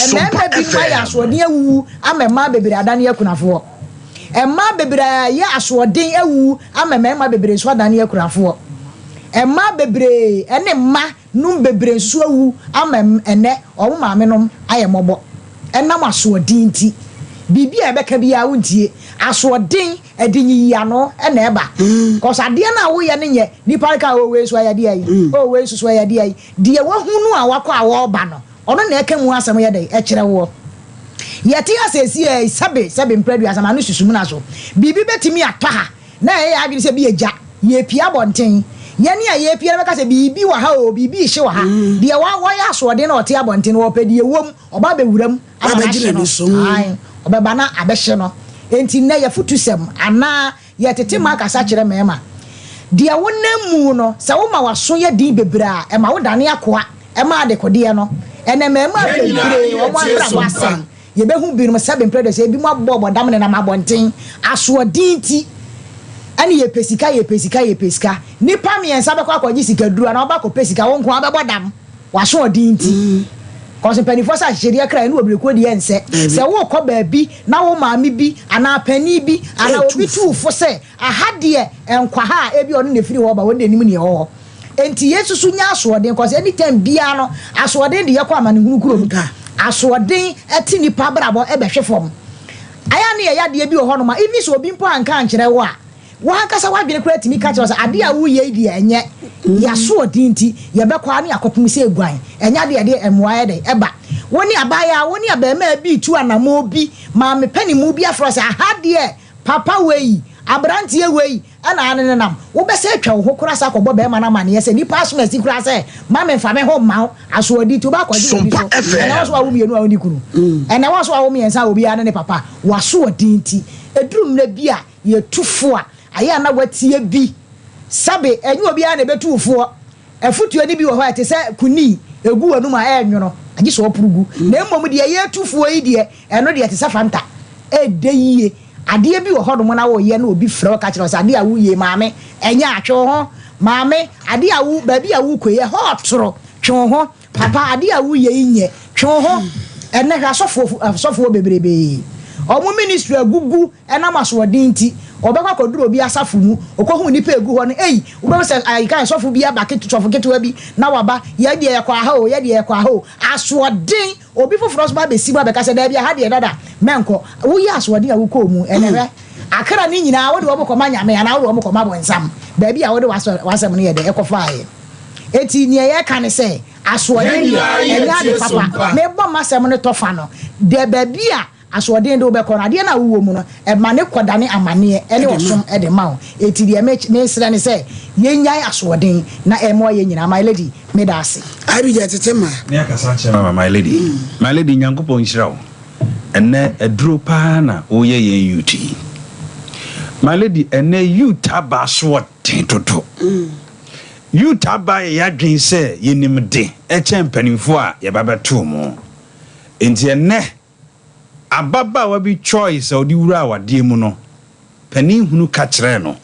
Mmarima binom ayɛ asoɔden awuwu ama mmaa bebree adane akunafoɔ. Mmaa bebree ayɛ asoɔden awuwu ama mmarima bebree nso adane akunafoɔ. Mmaa bebree ne mma nom bebree nso awu ama ɛnnɛ wɔn maame nom ayɛ mmɔbɔ ɛnam asoɔden nti. Biribi a ɛbɛka biara wontie. Asoɔden ɛde nyiyiano na ɛba. Cause adeɛ no a woyɛ no nyɛ nipa no ka oh wei nso ɛyɛ deɛ yi, oh wei nso so ɛyɛ deɛ yi. Deɛ wahunu a wakɔ a wɔreba no, ɔno na ɛka mu asɛm yɛ dɛn ɛkyerɛ woɔ. Yɛte ha seesei yi, sɛbe sɛbe mprɛ aduasa ma no susu muna so. Biribi bɛtumi atɔ ha na ɛyɛ yɛn adwene sɛ bi yɛ gya. Yɛrepue abɔnten. Yɛn a yɛrepue no bɛka sɛ biribi wɔ ha oo, biribi rehye wɔ ha. Deɛ wayɛ asoɔden na ɔte abɔnten no, ɔpɛ deɛ ɛwom, ɔba abɛwura mu ama no ahye no. Ae, ɔbɛba na abɛhye no. Enti nnɛ yɛafotusɛm anaa yɛtete mma kasa kyerɛ mmarima. Deɛ wonam mu no, sɛ woma w'aso yɛ den bebree a, ɛma wodane akoa ma adekodeɛ no. Ɛnnɛ mmarima bebree wɔn abrabɔ asɛe. Yɛbɛhu binom sɛbe mprɛ aduasa, ebinom abobɔ bɔdam nenam abɔnten, asoɔden nti. Ɛne yɛpɛ sika, yɛpɛ sika, yɛpɛ sika. Nnipa mmiɛnsa bɛkɔ akɔgye sikaduro anaa wɔbɛkɔ akɔpɛ sika, wo nko ara wobɛbɔ dam, w'asoɔden nti. Cause mpanimfoɔ sɛ ahyehyɛdeɛ kra ɛne obirekuo deɛ ɛnsɛ. Sɛ worekɔ baabi na wo maame bi anaa panin bi anaa obi tu wo fo sɛ aha deɛ nkɔ ha a, ebia ɔno na ɛfiri hɔ reba, ɔno na ɛnim deɛ ɛwɔ hɔ. Enti yɛn nso so nya asoɔden cause anytime biara no asoɔden de yɛkɔ amanehunu kurom. Asoɔden te nnipa abrabɔ bɛhwe fam. Ayɛ a na yɛyɛ adeɛ bi wɔ hɔnom a even sɛ obi mpo anka ankyerɛ wo a, w'ankasa w'adwene koraa tumi ka kyerɛ wo sɛ adeɛ a woreyɛ yi deɛ ɛnyɛ. Y'asoɔden nti yɛbɛkɔ ara na yɛakɔpem sɛ eguan. Ɛnyɛ adeɛ a ɛde mmoa yɛ dɛn ɛba. Wo ne abaayewa, wo ne abarimaa bi retu anammɔn bi, maame panin bi afrɛ wo sɛ aha deɛ papa wei, aberanteɛ wei, Ɛna ane no nam. Wobɛsan atwa wo ho koraa san akɔbɔ barima no amaneɛ sɛ nipa asom asi koraa sɛ ma me nfa me ho mma wo asoɔden nti wobɛ akɔgye obi so. Ɛnɛ wo nso wawo mmienu a wonni kunu. Ɛnɛ wo nso wawo mmiɛnsa a obiara ne ne papa. W'asoɔden nti ɛduru mmerɛ bi a yɛtu fo a ayɛ a na watie bi. Sɛbe ɛnyɛ obiara na ɛbɛtu wo foɔ. Afutuo no bi wɔ hɔ a ɛte sɛ kunii, ɛgu w'anum a ɛrenwono agye sɛ wɔporo gu. Na mmom deɛ yɛtu foɔ yi deɛ ɛno deɛ ɛte sɛ Fanta. Ɛdɛ yie. Adeɛ bi wɔ hɔnom na woreyɛ na obi frɛ wo ka kyerɛ wo sɛ adeɛ a woreyɛ yi maame, ɛnyɛ a, twe wo ho. Maame, adeɛ a wo, baabi a worekɔ yi, ɛhɔ ɔtoro, twe wo ho. Papa, adeɛ a woreyɛ yi nyɛ, twe wo ho. Ɛnnɛ hwɛ asɔfoɔ, asɔfoɔ bebrebee. Wɔn ministry agugu ɛnam asoɔden nti. Wɔbɛkɔ akɔduru obi asafo mu, ɔkɔhu nnipa a ɛgu hɔ no, ei, wobɛhu sɛ ayi ka sɔfo bi aba, sɔfo ketewa bi na waba, yɛn deɛ yɛkɔ aha o, yɛn deɛ yɛkɔ aha o. Asoɔden! Obi foforɔ nso ba bɛsi mu abɛka sɛ, Daabi, ɛha deɛ dada, mɛnkɔ. Woyɛ asoɔden a wokɔɔ mu. Ɛnnɛ hwɛ, akra no nyinaa, wode wɔn kɔma Nyame anaa wode wɔn kɔma bonsam? Baabi a wode w'asɛm no yɛ dɛ kɔfaeɛ. Enti deɛ yɛreka ne sɛ, asoɔden deɛ, ɛnyɛ ade papa. Mebɔ m'asɛm no tɔfa no, deɛ baabi a Asoɔden de wo bɛkɔ no, adeɛ no a wowɔ mu no, ɛma no kɔdane amaneɛ ne ɔsom de ma wo. Enti deɛ me mesrɛ ne sɛ, yɛnnyae asoɔden na ɛmmoa yɛn nyinaa. My lady, meda ase. Abigya tete ma. Me akasa akyerɛ mama my lady my lady Nyankopɔn nhyira wo ɛnɛ aduro paa na woyɛ yɛn youth yi my lady ɛnɛ youth aba asoɔden dodo youth aba yɛ yadwen sɛ yɛnim de ɛkyɛn mpanimfoɔ a yɛba bɛtoo mo enti ɛnɛ Ababaawa bi choice a ɔde wuraa awadeɛ mu no, panin hunu ka kyerɛɛ no,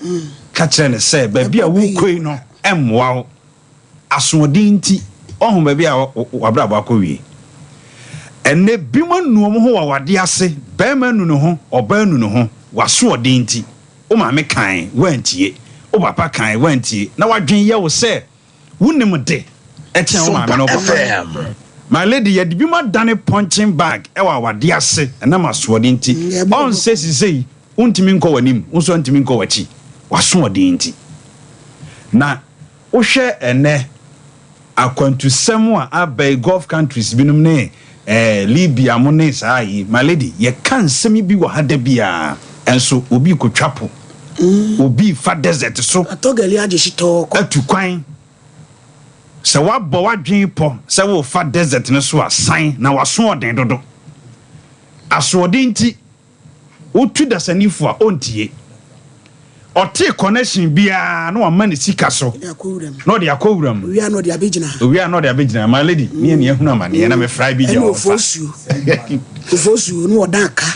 ka kyerɛɛ no sɛ baabi a worekɔ yi no mmoa wo. Asoɔden nti, woahu baabi a w'abrabɔ akɔwie. Ɛnnɛ, binom anu wɔn ho wɔ awadeɛ ase, barima anu ne ho, ɔbaa anu ne ho, w'asoɔden nti. Wo maame kae, woantie. Wo papa kae, woantie. Na w'adwene yɛ wo sɛ Wonim de kyɛn wo maame ne wo papa. My lady, yɛde binom adane punching bag wɔ awadeɛ ase ɛnam asoɔden nti. Ɔnsɛ sisei wontumi nkɔ w'anim, wo nso ntumi nkɔ w'akyi, w'asoɔden nti. Na wohwɛ ɛnnɛ akwantusɛm a aba yi, Gulf countries binom ne eh, Libya mo ne saa yi, my lady, yɛka nsɛm yi bi wɔ ha da biara, ɛnso obi rekɔtwa po. Obi refa desert so atu kwan. Sɛ woabɔ w'adwene pɔ sɛ worefa desert no so a, san na w'asoɔden dodo. Asoɔden nti, wotu dasani fo a, ɔntie. Ɔtee connection biara na wama ne sika so na ɔde akɔ wura mu. Owia na ɔde abɛgyina. My lady, ne yɛ nea ahunu amaneɛ na mefra bi gya ɔfa.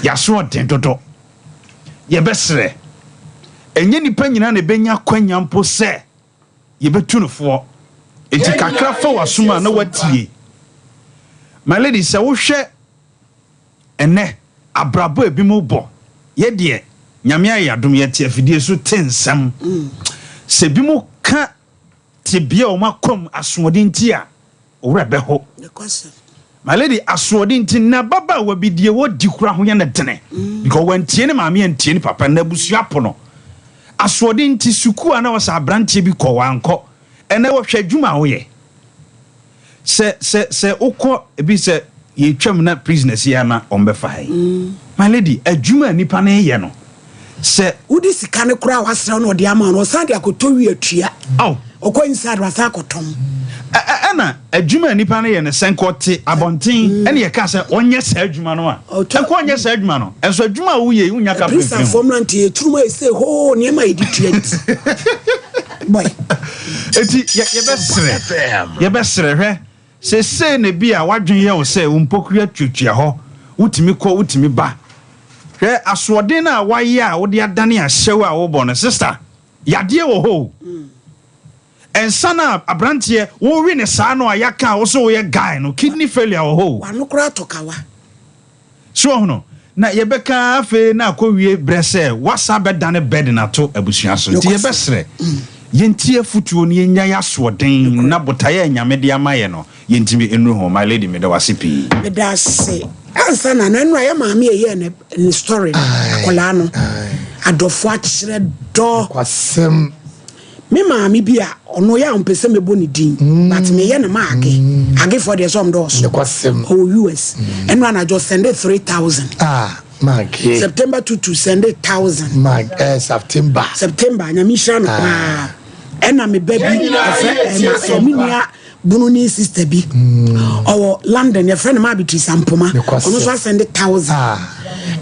Yɛasoɔden dodo. Yɛbɛsrɛ. Ɛnyɛ nnipa nyinaa na ɛbɛnya akwanya mpo sɛ yɛbɛtu no foɔ. Enti kakra fa w'asom a na woatie. My lady, sɛ wohwɛ. Ɛnnɛ, abrabɔ a ebinom bɔ, yɛ deɛ, Nyame ayɛ adom, yɛte afidie so te nsɛm. Sɛ ebinom ka tebea a wɔn akɔ mu asoɔden nti a, wo werɛ bɛho. My lady, asoɔden nti, nnɛ ababaawa bi deɛ ɔdi koraa ho yɛ no dene because wantie ne maame antie ne papa, nnɛ abusua po no. Asoɔden nti, sukuu a na ɔsɛ aberanteɛ bi kɔ, wankɔ. Ɛnnɛ wɔhwɛ adwuma a woyɛ. Sɛ sɛ sɛ wokɔ ebi sɛ yɛtwam na prisoners yi a na wɔbɛfa ha yi. My lady, adwuma a nipa no yɛ no sɛ. Wode sika no koraa a wasrɛ wo na ɔde ama wo no, ɔsan de akɔtɔ wi atua. Aw. Ɔkɔ inside wasan akɔtɔn. Ɛ ɛ ɛna adwuma a nipa no yɛ no sɛ nka ɔte abɔnten ɛna yɛka sɛ ɔnyɛ saa adwuma no a, Ɔtɔ. nka ɔnyɛ saa adwuma no. Ɛnso adwuma a woyɛ yi wonnya ka mfimfini ho. Aprisafoɔ mmeranteɛ yɛ turum ayɛ sɛ hoo nneɛma a yɛde tua nti. Boy. Enti yɛ yɛbɛsrɛ, yɛbɛsrɛ, hwɛ, seesei na ebia w'adwene yɛ wo sɛ wo mpokua tuatua hɔ, wotumi kɔ, wotumi ba. Hwɛ, asoɔden no a woayɛ a wode adane ahyɛw a wobɔ no, sista, yadeɛ wɔ hɔ o. Nsa no a aberanteɛ wowe no saa no a yɛaka a wo so woyɛ guy no, kidney failure wɔ hɔ o. W'ano koraa tɔ kawa. So wahu? Na yɛbɛka ara afei na akɔwie berɛ sɛ woasan abɛdane burden ato abusua so. Nti yɛbɛsrɛ, yɛntie afotuo na yɛnnyae asoɔden na botaeɛ a Nyame de ama yɛn no, yɛntumi nnuru ho. My lady, meda wo ase pii. Meda ase. Ansa na no, ɛnora yɛ maame a ɛyɛɛ ne ne story no, akwadaa no, adɔfo akyerɛ dɔ. Nokwasɛm. Me maame bi a ɔno yɛ a ɔmpɛ sɛ mɛbɔ ne din but meyɛ no ma Age. Agefoɔ deɛ sɛ ɔm dɔɔso. Nokwasɛm. Ɔwɔ US. Ɛno anadwo sɛnde 3000. Ah, Mage. September tutu sɛnde 1000. Mag, eh, September. September, nyame nhyira no paa. Ɛna me ba bi, ɛfrɛ, ɛma, me nua Bununi sister bi ɔwɔ London yɛfrɛ no Maa Beatrice Ampoma ɔno nso asɛnde thousand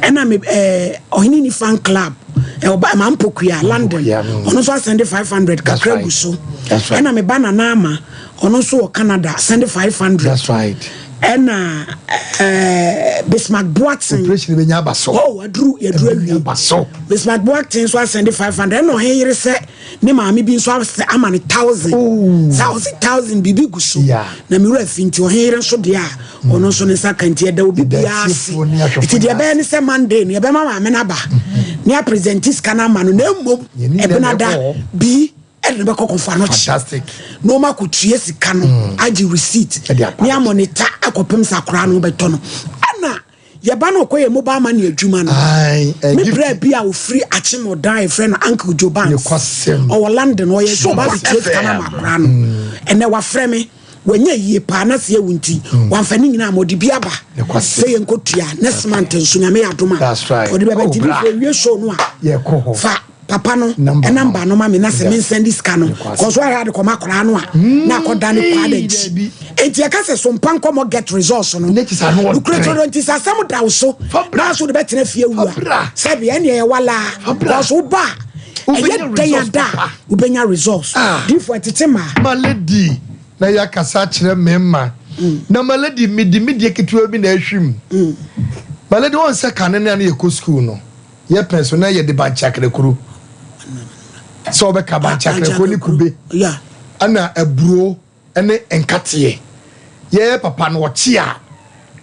ɛna me ɛɛ ɔhene ni fan club ɛwɔ ba Mampokua London ɔno nso asɛnde 500 kakra gu so ɛna me ba Nana Ama ɔno nso wɔ Canada asɛnde 500 ɛna ɛɛ Bismarck Boateng operation bɛ nya aba so oh aduru yɛduru awie Bismarck Boateng nso asɛnde 500 ɛna ɔhen yere sɛ. Ne maame bi nso asɛ ama no thousand. Saa ɔsi thousand biribi gu so. Na me wura fi nti ɔhen yere nso deɛ a ɔno nso ne nsa ka nti ɛda obi biara ase. Nti deɛ ɛbɛyɛ ne sɛ Monday no yɛbɛma maame no aba ne apresenti sika no ama no na mmom ɛbenada bi ɛde no bɛkɔ kɔfa no kye na wɔn akɔtua sika no agye receipt ne amɔnita akɔpem sɛ akwaraa no bɛtɔ no ɛna Yɛba no ɔkɔ yɛ mobile money adwuma no. Me bra bi a ofiri Akyem-Odan yɛfrɛ no Uncle Joe Banks. Ɔwɔ London ɔyɛ sɛ ɔba abɛtua sika no ama akwaraa no. Ɛnɛ wafrɛ me wanya yie paa na sɛ yɛwu nti wamfa ne nyinaa ma ɔde bi aba sɛ yɛnkɔtua next month nso Nyame yɛ adom a ɔde bɛba nti before wie show no a fa papa no number no ma me na sɛ mensɛnde sika no kɔso ayɛ ade kɔma akwaraa no a na akɔda ne kwaa da akyi enti ɛka sɛ so mpa nkɔmmɔ get results no nokorɛ tɔdɔ nti sɛ asɛm da wo so na so de bɛtena fie wu a sɛbi ɛne ɛyɛ walaa kɔso wo ba a ɛyɛ dɛn ada a wobɛnya results difo ɛtete maa Ma lady na yɛakasa akyerɛ me mma na ma lady mede me deɛ ketewa bi na ahwim ma lady wɔn sɛ kane no a na yɛkɔ school no Yɛ pɛn so na yɛde bankye akrakuro sɛ wɔbɛka bankye akrakuro ne kube ɛna aburo ne nkateɛ yɛ papa no ɔkye a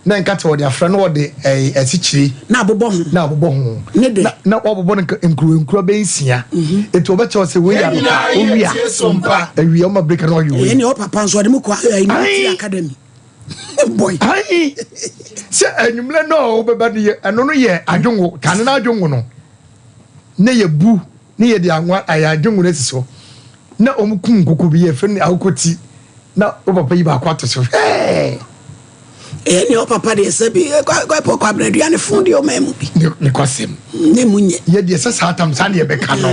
na nkateɛ wɔde afra na wɔde ɛɛ asikyire na abobɔ ho na abobɔ ho ne de na na wɔabobɔ no nkuro nkuro bɛyɛ nsia mhm. etu wɔbɛkyɛ sɛ wei yɛ anɔpa owia awia ɔma break na ɔyɛ wei ɛyɛ ne ɔpapa nso ɔde mu kɔ ɛɛ academy. Boy. Ayi sɛ anwummerɛ no a wobɛba no yɛ ɛno no yɛ adwongo kane no adwongo no na yɛbu ne yɛde anwa ayɛ adwongo no asi so na wɔn kum nkoko bi yɛfrɛ no akoko ti na wo papa yi baako ato so hwɛɛ. Ɛyɛ nea ɔpapa deɛ sɛ bi kɔ kɔ abena aduane fon deɛ ɔma mu bi. Ne kwasɛm. Ne mu nyɛ. Yɛ deɛ sɛ saa tam saa deɛ bɛka no.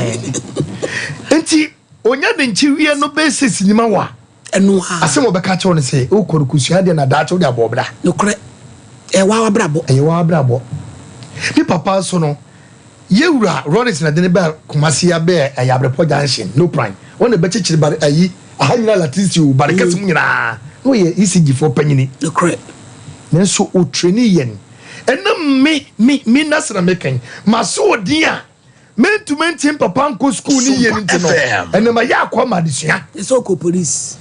Nti onya de nkyi wie no bɛyɛ sɛ sinima wa. Ɛno ara. Asɛm a ɔbɛka akyerɛ wo ne sɛ, wokɔ no kosua adeɛ na daakye wode abɔ ɔbra. Nokorɛ, ɛyɛ w'abrabɔ. Ɛyɛ w'abrabɔ. Me papa nso no, Yɛwura Rawlings na de no baa Kumasi abɛɛ ɛyɛ Abrepɔ Junction, no Prime. Wɔn na ɛbɛkyekyere bare ayi, aha nyinaa Latinsi o, bare kɛse mu nyinaa. Na ɔyɛ ECG foɔ panyini. Nokorɛ. Nanso ɔtrainii yɛn. Ɛnam me, me, me nase na meka yi, m'asoɔden a. Mentumi nte mpapa nkɔ sukuu ne yie no nti no, ɛnna mayɛ akoa ma adesua. Ɛsɛ ɔkɔ polisi.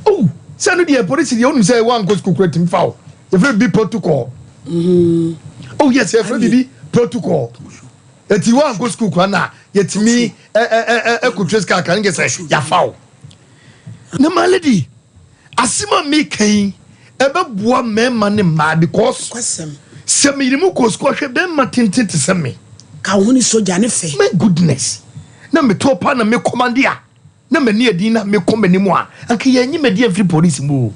Oh, sɛ no deɛ polisi deɛ wonim sɛ woankɔ sukuu kora tumi fa wo. Yɛfrɛ bi protocol. Oh yes, yɛfrɛ biribi protocol. Eti woankɔ sukuu kora na yɛtumi ɛkɔtua sika kakra ne kɛ sɛ yɛafa wo. Na my lady, asɛm a meka yi ɛbɛboa mmarima ne mmaa because sɛ meyere mu kɔ sukuu ahwɛ bɛrima tenten te sɛ me. Ka wo ho ne sogya ne fɛ. My goodness, na metɔ pa na mekɔmande a na m'ani adin na mekɔ m'anim a anka yɛnyi m'adi amfiri polisi mu o.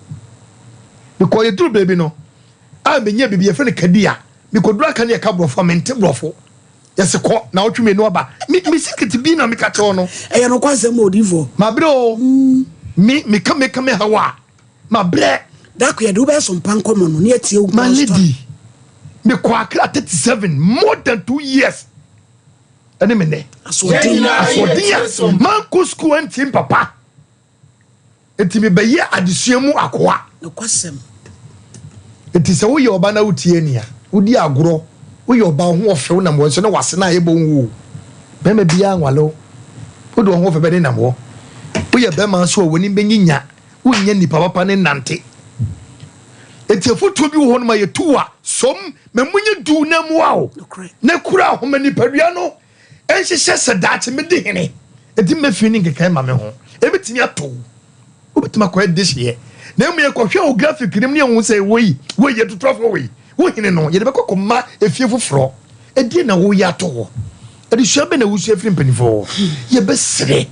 Mekɔ yɛduru baabi no a menya biribi yɛfrɛ no kadi a mekɔduru aka ne yɛka borɔfo a mente borɔfo. Yɛse kɔ na wotwe mmienu aba. Me me secret bi na meka kyerɛ wo no. Ɛyɛ nokwasɛm odiyifoɔ. Mabrɛ o. Me meka meka me haw a mabrɛ. Dako yɛde wobɛyɛ so mpa nkɔmmɔ no ne atie wo My lady, mekɔ Accra 37 more than 2 years ɛne me nɛ. Asoɔden. Asoɔden a mankɔ school antie papa. Enti mebɛyɛ adesua mu akoa. Nokwasɛm. Enti sɛ woyɛ ɔba na wotie nea wodi agorɔ, woyɛ ɔba wo ho ɔfɛ wonam hɔ nso na wase no a ɛbɔ nwu o. Bɛrima biara nwale wo. Wode wo ho ɔfɛ bɛne nam hɔ. Woyɛ bɛrima nso a w'anim bɛnyinya, wonyɛ nipa papa ne nante. Enti afotuo bi wɔ hɔ nom a yɛtu a som ma mu nyɛ du na mmoa wo. Na kura ahoma nipadua no nhyehyɛ sɛ daakye medi hene. Enti mɛfiri ne nkekae ma me ho. Ɛbɛtumi ato wo. Wobɛtumi akɔyɛ dehyeɛ. Na mmom yɛkɔhwɛ wo graphic no mu ne yɛhu sɛ wei, wei, yɛtutu wei. Wo hene no, yɛde bɛkɔ kɔma efie foforɔ. Ɛdeɛn na woyɛ ato hɔ? Adesua bɛn na wosua firi mpanimfoɔ hɔ? Yɛbɛsrɛ,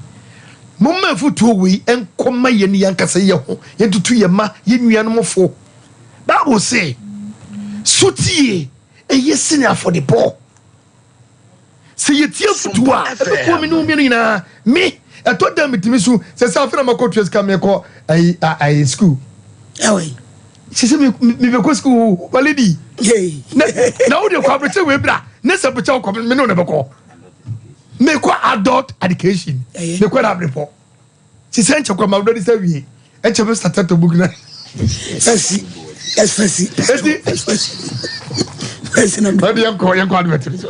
momma afotuo wei nkɔma yɛn yɛn ankasa yɛn ho, yɛntutu yɛn mma, yɛn nuanom fo. Bible se, sotie eye sene afɔdebɔ. Sɛ yɛtie afotuo a, ɛbɛboa me ne wo mmienu nyinaa. Me, ɛtɔ da metumi su sɛ sɛ afei na makɔtua sika mekɔ ayi ayi sukuu. Sɛ sɛ mebɛkɔ sukuu my lady. Na na wode kɔ aberɛkyɛ wei bra ne sɛ bɛkyɛ wokɔ me ne wo na bɛkɔ. Mekɔ adult education. Mekɔ na aberepɔ. Sisi ɛnkyɛ kɔ ma wodɔ de sɛ wie ɛnkyɛ bɛ start to book na. Fɛsi ɛfɛsi ɛti fɛsi na. Ɛdi yɛn kɔ yɛn kɔ advert so.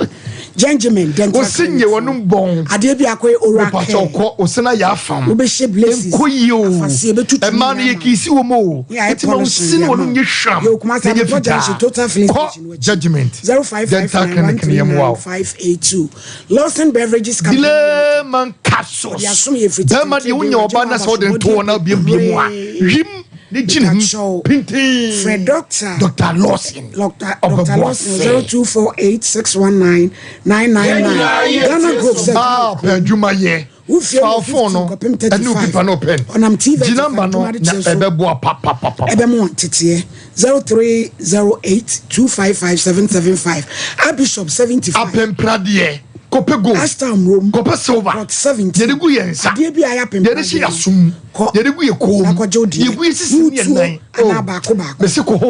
Gentlemen dental. Osi nye wɔn bɔn. Adeɛ bi akɔ oral care. Mepatɔ kɔ osi na yɛ afam. Wobɛhyɛ braces. Nkɔ yie o. Afaseɛ bɛtutu Ɛmaa no yɛ kiisi wɔ mu o. Eti ma osi na wɔn nye hwam. Yɛ okuma sa bɛtɔ junction total filling station. Kɔ judgement. 0559 Dental clinic ni yɛ mu wa o. 582. Lawson Beverages Company. Dileman capsules. Bɛrima deɛ wonya ɔba na sɛ wode nto wɔn abiebie mu a wim ne gyina mu pintin. Frɛ doctor. Dr. Lawson. Dr. Lawson 0248619999. Ghana Group sɛ. Ah, pɛ adwuma yɛ. Fa phone no ɛne wo pipa no pen. Ɔnam TV Gyi number no na ɛbɛboa papapapa. Ɛbɛmo wɔn teteɛ 0308 255 775. Archbishop 75. Apempradeɛ kɔpɛ gold. Ashtown Rome. Kɔpɛ silver. Plot 17. Yɛde gu yɛn nsa. Adeɛ bi a yɛ apempradeɛ. Yɛde hyɛ yɛn asom. Yɛde gu yɛn kɔn mu. Yɛgu yɛn sisi ne yɛn nan. Anaa baako baako. Mesi kɔ hɔ o.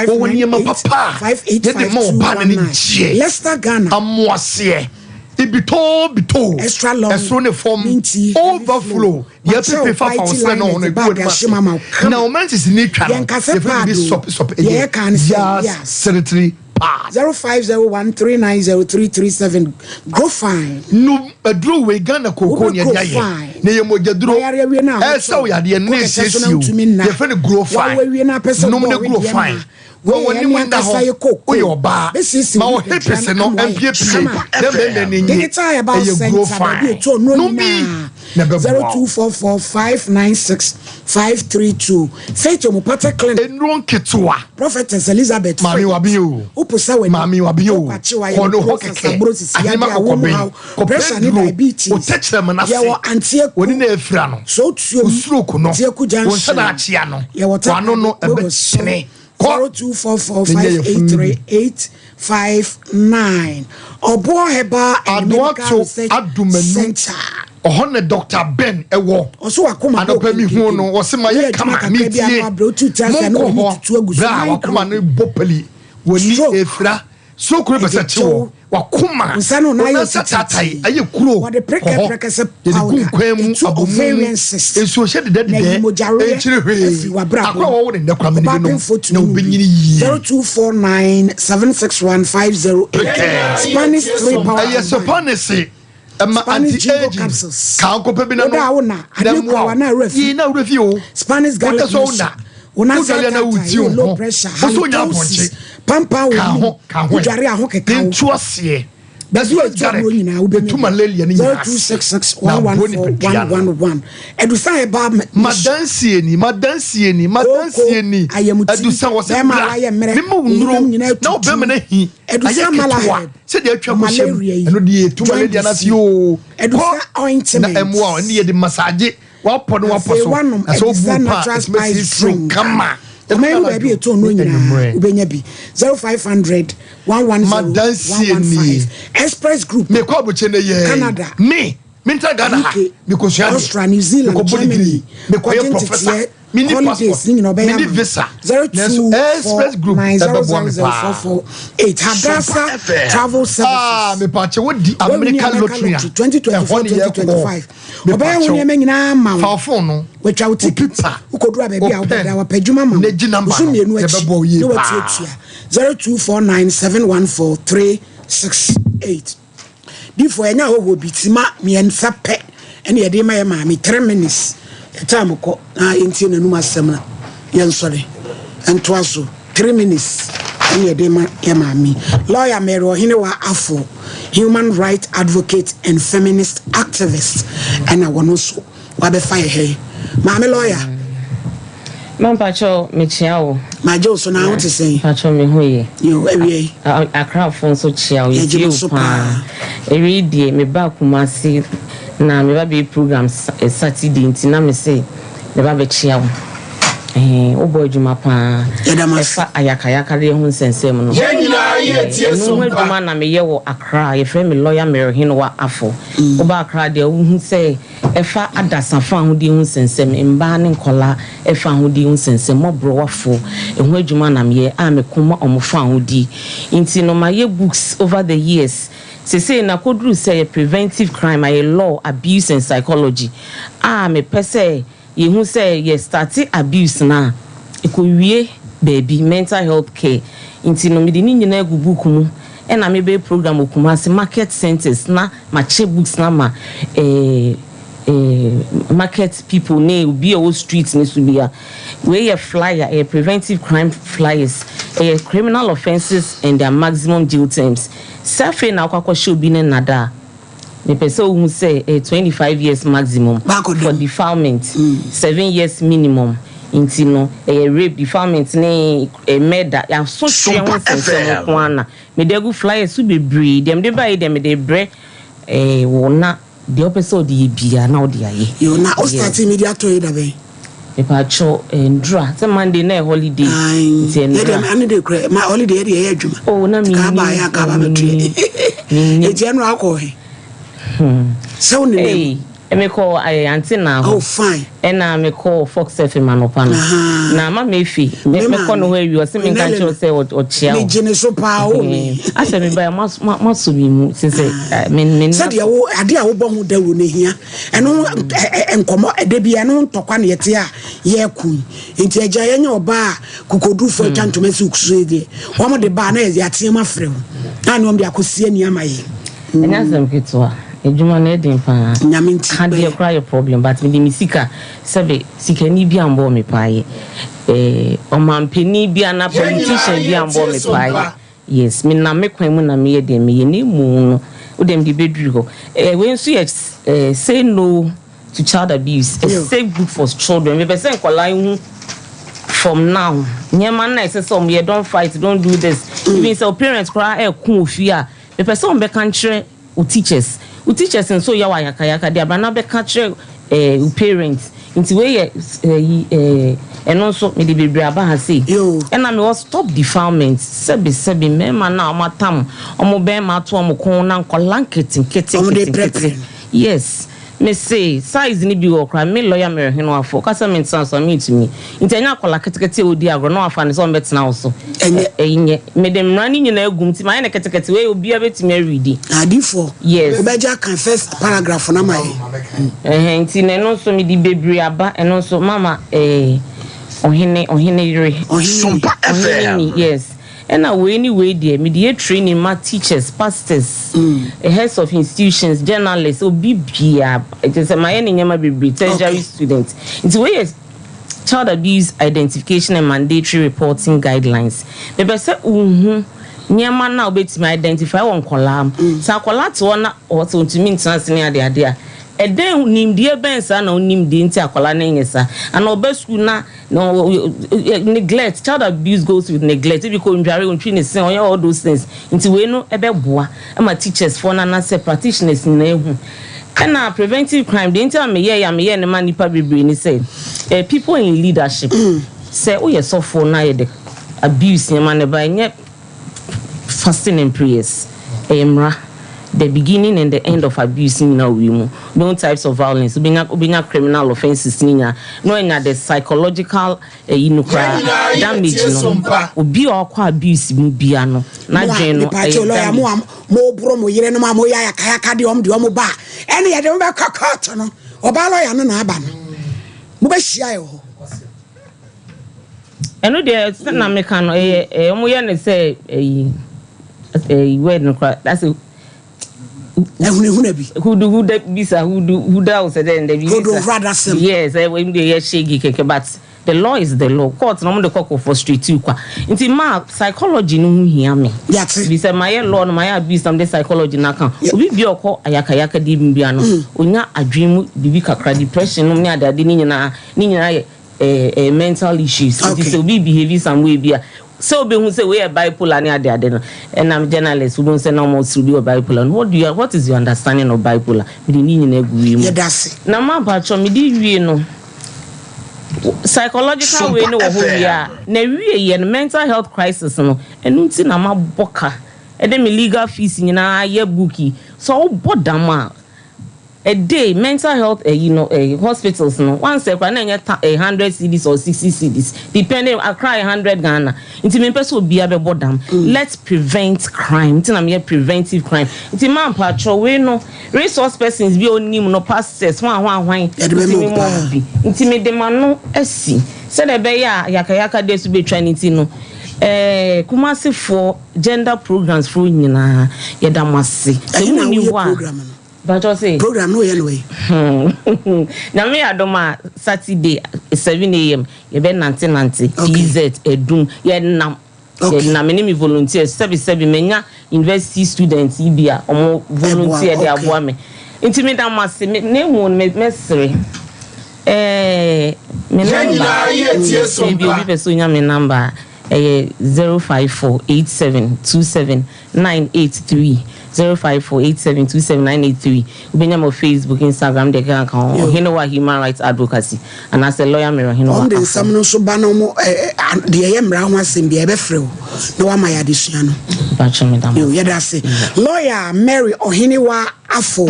Wɔwɔ nneɛma papa a yɛde ma ɔbaa n'ani gyeɛ. Leicester Ghana. Amoaseɛ. Ibitoo bitoo. Extra long. Ɛsoro ne fam. Minty. Overflow. Deɛ pepe fa fa ɔsrɛ no ho no egu anim ase. Na ɔman sisi ne twa no. Yɛfrɛ bibi sɔpe sɔpe. Ɛyɛ yas sanitary pad. 0501390337 Grow fine. Num aduro wei Ghana kooko ne yɛde ayɛ. Na ɛyɛ mogya duro. Ɛsɛ wo yadeɛ no na ɛsiesie wo. Yɛfrɛ no grow fine. Nom ne grow fine. Wɔ w'anim nna hɔ, woyɛ ɔbaa. Ma wo hips no mpiepie na mmarima ani nnye. Ɛyɛ grow fine. Nom bi na ɛbɛboa wo. 0244596532 Faith Omupata Clinic. Nnuro nketewa. Prophetess Elizabeth Maame waben o. Maame waben o. Kɔ no hɔ kɛkɛ. Ahema kɔkɔben. Kɔpɛ duro. Wo tɛkyerɛma no ase. W'ani na afira no. Wo stroke no. Wo nsa na akyea no. W'ano no ɛbɛtene. Kɔ. 0244583859 Ɔboɔ Herbal and Medical Adoato Research Adomanu. Center. Ɔhɔ na Doctor Ben ɛwɔ. Ɔso wakoma bɔ Anɔpa mi hu no wɔse ma Woyɛ yɛ adwuma kama kakra bi a metie. na wabrɛ wotu ti ase a na Monkɔ w'ani hɔ tutu agu so. berɛ a wakoma no bɔ pali w'ani Stroke. efira stroke no pɛ sɛ kye wɔ wakoma Nsa no na ayɛ nsa taatae ayɛ kuro Wɔde kɔ hɔ prɛkɛprɛkɛsɛ yɛde gu powder nkwan mu etu abomu mu ovarian cyst. nsuo hyɛ Na dedɛ yi dedɛ mogyareɛ ɛnkyere hwee afiri w'abrabɔ akora a wɔwɔ ne nnɛ koraa mene Ɔbaa binom pemfoɔ tumi na mu bi. wobɛnyini yie 0249 761 508 Prɛkɛ. Spanish 3 power ɛyɛ combined. sopane ɛma Spanish anti ginkgo aging capsules. ka nkɔpɛ bi na Woda a no wo na, na adeɛ kura mmoa wa na wo awerɛ fi. yii na awerɛ fi o Spanish garlic wotɛ sɛ wo mixture. na Wo nan wodwale sa na taataa, woti yɛ wo low ho pressure, wo so wonya halitosis, apɔnkye. Pampan wɔ Ka mu. ho, ka ho. Wodware a ho keka wo. Ntu aseɛ. Baabi a ɛtu aburo nyinaa wobɛnya Etu malaria ne nyinaa ase. 0266 Na aboɔ 114 nipadua no. 111. Adusa ɛba Madansie ni, madansie ni, madansie ni. Kooko, ayamti, Adusa wɔ sɛ bɛrima bra. a wayɛ mmerɛ, Mema wo wo honam nnuro nyinaa na wo atutu. bɛrima no ahi. Adusa Ayɛ ketewa malaheb, sɛdeɛ atwa kɔhyɛ mu. malaria yi, Ɛno deɛ etu malaria no ase yoo. Adusa Kɔ ointment. Na ɛmoa wo, ɛne yɛde massage. Wapɔ ne wapɔ Afei so. wanom Na sɛ Adusa wobu pa a, natural ɛtumi spice siesie wo drink. kama. Ɔman mu baabi ɛtɔn no nyinaa Anwummerɛ. wobɛnya bi. 0500 110 Madansie ni. 115. Express Group. Mekɔ aburokyire no yɛ. Canada. Me, mentra Ghana ha. UK, Mekɔsua adeɛ. Austria, New Zealand, Mekɔbɔ Germany, degree. Mekɔyɛ kɔgye professor. nteteɛ, Menni holidays passport. ne nyinaa ɔbɛyɛ Menni ama wo. visa. Nanso Express Group ɛbɛboa me paa. 0249000448. Hadassah Travel Services. Ah, mepaakyɛ wodi Wɔn America America lottery a. lottery 2024 Ɛhɔ ne yɛkɔ. 2025. Ɔbɛyɛ wo Mepaakyɛw. nneɛma nyinaa ama wo. Fa wo phone no. Watwa wo ticket. paper. Wokɔduru a baabi a Wo wobɛda pen. wapɛ adwuma ma wo. Na gye number Bosom no. mmienu akyi Yɛbɛboa wo yie na paa. watuatua. 0249714368. Before ɛnyɛ ahɔhoɔ bi tima mmiɛnsa pɛ ɛne yɛde ma yɛ maame 3 minutes ɛtaa kɔ na yɛntie n'anum asɛm na yɛnsɔre ntoa so. 3 minutes ɛne yɛde ma yɛ maame lawyer Mary Ɔhenewa Afo, human right advocate and feminist activist, ɛna wɔn nso wabɛfa yɛ hɛ. Maame lawyer. Mampakyɛw, mekyia wo. Magye wo so. Na wo te sɛn? Pakyɛw, me ho yɛ. Yo, awie. Akrafo nso kyia wo. Yɛgye Yɛtie mo wo so paa. paa. Ewie deɛ, meba Kumase na meba bɛyɛ program Saturday, nti na me se meba bɛkyia wo. Wobɔ adwuma paa. Yɛda mo ase. Ɛfa ayakayakadeɛ ho nsɛnsɛm no. Yɛn nyinaa yɛ tie Ɛno so ho mpa. adwuma na meyɛ wɔ Accra. Yɛfrɛ me lawyer Mary Ɔhenewa Afo. Woba Accra deɛ, wohu sɛ ɛfa adasafa ahodie ho nsɛnsɛm, mbaa ne nkɔlaa ɛfa ahodie ho nsɛnsɛm, mmɔborɔwafoɔ ɛho adwuma na meyɛ a meko ma ɔmo fa ahodie. Nti no mayɛ books over the years. Sesei na koduru sɛ yɛ preventive crime, ayɛ law, abuse and psychology a mepɛ sɛ yɛhu sɛ yɛ start abuse na ɛkɔwie baabi, mental health care. Nti no mede ne nyinaa gu book mu, ɛna mebɛyɛ program wɔ Kumase market centers na makyɛ books na ma market people ne obi a ɔwɔ street ne so bia. Wei yɛ flyer, ɛyɛ preventive crime flyers, ɛyɛ criminal offences and their maximum jail terms. Sɛ afei na akɔ akɔhyɛ obi ne nada a, mepɛ sɛ wohu sɛ ɛyɛ 25 years maximum Baako for dam. defilement, 7 years minimum. Nti no ɛyɛ rape, defilement ne murder, yɛasotwe ho Sompa nsɛnsɛm FM. nko ara na mede agu flyers so bebree. Deɛ mede baeɛ deɛ, mede brɛ wo na deɛ wopɛ sɛ wode yɛ biara na wode ayɛ. Yo, na o start media tour yi da bɛn? Mepatwɔ, ndura sɛ Monday na ɛ holiday, nti yɛdeɛ ɛndura. Ane de kura ma holiday, yɛde yɛyɛ adwuma. Oh, na Nti kaa mennim, ba yɛ aka ba mennim, bɛtoɛ. Mennim. Ɛti ɛno akɔ he sɛ wo nenam? Hey, mekɔ ante na hɔ. Oh, fine. Ɛna mekɔ Fox FM anɔpa no. Aha. Na ama mefi Me mekɔ no maame. hɔ awie, ɔsɛ menka nkyerɛ wo sɛ ɔkyea wo. Megye ne so paa o, me. Asɛ meba moasɔ me mu sɛ me Sɛdeɛ wo ade a wobɔ ho dawuro no hia ɛno nkɔmmɔ ɛda bi ɛno ntɔkwa ne yɛte a yɛko yi. Nti agya, yɛnyɛ ɔbaa a kokodufoɔ atwa ntoma si so yi deɛ, wɔn de baa na yɛde ateɛ mu afrɛ wo na ne wɔn de akɔsi ani ama yɛ. Ɛnyɛ asɛm ketewa, adwuma no ɛden paa. Nyame nti ka deɛ bɛyɛ. Koraa yɛ problem, but mede me sika sɛbe sikani bi ambɔ me paayɛ, ɔmampanin bi anaa politician bi ambɔ me paayɛ. Yes, menam me kwan mu na meyɛ deɛ meyɛ na emu no wode mede bɛduru hɔ. Wei nso yɛ Say No to Child Abuse, a safe book for children. Mepɛ sɛ nkɔlaa hu from now nneɛma no a ɛsɛ sɛ ɔmo yɛ. Don't fight, don't do this. Even sɛ o parents koraa ɛɛko wɔ fie a, mepɛ sɛ ɔmo bɛka nkyerɛ o teachers. O teachers nso yɛ wɔ ayakayaka de abra na bɛka kyerɛ o parents. Nti wei yɛ ɛyi ɛno nso mede bebree aba ha sei. Ɛna mewɔ Stop Defilement. Sɛbi sɛbi, mmarima no a ɔmo atam ɔmo bɛrima ato ɔmo kɔn na nkɔla nketenkete Ɔmo de nketenkete. Prɛprɛ. Yes, me se size ni bi wɔ kora. Me lawyer Mary Ɔhenewafo kasa, me ntena so a mentumi. Nti ɛnyɛ akɔla ketekete a ɔdi agorɔ na wafa ne sɛ ɔmbɛtena wo so. Ɛnyɛ. Ɛnyɛ mede mmara no nyinaa agum, nti mayɛ ne ketekete. Wei obiara bɛtumi aredi. Adiifoɔ. Yes. Wobɛgye aka first paragraph no ama yɛ. Ɛhɛn, nti na ɛno nso mede bebree aba. Ɛno nso mama ɔhene yere. Sompa Ɔhene ni. FM. Yes, ɛna wei ni, wei deɛ mede yɛ training ma teachers, pastors, heads of institutions, journalists, obi bia. Ɛkyɛ sɛ mayɛ ne nneɛma bebree, tertiary students. Nti wei yɛ Child abuse identification and mandatory reporting guidelines. Mepɛ sɛ wohu nneɛma no a wobɛtumi identify wɔ nkɔlaa mu. Sɛ akɔlaa te hɔ na ɔsɛ ɔntumi ntena ase ne adeade a, ɛdɛn nimdeɛ bɛn saa na wonim deɛ nti akɔlaa no nyɛ saa? Ana ɔba sukuu na neglect, child abuse goes with neglect. Ebi kɔ ndware, ontwi ne se, ɔyɛ all those things. Nti wei no ɛbɛboa ama teachers foɔ no anaasɛ practitioners nyinaa ehu. Ɛna preventive crime deɛ nti a meyɛ yɛ a meyɛ ne ma nipa bebree ni sɛ people in leadership, sɛ woyɛ sɔfoɔ na yɛ de abuse nneɛma ne ba, ɛnyɛ fasting and prayers, ɛyɛ mmara. The beginning and the end of abuse nyinaa wɔ mu. Wobɛhu types of violence, wobɛnya criminal offences ni nyinaa na ɔnya the psychological ɛyi no koraa damage no. Obi a ɔkɔ abuse mu bia no, n'adwene no ɛyɛ damage. Mo a mo boro mo yere no, mo a mo yɛ ayakayaka deɛ, ɔmo deɛ ɔmo ba ɛne yɛde mo bɛkɔ court no, ɔbaa lɔya no na aba no, mo bɛhyia yɛ hɔ. Ɛno deɛ, sɛ na meka no, ɛyɛ ɔmo yɛ ne sɛ ɛyi word no koraa, that's a Ehunahuna bi. Hudu huda bisa hudu huda o sɛ dɛ ndɛ bi. Hudu hradasɛm. Yes, ɛ wɔn de yɛ shege kɛkɛ, but the law is the law. Court na wɔn de kɔ for straight tu kwa. Nti maa psychology no ho hia me. Yate. Bi sɛ maa yɛ law no, maa yɛ abuse na de psychology na kan obi bi a ɔkɔ ayakayaka di bi bia no, onya adwene mu bibi kakra, depression no ne adeade ne nyinaa, ne nyinaa yɛ mental issues. Nti sɛ obi behave some way bi a, sɛ obehu sɛ wei yɛ bipolar ne adeade no, ɛnam journalist wobehu sɛ na ɔmo siri bi wɔ bipolar no. What is your understanding of bipolar? Mede ne nyinaa gu wie mu. Yɛda ase. Na ma mpatsɔ mede wie no, psychological wei no wɔ hɔ wie a, na wie yɛ no mental health crisis no. Ɛno nti na mabɔ ka ɛde me legal fees nyinaa yɛ book yi so. Wobɔ dam a, a day mental health ɛyi no, hospitals no, once ɛkora na ɛnyɛ 100 cedis or 60 cedis, depending. Accra yɛ 100 Ghana. Nti mi mpɛ sɛ obiara bɛbɔ dam. Let's prevent crime, nti na mi yɛ preventive crime. Nti maa mpatsɔ wei no, resource persons bi a onim no, pastors ho ahwan. Yɛde bɛma nti mi wo mɔ paa. mo bi. Nti mi de ma no asi sɛdeɛ ɛbɛyɛ a yakayaka de so betwa ne ti no. Kumasifoɔ, gender programs foɔ nyinaa, yɛda mo ase sɛ Ɛhe na mo ni woyɛ hɔ a program no? Mpatsɔ se Program no woyɛ no wei? Nyame yɛ adom a, Saturday 7 a.m. yɛbɛ nante nante. PZ Ɛdum yɛnam. Yɛnam ne mi volunteers. Sɛbi sɛbi, menya university students yi bi a ɔmo volunteer de aboa me. Nti mi da mo ase. Me na emu no, mɛsere me number. Ebi obi pɛ sɛ onya me number a, ɛyɛ 0548727983, 0548727983. Wobɛnya me wɔ Facebook, Instagram, deɛ keka ka ho, Ɔhenewa Human Rights Advocacy anaasɛ Lawyer Mary Ɔhenewa. Ɔmo de nsɛm no nso ba na ɔmo ɛ ɛ deɛ ɛyɛ mmara ho asɛm bi a, yɛbɛfrɛ wo na wama yɛ adesua no. Mpakyɛ, me da mo Yo, yɛda ase. Lawyer Mary Ɔhenewa Afo,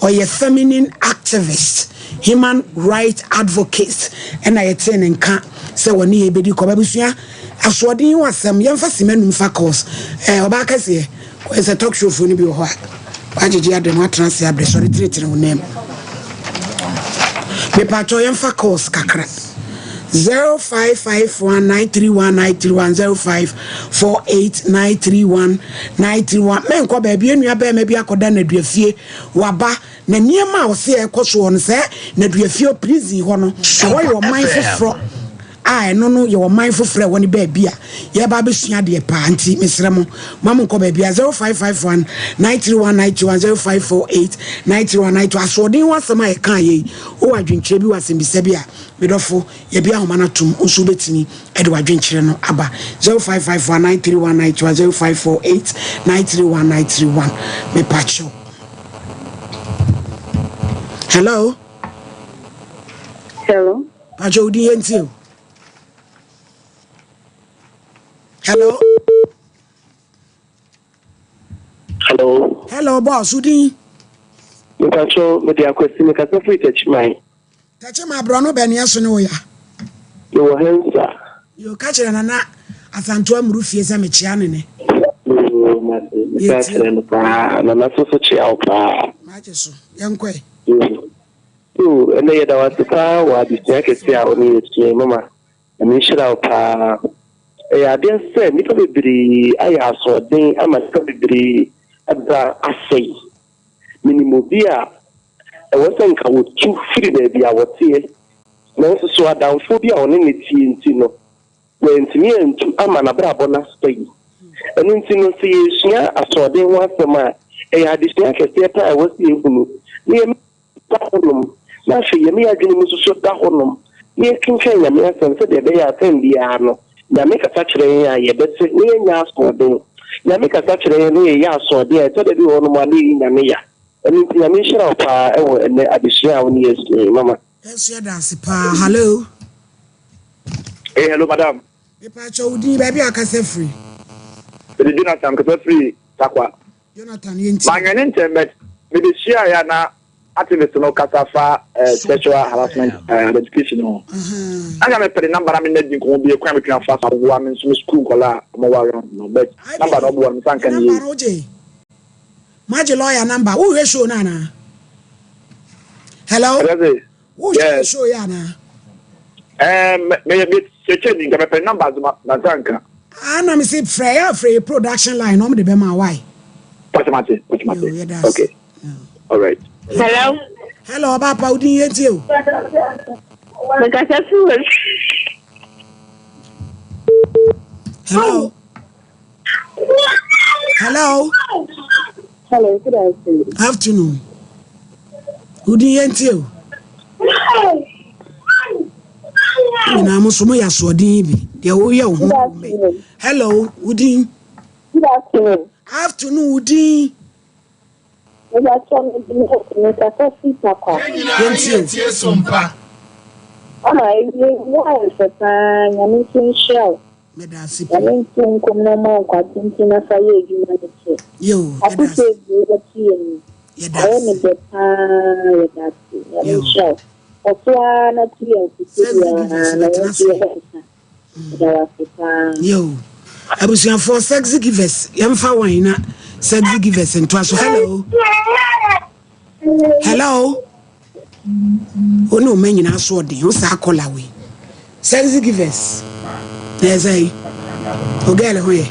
ɔyɛ feminine activist, human right advocate, ɛna yɛtee ne nka sɛ wɔne yɛ bɛdi kɔ babusua asoɔden ho asɛm. Yɛmfa sima num fa course ɔbaa kɛseɛ kɔyɛ sɛ talk show foɔ no bi wɔ hɔ a wagyegye adɛm atena ase abrɛ sɔre tenetene wo nam. Mepatwɔ, yɛmfa course kakra. 0551931931, 0548931931. Menkɔ baabi. Enua bɛrima bi akɔda naduafie waba na nneɛma a ɔsɛ ɛkɔ soɔ no sɛ naduafie prison hɔ no, ɛhɔ yɛ ɔman foforɔ a ɛno no yɛ ɔman foforɔ a ɛwɔ ne baabi a yɛba abɛsua adeɛ paa. Nti mesrɛ mo, ma mo nkɔ baabi a. 0551931931, 05489319 asoɔden ho asɛm a yɛka yɛ yi, wowɔ adwenkyerɛ bi, wɔ asɛmbisa bi a, medɔfo, yɛbi ahoma no atom nso, wobɛtumi ɛde w'adwenkyerɛ no aba. 0551931931, 0548931931. Mepakyɛw, hello. Hello. Pakyɛw, wodin yɛntie o. Hello. Hello. Hello, boss, wodin? Mepakyɛw, mede Akwasi, mekasa firi Takyiman. Tɛkyɛ aborɔ no bɛneɛ so ne wo ya. Mewɔ Hensa. Yo, ka kyerɛ Nana Asanto Amuru fie sɛ mekyea ne ne. Oo, mate. Meka kyerɛ no paa. Nana so kyea wo paa. Magye so, yɛnkɔe. So, ɛnɛ yɛda wo ase paa wɔ adesua kɛse a wo ne yɛsua yi, mama. Nyame nhyira wo paa. Ɛyɛ adeɛ sɛ nnipa bebree ayɛ asoɔden ama nnipa bebree bra asɛe. Menim obi a ɛwɔ sɛ nka wɔtu firi baabi a wɔteɛ. Nanso so adamfoɔ bi a ɔne no teɛ nti no, wantumi antu ama n'abrabɔ no asɛe? Ɛno nti no, sɛ yɛresua asoɔden ho asɛm a, ɛyɛ adesua kɛseɛ paa a ɛwɔ sɛ yɛhunu, na yɛma da hɔnom, na afei yɛma yɛn adwene mu nso so da hɔnom, na yɛkenkan Nyame asɛm sɛdeɛ ɛbɛyɛ a tɛm biara no, Nyame kasa kyerɛ yɛn a yɛbɛte na yɛnyɛ asoɔden. Nyame kasa kyerɛ yɛn na yɛyɛ asoɔden a, ɛtɔ da bi wɔ hɔnom a na yɛyi Nyame ya. Ɛno nti Nyame nhyira wo paa ɛwɔ ɛnɛ adesua a wo ne yɛn asua yi, mama. Yɛn nso yɛda ase paa. Hallo. Hey, hello madam. Mepaakyɛw wo din, baabi a akasa firi. Mede Jonathan kasa firi Tarkwa. Jonathan yɛn ti. Manwɛne ntɛm but mede hyiaeɛ a na activist no kasa fa eh, sexual harassment eh, identification ho. Anka mepɛ ne number na me na di nkɔmmɔ bi kwan metumi afa so aboa me nso me school nkɔla a wɔwɔ around no but number na ɔboa no me nsa nka ne Number yie. no wogye. Magye lawyer number. Wohwɛ show no anaa? Hello? Ɛdɛ se Wohwɛ yes. show yi anaa? Eh, me me me kyerɛkyerɛ ni nka mepɛ ne number ma na nsa nka. Ah, na me se frɛ yɛ frɛ yɛ production line na ɔmo de bɛma why? Pakyɛ mate, pakyɛ Yo, mate. yɛda ase. Okay. All right. Hello. Hello, ɔba pa wo din yɛn tie o. Mekasa fi wɔ. Hello. Hello. Hello, good afternoon. Afternoon. Wo din yɛn tie o. Nyinaa mo so mo yɛ asoɔden yi bi. Deɛ woyɛ wo ho. Good afternoon. Hello, wo din. Good afternoon. Afternoon, wo din. Mekasa fi Tarkwa. Yɛn nyinaa yɛtie Sompa. Ama ewie mu ayɛ fɛ paa, Nyame nso nhyira wo. Meda ase pii. Nyame nto nkom na ɔma wo nkwa tenten na fa yɛ adwuma no kyɛ. Yo, yɛda Afotu ase. ebie wobɛto yɛn yi, Yɛda ayɛ me ase. dɛ paa, yɛda ase. Nyame Yo. nhyira wo. Kɔ so ara na tu yɛn fo Sexy biara givers na yɛn bɛtena nso ase. yɛbɛsesa. Yɛda wo ase paa. Yo. Abusuafoɔ sexy givers yɛmfa wɔn na sexy givers ntoa so. Hello. Hello. Wo ne ɔma nyinaa so ɔden wo saa kɔla wei. Sexy givers. Na ɛsɛ yi. O girl ho yɛ.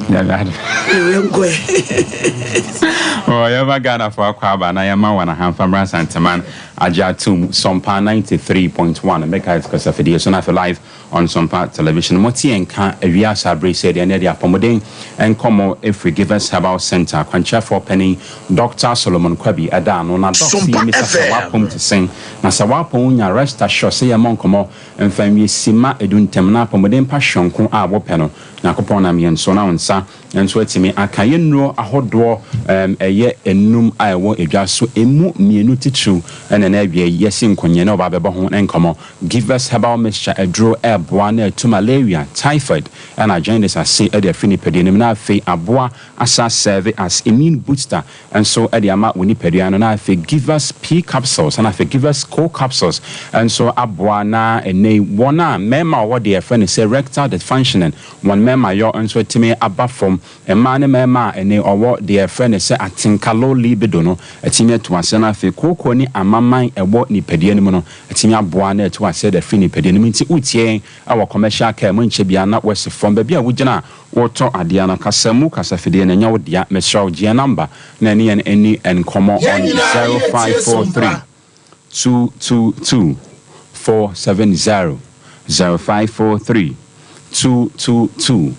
Yɛnkɔ ɛ. Oh, yɛma Ghanafoɔ akɔ aba na yɛma wɔn ahamfa mmra Santeman agye atom Sompa 93.1 megahertz kasafidie so na afei live on Sompa Television. Mote yɛn nka awia asa abere sɛ deɛ ne yɛde apɔmuden nkɔmmɔ ɛfiri Givers Herbal Center akwankyerɛfoɔ panin Dr. Solomon Kwabi ɛda ano na doc sɛ Sompa yɛmmisa sɛ FM. woapɔm te sɛn na sɛ woapɔn wonya rest assure sɛ yɛmmɔ nkɔmmɔ mfa nwie sima edu ntɛm na apɔmuden pa hyɔnko a wopɛ no Nyankopɔn nam yɛn so na wo nsa nso atumi aka yɛn nnuro ahodoɔ ɛyɛ enum a ɛwɔ edwa so emu mmienu titiriw ɛna na awie yi yɛsi nkonnwa na ɔba abɛbɔ ho nkɔmmɔ. Givers Herbal Mixture aduro ɛɛboa na ɛtu malaria, typhoid ɛna jaundice ase ɛde afiri nipadua no mu na afei aboa asa serve as immune booster nso ɛde ama wɔ nipadua no na afei Givers P capsules ɛna afei Givers Co capsules nso aboa na ɛnɛ yi wɔn a mmarima a wɔwɔ deɛ yɛfrɛ no sɛ erectile dysfunctioning wɔn mmarima yɔ nso atumi aba fam mmaa ne mmarima a ɛnɛ ɔwɔ deɛ yɛfrɛ no sɛ atenka low libido no atumi atu ase na afei kooko ne amaman ɛwɔ nipadua no mu no atumi aboa na atu ase de afiri nipadua no mu nti wotie ɛwɔ commercial care mu nkyɛ bia na wɔasi fam baabi a wogyina a wɔtɔ adeɛ no kasa mu kasafidie no ɛnyɛ wo dea mesrɛ wo gyeɛ number na ɛne yɛn ani nkɔmmɔ Yɛn on nyinaa yɛtie 0543 Sompa. 222 470 0543 222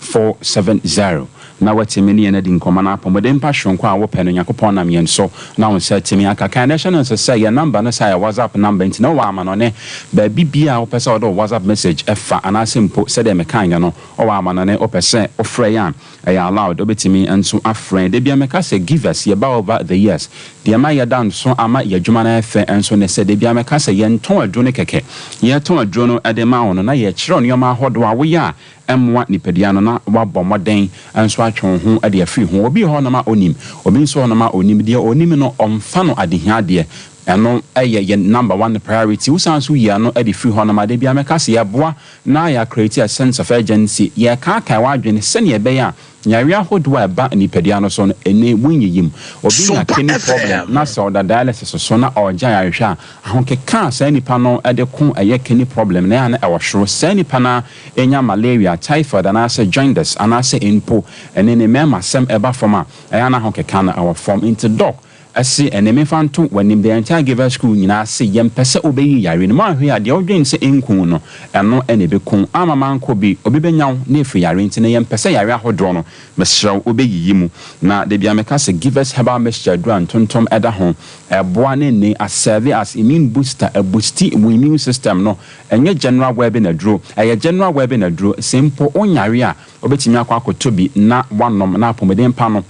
470 na watumi ne yɛn adi nkɔmmɔ no apɔmuden mpa soronko a wopɛ no Nyankopɔn nam yɛn so na wo nsa atumi aka kan na ɛhyɛ no nso sɛ yɛn number no sɛ yɛ WhatsApp number nti na wowɔ amanɔne baabi bia a wopɛ sɛ wode wo WhatsApp message ɛfa anaasɛ mpo sɛdeɛ mekaeɛ no ɔwɔ amanɔne wopɛ sɛ wofrɛ yɛn a ɛyɛ allowed wobɛtumi nso afrɛ da bia mɛka sɛ givers yɛba over the years deɛ ma yɛda nso ama yɛadwuma no ɛfɛ nso ne sɛ da bia mɛka sɛ yɛntɔn aduro no kɛkɛ yɛtɔn aduro no de ma wo no na yɛkyerɛ nneɛma ahodoɔ a woyɛ a ɛmmoa nipadua no na wabɔ mmɔden nso atwe wo ho de afiri ho. Obi wɔ hɔnom a onim, obi nso wɔ hɔnom a onim. Deɛ onim no ɔmfa no adehia adeɛ. Ɛno ɛyɛ yɛn number one priority. Wosan so yi ano de firi hɔnom a da bia mɛka sɛ yɛboa na yɛ create a sense of urgency. Yɛkaakae w'adwene sɛnea ɛbɛyɛ a nyare ahodoɔ a ɛba nipadua no so no ɛne wonyiyim. Obi nya Sompa kidney problem FM. na sɛ ɔda dialysis so na ɔgya ayarehwɛ a ahokeka a saa nipa no de ko ɛyɛ kidney problem na ɛyɛ a na ɛwɔ soro. Saa nipa no ɛnya malaria, typhoid anaasɛ jaundice anaasɛ mpo ɛne ne mmarima sɛm ɛba fam a ɛyɛ a na ahokeka no ɛwɔ fam. Nti doc Se ɛnne memfa nto w'anim, the entire Givers crew nyinaa se yɛmpɛ sɛ wobɛyi yareɛ no mu anhwɛ a deɛ wodwen sɛ ɛnku wo no ɛno na ɛbɛku wo, amma mankɔ bi obi bɛnya wo na ɛfiri yareɛ nti na yɛmpɛ sɛ yareɛ ahodoɔ no mesrɛ wo wobɛyiyi mu na da biara meka sɛ Givers herbal mixture aduru a ntontom da ho ɛboa ne nne asɛve as immune booster ɛboosti wo immune system no ɛnyɛ general wellbeing aduro ɛyɛ general wellbeing aduro sɛ mpo wonyare a wobɛtumi akɔ akɔtɔ bi na woanom na apɔmuden pa no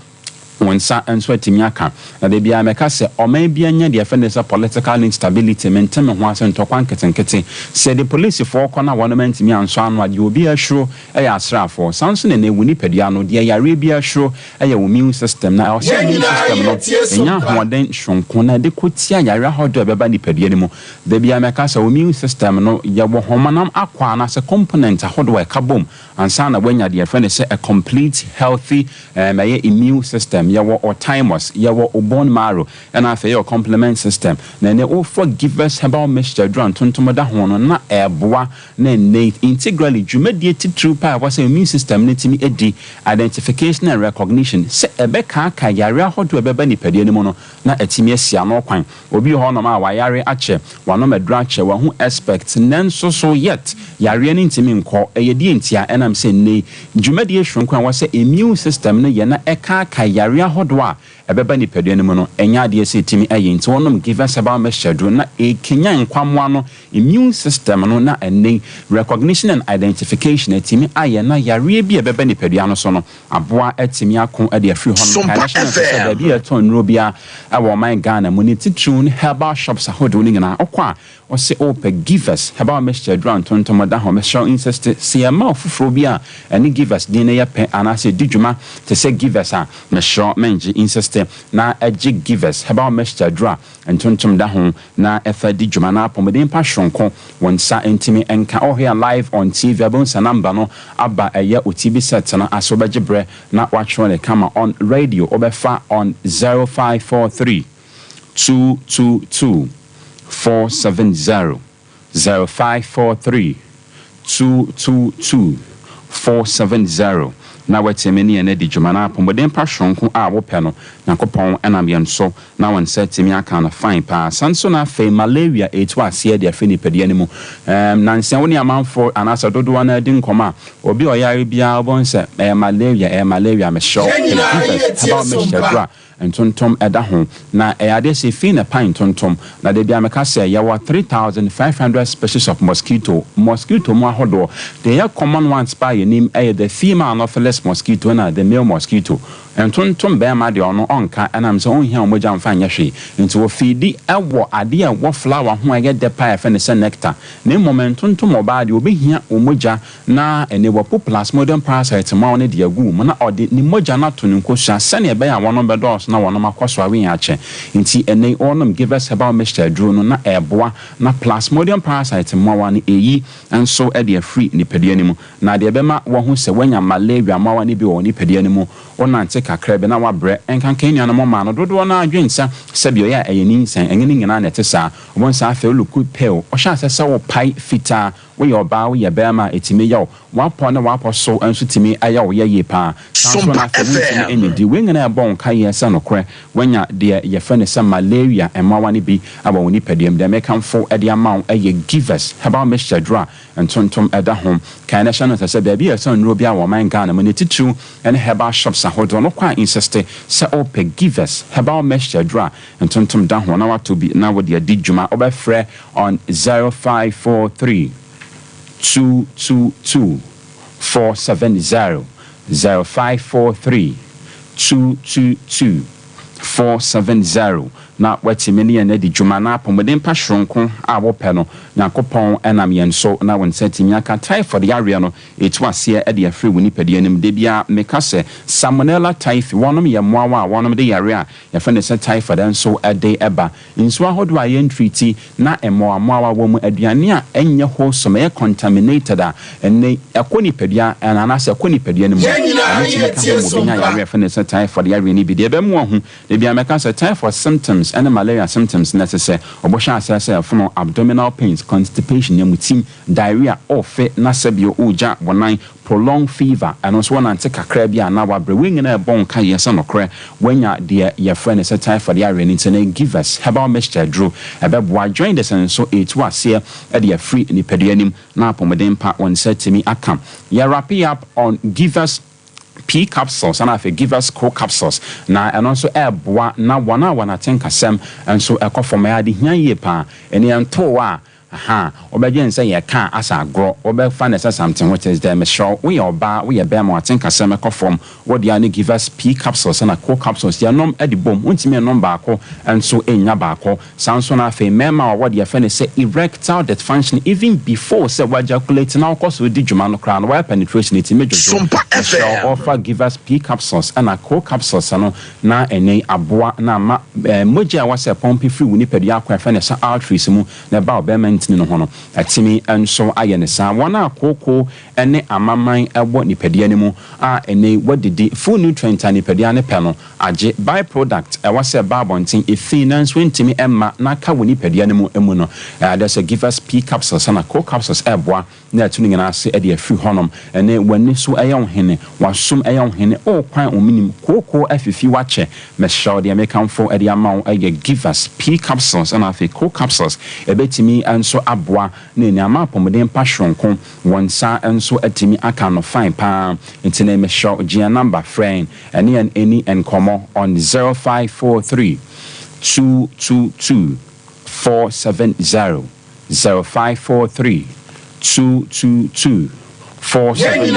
Wo nsa nso atumi aka. Na da biara mɛka sɛ, ɔman biara nya deɛ yɛfrɛ no sɛ political instability, mente me ho ase, ntɔkwa nketenkete. Sɛ yɛde polisifoɔ kɔ na wɔnom antumi ansɔ ano a, deɛ obiara suro yɛ asraafoɔ. Saa nso na ɛnnɛ wo nipadua no, deɛ yareɛ biara suro yɛ wo immune system. Na ɛwɔ sɛ immune system no nya ahoɔden soronko na ɛde ko tia yareɛ ahodoɔ a ɛbɛba nipadua no mu. Da biara mɛka sɛ wo immune system no, yɛwɔ honam akwaa anaasɛ component ahodoɔ a ɛka bom Ansa na woanya deɛ yɛfrɛ no sɛ a complete healthy um ɛyɛ immune system, yɛwɔ wo thymus, yɛwɔ wo bone marrow, ɛna afei yɛwɔ complement system. Na ɛnɛ wofa Givers herbal mixture aduru a ntontom da ho no na ɛreboa na ɛnnɛ yi integrally dwumadie titiriw paa a ɛwɔ sɛ immune system no tumi di, identification and recognition, sɛ ɛbɛkaakae yareɛ ahodoɔ a ɛbɛba nipadua no mu no na atumi asi ano kwan. Obi wɔ hɔnom a wayare akyɛ, wanom aduru akyɛ, wahu expect, nanso so yet yareɛ no ntumi nkɔ. Ɛyɛ deɛ ntia? Ɛnam sɛ nnɛ yi dwumadie soronko a ɛwɔ sɛ immune system no yɛ na ɛkaakae yareɛ ahodoɔ a ɛbɛba nipadua no mu no, ɛnyɛ adeɛ sɛ ɛtumi yɛ. Nti wɔnom Givers Herbal Mixture aduro na ɛrekanyan nkwammoa no immune system no na ɛnnɛ yi recognition and identification atumi ayɛ na yareɛ bi a ɛbɛba nipadua no so no Aboa atumi ako de afiri hɔ nom. Kae na hyɛ no nso sɛ baabi a yɛtɔn nnuro biara wɔ ɔman Ghana mu, ne titiriw ne herbal shops ahodoɔ no nyinaa, wokɔ a wose wopɛ Givers herbal mixture aduro a ntontom da ho. Mesrɛ wo insist sɛ yɛma wo foforɔ bi a ɛne Givers din no yɛ pɛ anaasɛ ɛdi dwuma te sɛ Givers a, mesrɛ wo mengye. Insist na gye Givers herbal mixture aduro a ntontom da ho na fa di dwuma na apɔmuden pa soronko wo nsa ntumi nka. Oh hwɛ live on TV a wobɛhu sɛ number no aba ɛyɛ wo TV set no ase wobɛgye berɛ na woatwerɛ no kama. On radio wobɛfa on 0543 222 470. 0543 222 470 na woatumi ne yɛn adi dwuma na apɔmuden pa soronko a wopɛ no Nyankopɔn nam yɛn so na wo nsa atumi aka no fine paa. San nso na afei malaria ɛretu aseɛ de afiri nipadua no mu. Ɛɛm nansa wo ne amanfoɔ anaasɛ dodoɔ no ara di nkɔmmɔ a obi a ɔyare biara wobɛhu sɛ ɛyɛ malaria ɛyɛ malaria mesrɛ wo pɛ Givers herbal mixture aduro a Ntontom da ho, na ɛyɛ adeɛ sɛ fi na ɛpae ntontom. Na da biara meka sɛ yɛwɔ 3,500 species of mosquito, mosquito mu ahodoɔ. Deɛ ɛyɛ common ones paa a yɛnim yɛ the female anopheles mosquito ɛna the male mosquito. Ntontom barima deɛ ɔno ɔnka ɛnam sɛ ɔnhia wo mogya mfa nyɛ hwee. Nti ɔfiidi wɔ adeɛ a ɛwɔ flower ho a ɛyɛ dɛ paa a yɛfrɛ no sɛ nectar. Na mmom ntontom ɔbaa deɛ ɔbɛhia wo mogya Na ɛnne wapu Plasmodium parasite mmoawa no de agu wo mu na ɔde ne mogya no ato ne nkosua sɛnea ɛbɛyɛ a wɔnom bɛdɔɔso na wɔnom akɔ so awe akyɛ. Nti ɛnnɛ yi wɔnom Givers Herbal Mixture aduro no na ɛreboa na Plasmodium parasite mmoawa no ɛyi nso de afiri nipadua no mu. Na deɛ ɛbɛma wahu sɛ wanya malaria mmoawa no bi wɔ wo nipadua no mu, wonante kakra bi na wabrɛ. Ɛnkanka yɛn nuanom mmaa no dodoɔ no ara dwen sɛ sɛbi ɔyɛ a ɛyɛ nyinsɛn, ɛnyɛ ne nyinaa na ɛte saa. Wobɛhu sɛ afei wo look pale, wohyɛ aseɛ sɛ wopae fitaa, Woyɛ ɔbaa, woyɛ barima a, ɛtumi yɛ wo. W'apɔ ne w'apɔ so nso tumi yɛ wo yɛ yie paa. Saa nso na afei wontumi nnidi. Wei nyinaa ɛbɔ wo nkaeɛ sɛ nokorɛ woanya deɛ yɛfrɛ no sɛ malaria mmoawa no bi wɔ wo nipadua mu. Deɛ mekamfo de ama wo yɛ Givers Herbal Mixture aduro a ntontom da ho. Kae na hyɛ no nsa sɛ baabi a yɛtɔn nnuro biara wɔ ɔman Ghana mu, ne titiriw ne herbal shops ahodoɔ no, kɔ a insiste sɛ wopɛ Givers Herbal Mixture aduro a ntontom da ho na woatɔ bi na wode adi dwuma. Wobɛfrɛ on 0543 222 470, 0543 222 470, na woatumi ne yɛn adi dwuma na apɔmuden pa soronko a wopɛ no, Nyankopɔn nam yɛn so na wo nsa atumi aka. Typhoid yareɛ no, ɛtu aseɛ de afiri wo nipadua no mu. Da biara meka sɛ, Salmonella typhi, wɔnom yɛ mmoawa a wɔnom de yareɛ a yɛfrɛ no sɛ typhoid nso de ba. Nsu ahodoɔ a yɛntriti na mmoawammoawa wɔ mu, aduane a ɛnyɛ wholesome, ɛyɛ contaminated a ɛnnɛ ɛkɔ nipadua anaasɛ ɛkɔ nipadua no mu a, ɛno tumi ka ho ma obi nya yareɛ a yɛfrɛ no sɛ typhoid yareɛ no bi. Deɛ ɛbɛma wahu da biara. bia mɛka sɛ typhoid symptoms ne malaria symptoms no ɛte sɛ ɔbɔhyɛ aseɛ sɛ ɛfono, abdominal pains, constipation, nyamutim, diarrhea, ɔɔfe na sɛbio oogya wo nan, prolonged fever, ɛno nso wonante kakra bi a na wabrɛ. Wei nyinaa ɛbɔ wo nkaeɛ sɛ nokorɛ woanya deɛ yɛfrɛ no sɛ typhoid yareɛ no nti no Givers herbal mixture aduro ɛbɛboa. Jaundice nso ɛretu aseɛ de afiri nipadua no mu na apɔmuden pa wo nsa atumi aka. Yɛ wrap up on Givers Pea capsules ɛna afei Givers Co capsules na ɛno nso ɛreboa na wɔn a wɔn atenkasɛm nso ɛkɔ fam. Ɛyɛ adehia yie paa. Ɛnni ɛntoo a Ahaa, wobɛdwen sɛ yɛka a asa agorɔ, wobɛfa no sɛ something which is there. Mesrɛ wo, woyɛ ɔbaa, woyɛ bɛɛma, w'atenkasɛm kɔ fam, wo dea ne Givers Pea capsules ɛna Co capsules, yɛnom de bom, wontumi nnom baako nso nnya baako. Saa nso na afei mɛɛma a wɔwɔ deɛ yɛfrɛ no sɛ erectile dysfunction, even before sɛ wo ejaculate na wokɔ so di dwuma no koraa no, wire penetration ɛtumi dwodwo. Sompa Mesrɛ FM. wo, fa Givers Pea capsules ɛna Co capsules no na ɛnnɛ yi aboa na ama mogya a ɛwɔ sɛ ɛpɔmpe firi wo nipadua akɔ a yɛfrɛ no sɛ arteries mu na ɛba ɔbarima ntini no ho no, atumi nso ayɛ no saa. Wɔn a kooko ne amaman wɔ nipadua no mu a ɛnnɛ yi wɔadidi full nutrient a nipadua no pɛ no agye, by-product ɛwɔ sɛ ɛba abɔnten, efi nanso ɛntumi mma na aka wɔ nipadua no mu mu no, ɛyɛ sɛ Givers Pea Capsules ɛna Co Capsules ɛreboa na atu ne nyinaa ase de afiri hɔnom. Ɛne w'ani so yɛ wo hene, w'asom yɛ wo hene, o kwan omenim, kooko afifi w'akyɛ. Mesrɛ wo, deɛ mekamfo de ama wo yɛ Givers Pea Capsules ɛna afei Co Capsules. Ɛbɛtumi nso aboa na ɛni ama apɔmuden pa soronko, wo nsa nso atumi aka no fine paa. Nti no mesrɛ wo, gye yɛn number frɛ yɛn, ɛne yɛn ɛni nkɔmmɔ on 0543 222 470. 0543 222 470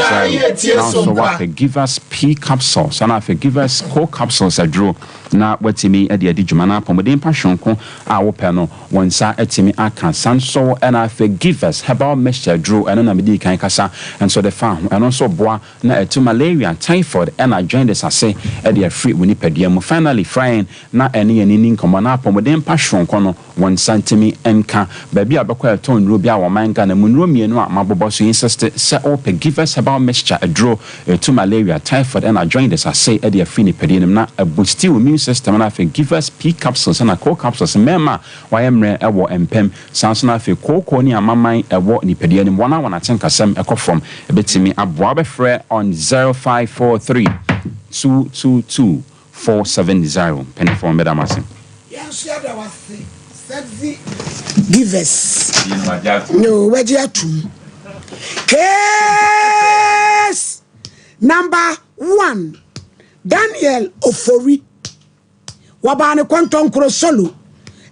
Nanso woapɛ Givers P Capsules anaa afei Givers Co Capsules aduro na woatumi de adi dwuma na apɔmuden pa soronko a wopɛ no wo nsa atumi aka. San nso na afei Givers Herbal Mixture aduro, ɛno na medii kan kasa nso de faa ho, ɛno nso boa na atu malaria, typhoid ɛna jaundice ase de afiri wo nipadua mu. Finally, fra yɛn na ɛne yɛn nni nkɔmmɔ na apɔmuden pa soronko no Wo nsa ntumi nka baabi a wobɛkɔ a yɛtɔn nnuro biara wɔ ɔman Ghana mu. Nnuro mmienu a mabobɔ so yi insiste sɛ wopɛ Givers Herbal Mixture aduro, ɛtu malaria, typhoid ɛna jaundice ase de afiri nipadua no mu na abusti wo immune system na afei Givers Pea Capsules ɛna Co Capsules mmarima a wɔayɛ mmerɛ wɔ mpam saa nso na afei kooko ne amaman ɛwɔ nipadua no mu wɔn a wɔn atenkasɛm ɛkɔ fam ɛbɛtumi aboa. Wobɛfrɛ on 0543 222 470 mpanyinfoɔ meda mo ase. Yɛn nso yɛda wo ase sexy givers no wagye atum case number one Daniel Ofori wɔbaa ne kɔntɔnkoro solo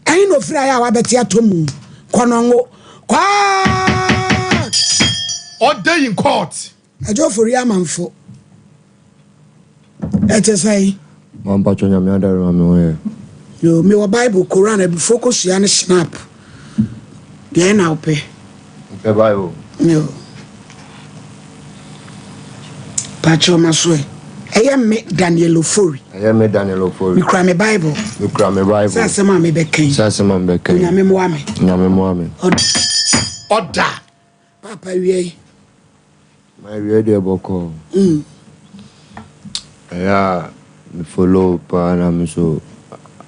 ɛhe na ofiri ayɛ a wabɛte atɔ mu kɔnɔngo court. Order in court. Agya Ofori Amanfo, ɛte sɛn? Ma mpatsɔ Nyame adaworo ma me ho yɛ. Yo, mewɔ Bible, Koran, abufuo kosua ne Schnapp. Deɛn na wopɛ? Mepɛ Bible. Yo. Pakyɛw ma so ɛ. Ɛyɛ me Daniel Ofori. Ɛyɛ me Daniel Ofori. Mekura me Bible. Mekura me Bible. Sɛ asɛm a mebɛka yi. Sɛ asɛm a mebɛka yi. Onyame mmoa me. Onyame mmoa me. Ɔda. Paapa awia yi. M'awia deɛ bɔkɔɔ. Ɛyɛ a me follow paa na me nso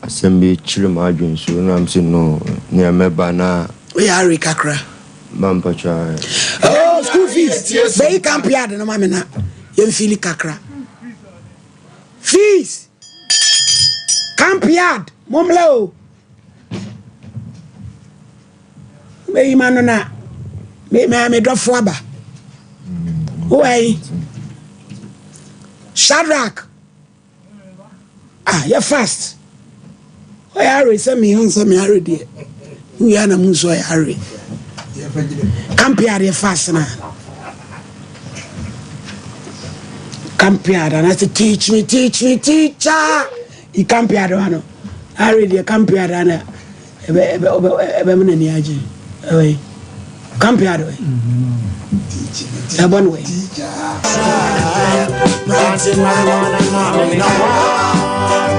asɛm bi kyere m'adwene so na me se no nea mɛba na. Woyɛ are kakra. Ma mpakyɛ ae. Oh school fees bɛyi camp yard no ma me na yɛn fili kakra. Fees camp yard mommla o. Meyi m'ano na me me me dɔfo aba. Wowɔ yi? Shadrach. Ah, yɛ fast. Ɔyɛ are sɛ me ɔn sɛ me are deɛ. Wia na mu nso ɔyɛ are. Kampe adeɛ fast na. Kampe ade anaasɛ teach me teach me teacher. I kampe ade wa no. Are deɛ kampe ade na. Ɛbɛ ɛbɛ ɔbɛ ɛbɛma n'ani agye. Ɛwɔ yi. Kampe ado yi. Ɛbɔ no yi.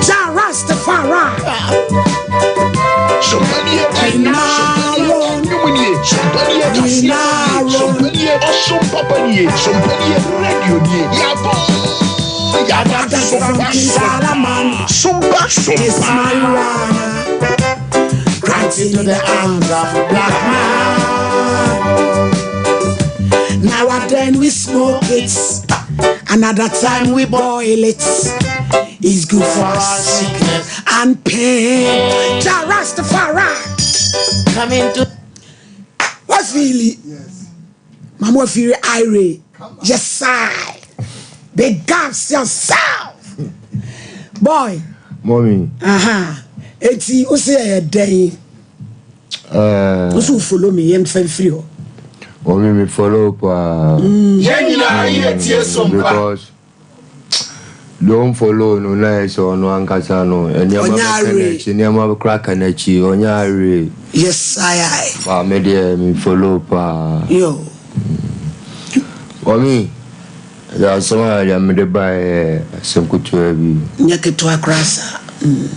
Jah Rastafari. That's from King Solomon. Sumba. This marijuana right into the arms of a black man. Now and then we smoke it, another time we boil it. It's good for our sickness and pain. Jah Rastafari. Coming to. What feeling? Yes. Mama Firi Ire. Yes, I. Big up yourself. Boy. Mommy. Aha. Eti o se ɛyɛ dɛn? Eh. O so follow me yɛn fɛn firi hɔ. Mommy me follow paa. Yɛn nyinaa yɛ tie so mpa. Because don't follow no na yɛ sɛ ɔno ankasa no nneɛma bɛka n'akyi nneɛma kora ka n'akyi ɔnyɛ awie. Yes I I. Ba me deɛ me follow paa. Yo. Mommy. Ɛyɛ asɛm a deɛ mede baeɛ yɛ asɛm ketewa bi. Nyɛ ketewa koraa saa. Mm.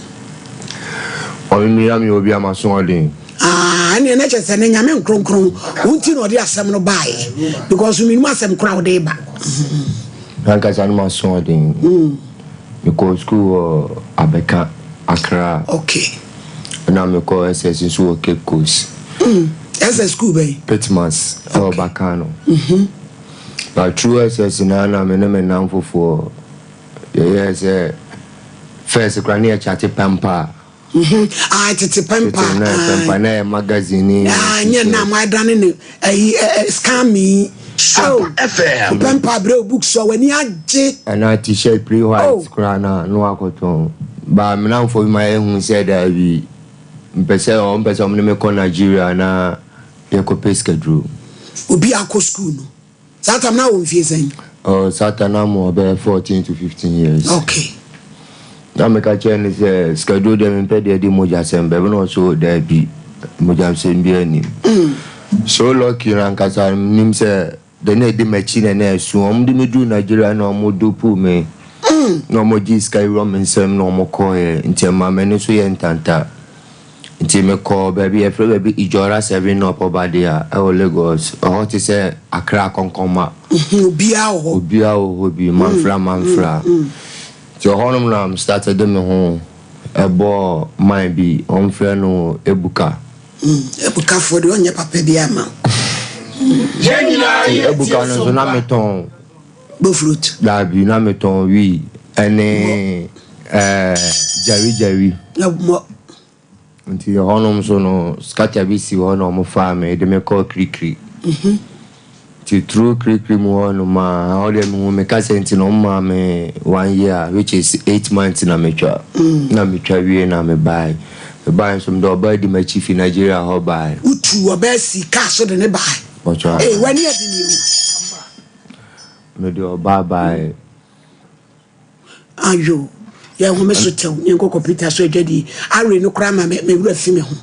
Ɔno me ya meyɛ obi a maso ɔden. Ah, ɛneɛ na kyerɛ sɛ ne nyame nkronkron wo nti na ɔde asɛm no baeɛ because menim asɛm koraa wode ba. Nankasa no maso ɔden. Mm. Mekɔɔ sukuu wɔ Abɛka, Accra. Okay. Ɛna mekɔɔ SS nso wɔ Cape Coast. Mm. SS school bɛn? Pitmas, ɛwɔ Bakano. Mm-hmm. But through SS no ara na me ne me nnamfofoɔ yɛyɛɛ sɛ first koraa ne yɛ chate pɛmpa. Ah, tete pɛmpa. Tete na yɛ pɛmpa na yɛ magazine ni. Ah, nyɛ na mo adane ne ayi scam yi. Sompa FM. Pɛmpa abrɛ o books so w'ani agye. Ɛna t-shirt pre white oh. koraa na no akɔtɔn. Ba me nnamfoɔ bi ma yɛhu sɛ daabi mpɛ sɛ wɔn pɛ sɛ wɔn ne me kɔ Nigeria na Yɛkɔpɛ sikaduro. Obi akɔ sukuu no, saa tam na wɔ mfie sɛn? Oh, saa tam na mewɔ bɛyɛ 14 to 15 years. Okay. Na meka kyerɛ no sɛ sikaduro deɛ mempɛ deɛ ɛde mogyasɛm bɛbi na ɔso daabi mogyasɛm biara nnim. Mm. So lucky no ankasa nim sɛ deɛ na ɛdi m'akyi na na ɛso wɔn de me duru Nigeria na wɔn dopu me mm. na wɔn gye sika wura me nsam na wɔn kɔɛ nti ɛma m'ani so yɛ ntanta. Nti mekɔɔ baabi yɛfrɛ baabi Ijora Seven Up Ɔbadea ɛwɔ Lagos. Ɛhɔ te sɛ Accra Kɔnkɔnma. Obiara wɔ hɔ. Obiara wɔ hɔ bi, manfra manfra. Nti ɛhɔnom na me start de me ho ɛbɔɔ man bi, wɔfrɛ no Ebuka. Ebukafoɔ deɛ ɔnyɛ papa bi ama wo. Yɛn nyinaa Nti yɛ Ebuka tie no so nso na mpa. metɔn. Bofrot. Daabi, na metɔn wii ɛne ɛɛ gyari gyari. Mmɔ. Nti ɛhɔnom nso no scatter bi si hɔ na wɔn faa me de me kɔɔ Kirikiri. Nti through Kirikiri mu hɔ nom a ɛhɔ deɛ mehu me kasa nti no wɔn maa me one year which is 8 months na metwa. Na metwa wie na me bae. Me bae nso mede ɔbaa di m'akyi fi Nigeria hɔ bae. Wotuu ɔbaa sii kaa so de ne bae. Ɔtwa. Ee w'ani adi ni o. Mede ɔbaa bae. Ayo, yɛn home so tɛw ne yɛnkɔ kɔmputa so adwadie. Awe no koraa ma me me werɛ fi me ho.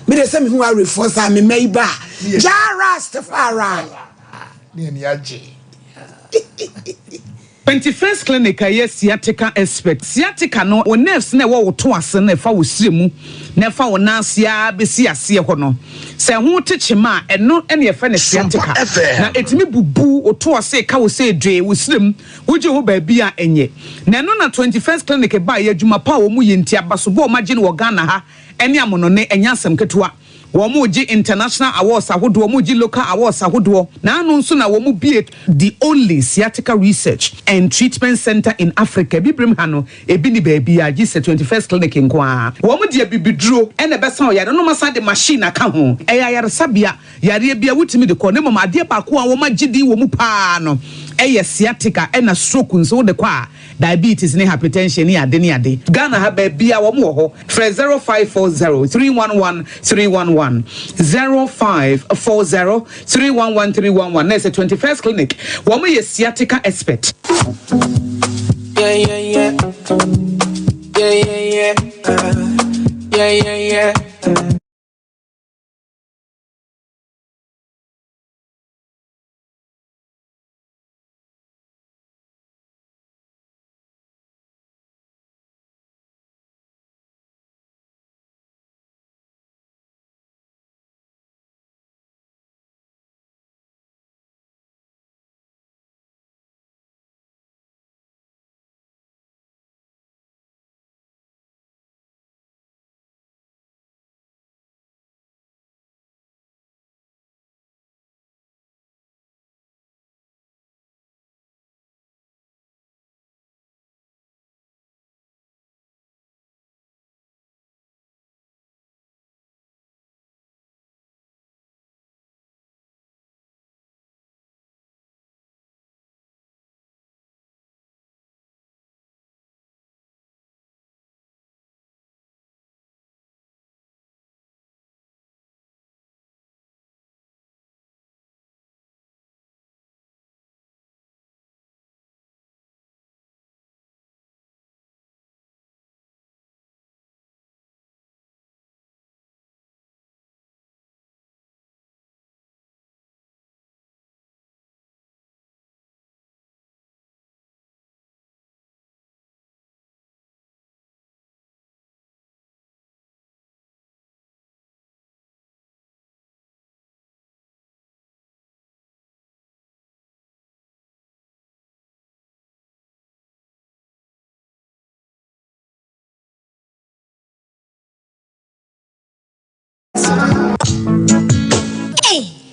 Me de sɛ mehu awefoɔ saa me mma yi ba a, Jah Rastafari. Ne ani agye. 21st Clinic a ɛyɛ sciatica expert. Sciatica no, wo nerves no a ɛwɔ wo to ase no a ɛfa wo srɛ mu na ɛfa wo nan ase ara bɛsi aseɛ hɔ no, sɛ ɛho te kyema a, ɛno na yɛfrɛ no Sompa sciatica. FM. Na ɛtumi bubu wo to ase ka wo sɛ dwee, wo srɛ mu, wogye ho baabi a ɛnyɛ. Na ɛno na 21st Clinic baeɛ, adwuma pa a wɔyɛ nti, abasobɔ a wɔagye no wɔ Ghana ha ne amonɔne, ɛnyɛ asɛm ketewa. Wɔregye international awards ahodoɔ, wɔregye local awards ahodoɔ. Na ano nso na wɔbue the only sciatica research and treatment centre in Africa. Abibirem ha no, ebi nni baabiara gye sɛ 21st Clinic nko ara. Wɔde abibiduro na ɛbɛsa wo yareɛ na wɔasan de machine aka ho. Ɛyɛ ayaresabea, yareɛ biara wotumi de kɔ. Na mmom adeɛ baako a wɔagye din wɔ mu pa ara no yɛ sciatica ɛna stroke nso wode kɔ a, diabetes ne hypertension ne ade ne ade. Ghana ha baabiara wɔn wɔ hɔ. Frɛ 0540 311 311, 0540 311 311 na ɛsɛ 21st Clinic. Wɔn yɛ sciatica expert. Yeah, yeah, yeah. Yeah, yeah. Yeah, yeah.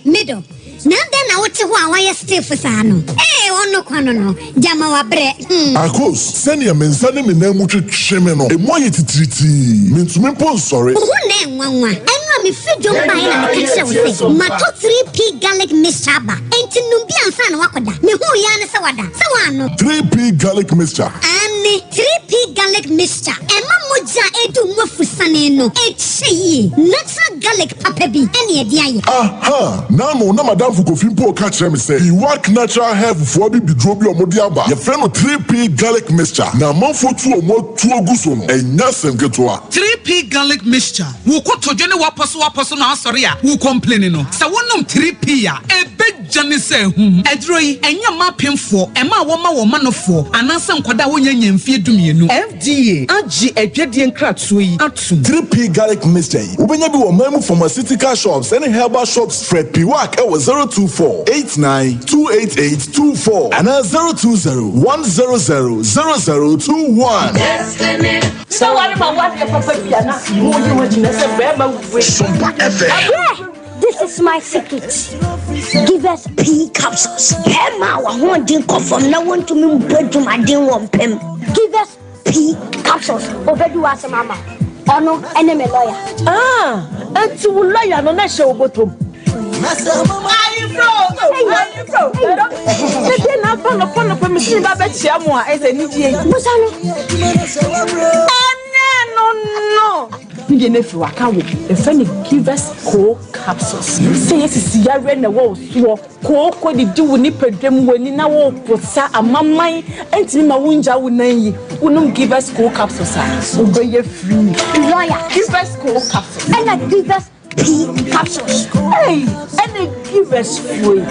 Middle, na adɛn na wote hɔ a woayɛ stiff saa no? Ee, ɔno kwa no no, gyama wabrɛ, hmm. Akos, sɛnea me nsa ne me nan mu twetwe me no, emu ayɛ titiritii. Mintumi mpo nsɔre. Wo ho na ɛnwanwa. Ɛno a mefiri dwom baeɛ na meka kyerɛɛ wo sɛ matɔ 3P Garlic Mixture aba, enti nom bi ansa na woakɔda. Mehuu yɛ ara ne sɛ wada. Sɛ woannom. 3P Garlic Mixture. Aane, 3P Garlic Mixture. Ɛma mogya a ɛdu mu afusane no kyɛ yie. Natural garlic papa bi ne ɛde ayɛ. Aha! N'ano na m'adamfo Kofi mpo reka kyerɛ me sɛ Iwak Natural Health foɔ abibiduro bi a wɔde aba, yɛfrɛ no 3P Garlic Mixture, na amanfoɔ tu wɔn atuo gu so no, ɛnyɛ asɛm ketewa. 3P Garlic Mixture, Wo kotodwe ne w'apɔsowapɔso na asɔre a wo complaini no, sɛ wonom 3P a, ɛbɛ. Gya ne sɛ ahum. Aduro yi, ɛnyɛ mma apemfoɔ, mmaa a wɔma wɔn manofoɔ, anaasɛ nkwadaa a wɔnnya nnya mfeɛ dumienu. FDA agye adwadie nkratoɔ yi atom. 3P Garlic Mixture yi, wobɛnya bi wɔ ɔman mu pharmaceutical shops ne herbal shops. Frɛ Piwak wɔ 024 89 288 24 anaa 020 100 0021. Sɛ ware ma woadeɛ papa bi a na moyi ho agyina sɛ bɛrima wei. Sompa FM. This is my secret. Give us P capsules. Bɛrima a wahoɔden kɔ fam na wɔntumi mbɔ adwumaden wɔ mpam. Give us P capsules. Obedi w'asɛm ama. Ɔno ɛne me lawyer. Ah, enti wo lawyer no na hyɛ wo bɔtɔm. Sɛdeɛ na aba nɔpɔ nɔpɔ mesi ne ba bɛkyia mo a ɛsɛ anigyeɛ yi. Busa no. Ɛnyɛ no no. Ne deɛ no afiri waka wo. Yɛfrɛ no Givers Coal Capsules. Sɛ yɛ sisi yareɛ na ɛwɔ wo soɔ, kooko didi wo nipadua mu, w'ani na woreposa, amaman ntumi ma wongya wo nan yi, wonom Givers Coal Capsules a, wobɛyɛ free. Lawyer. Givers Coal Capsules. Ɛna Givers P Capsules. Ei, ɛna Givers foɔ yi,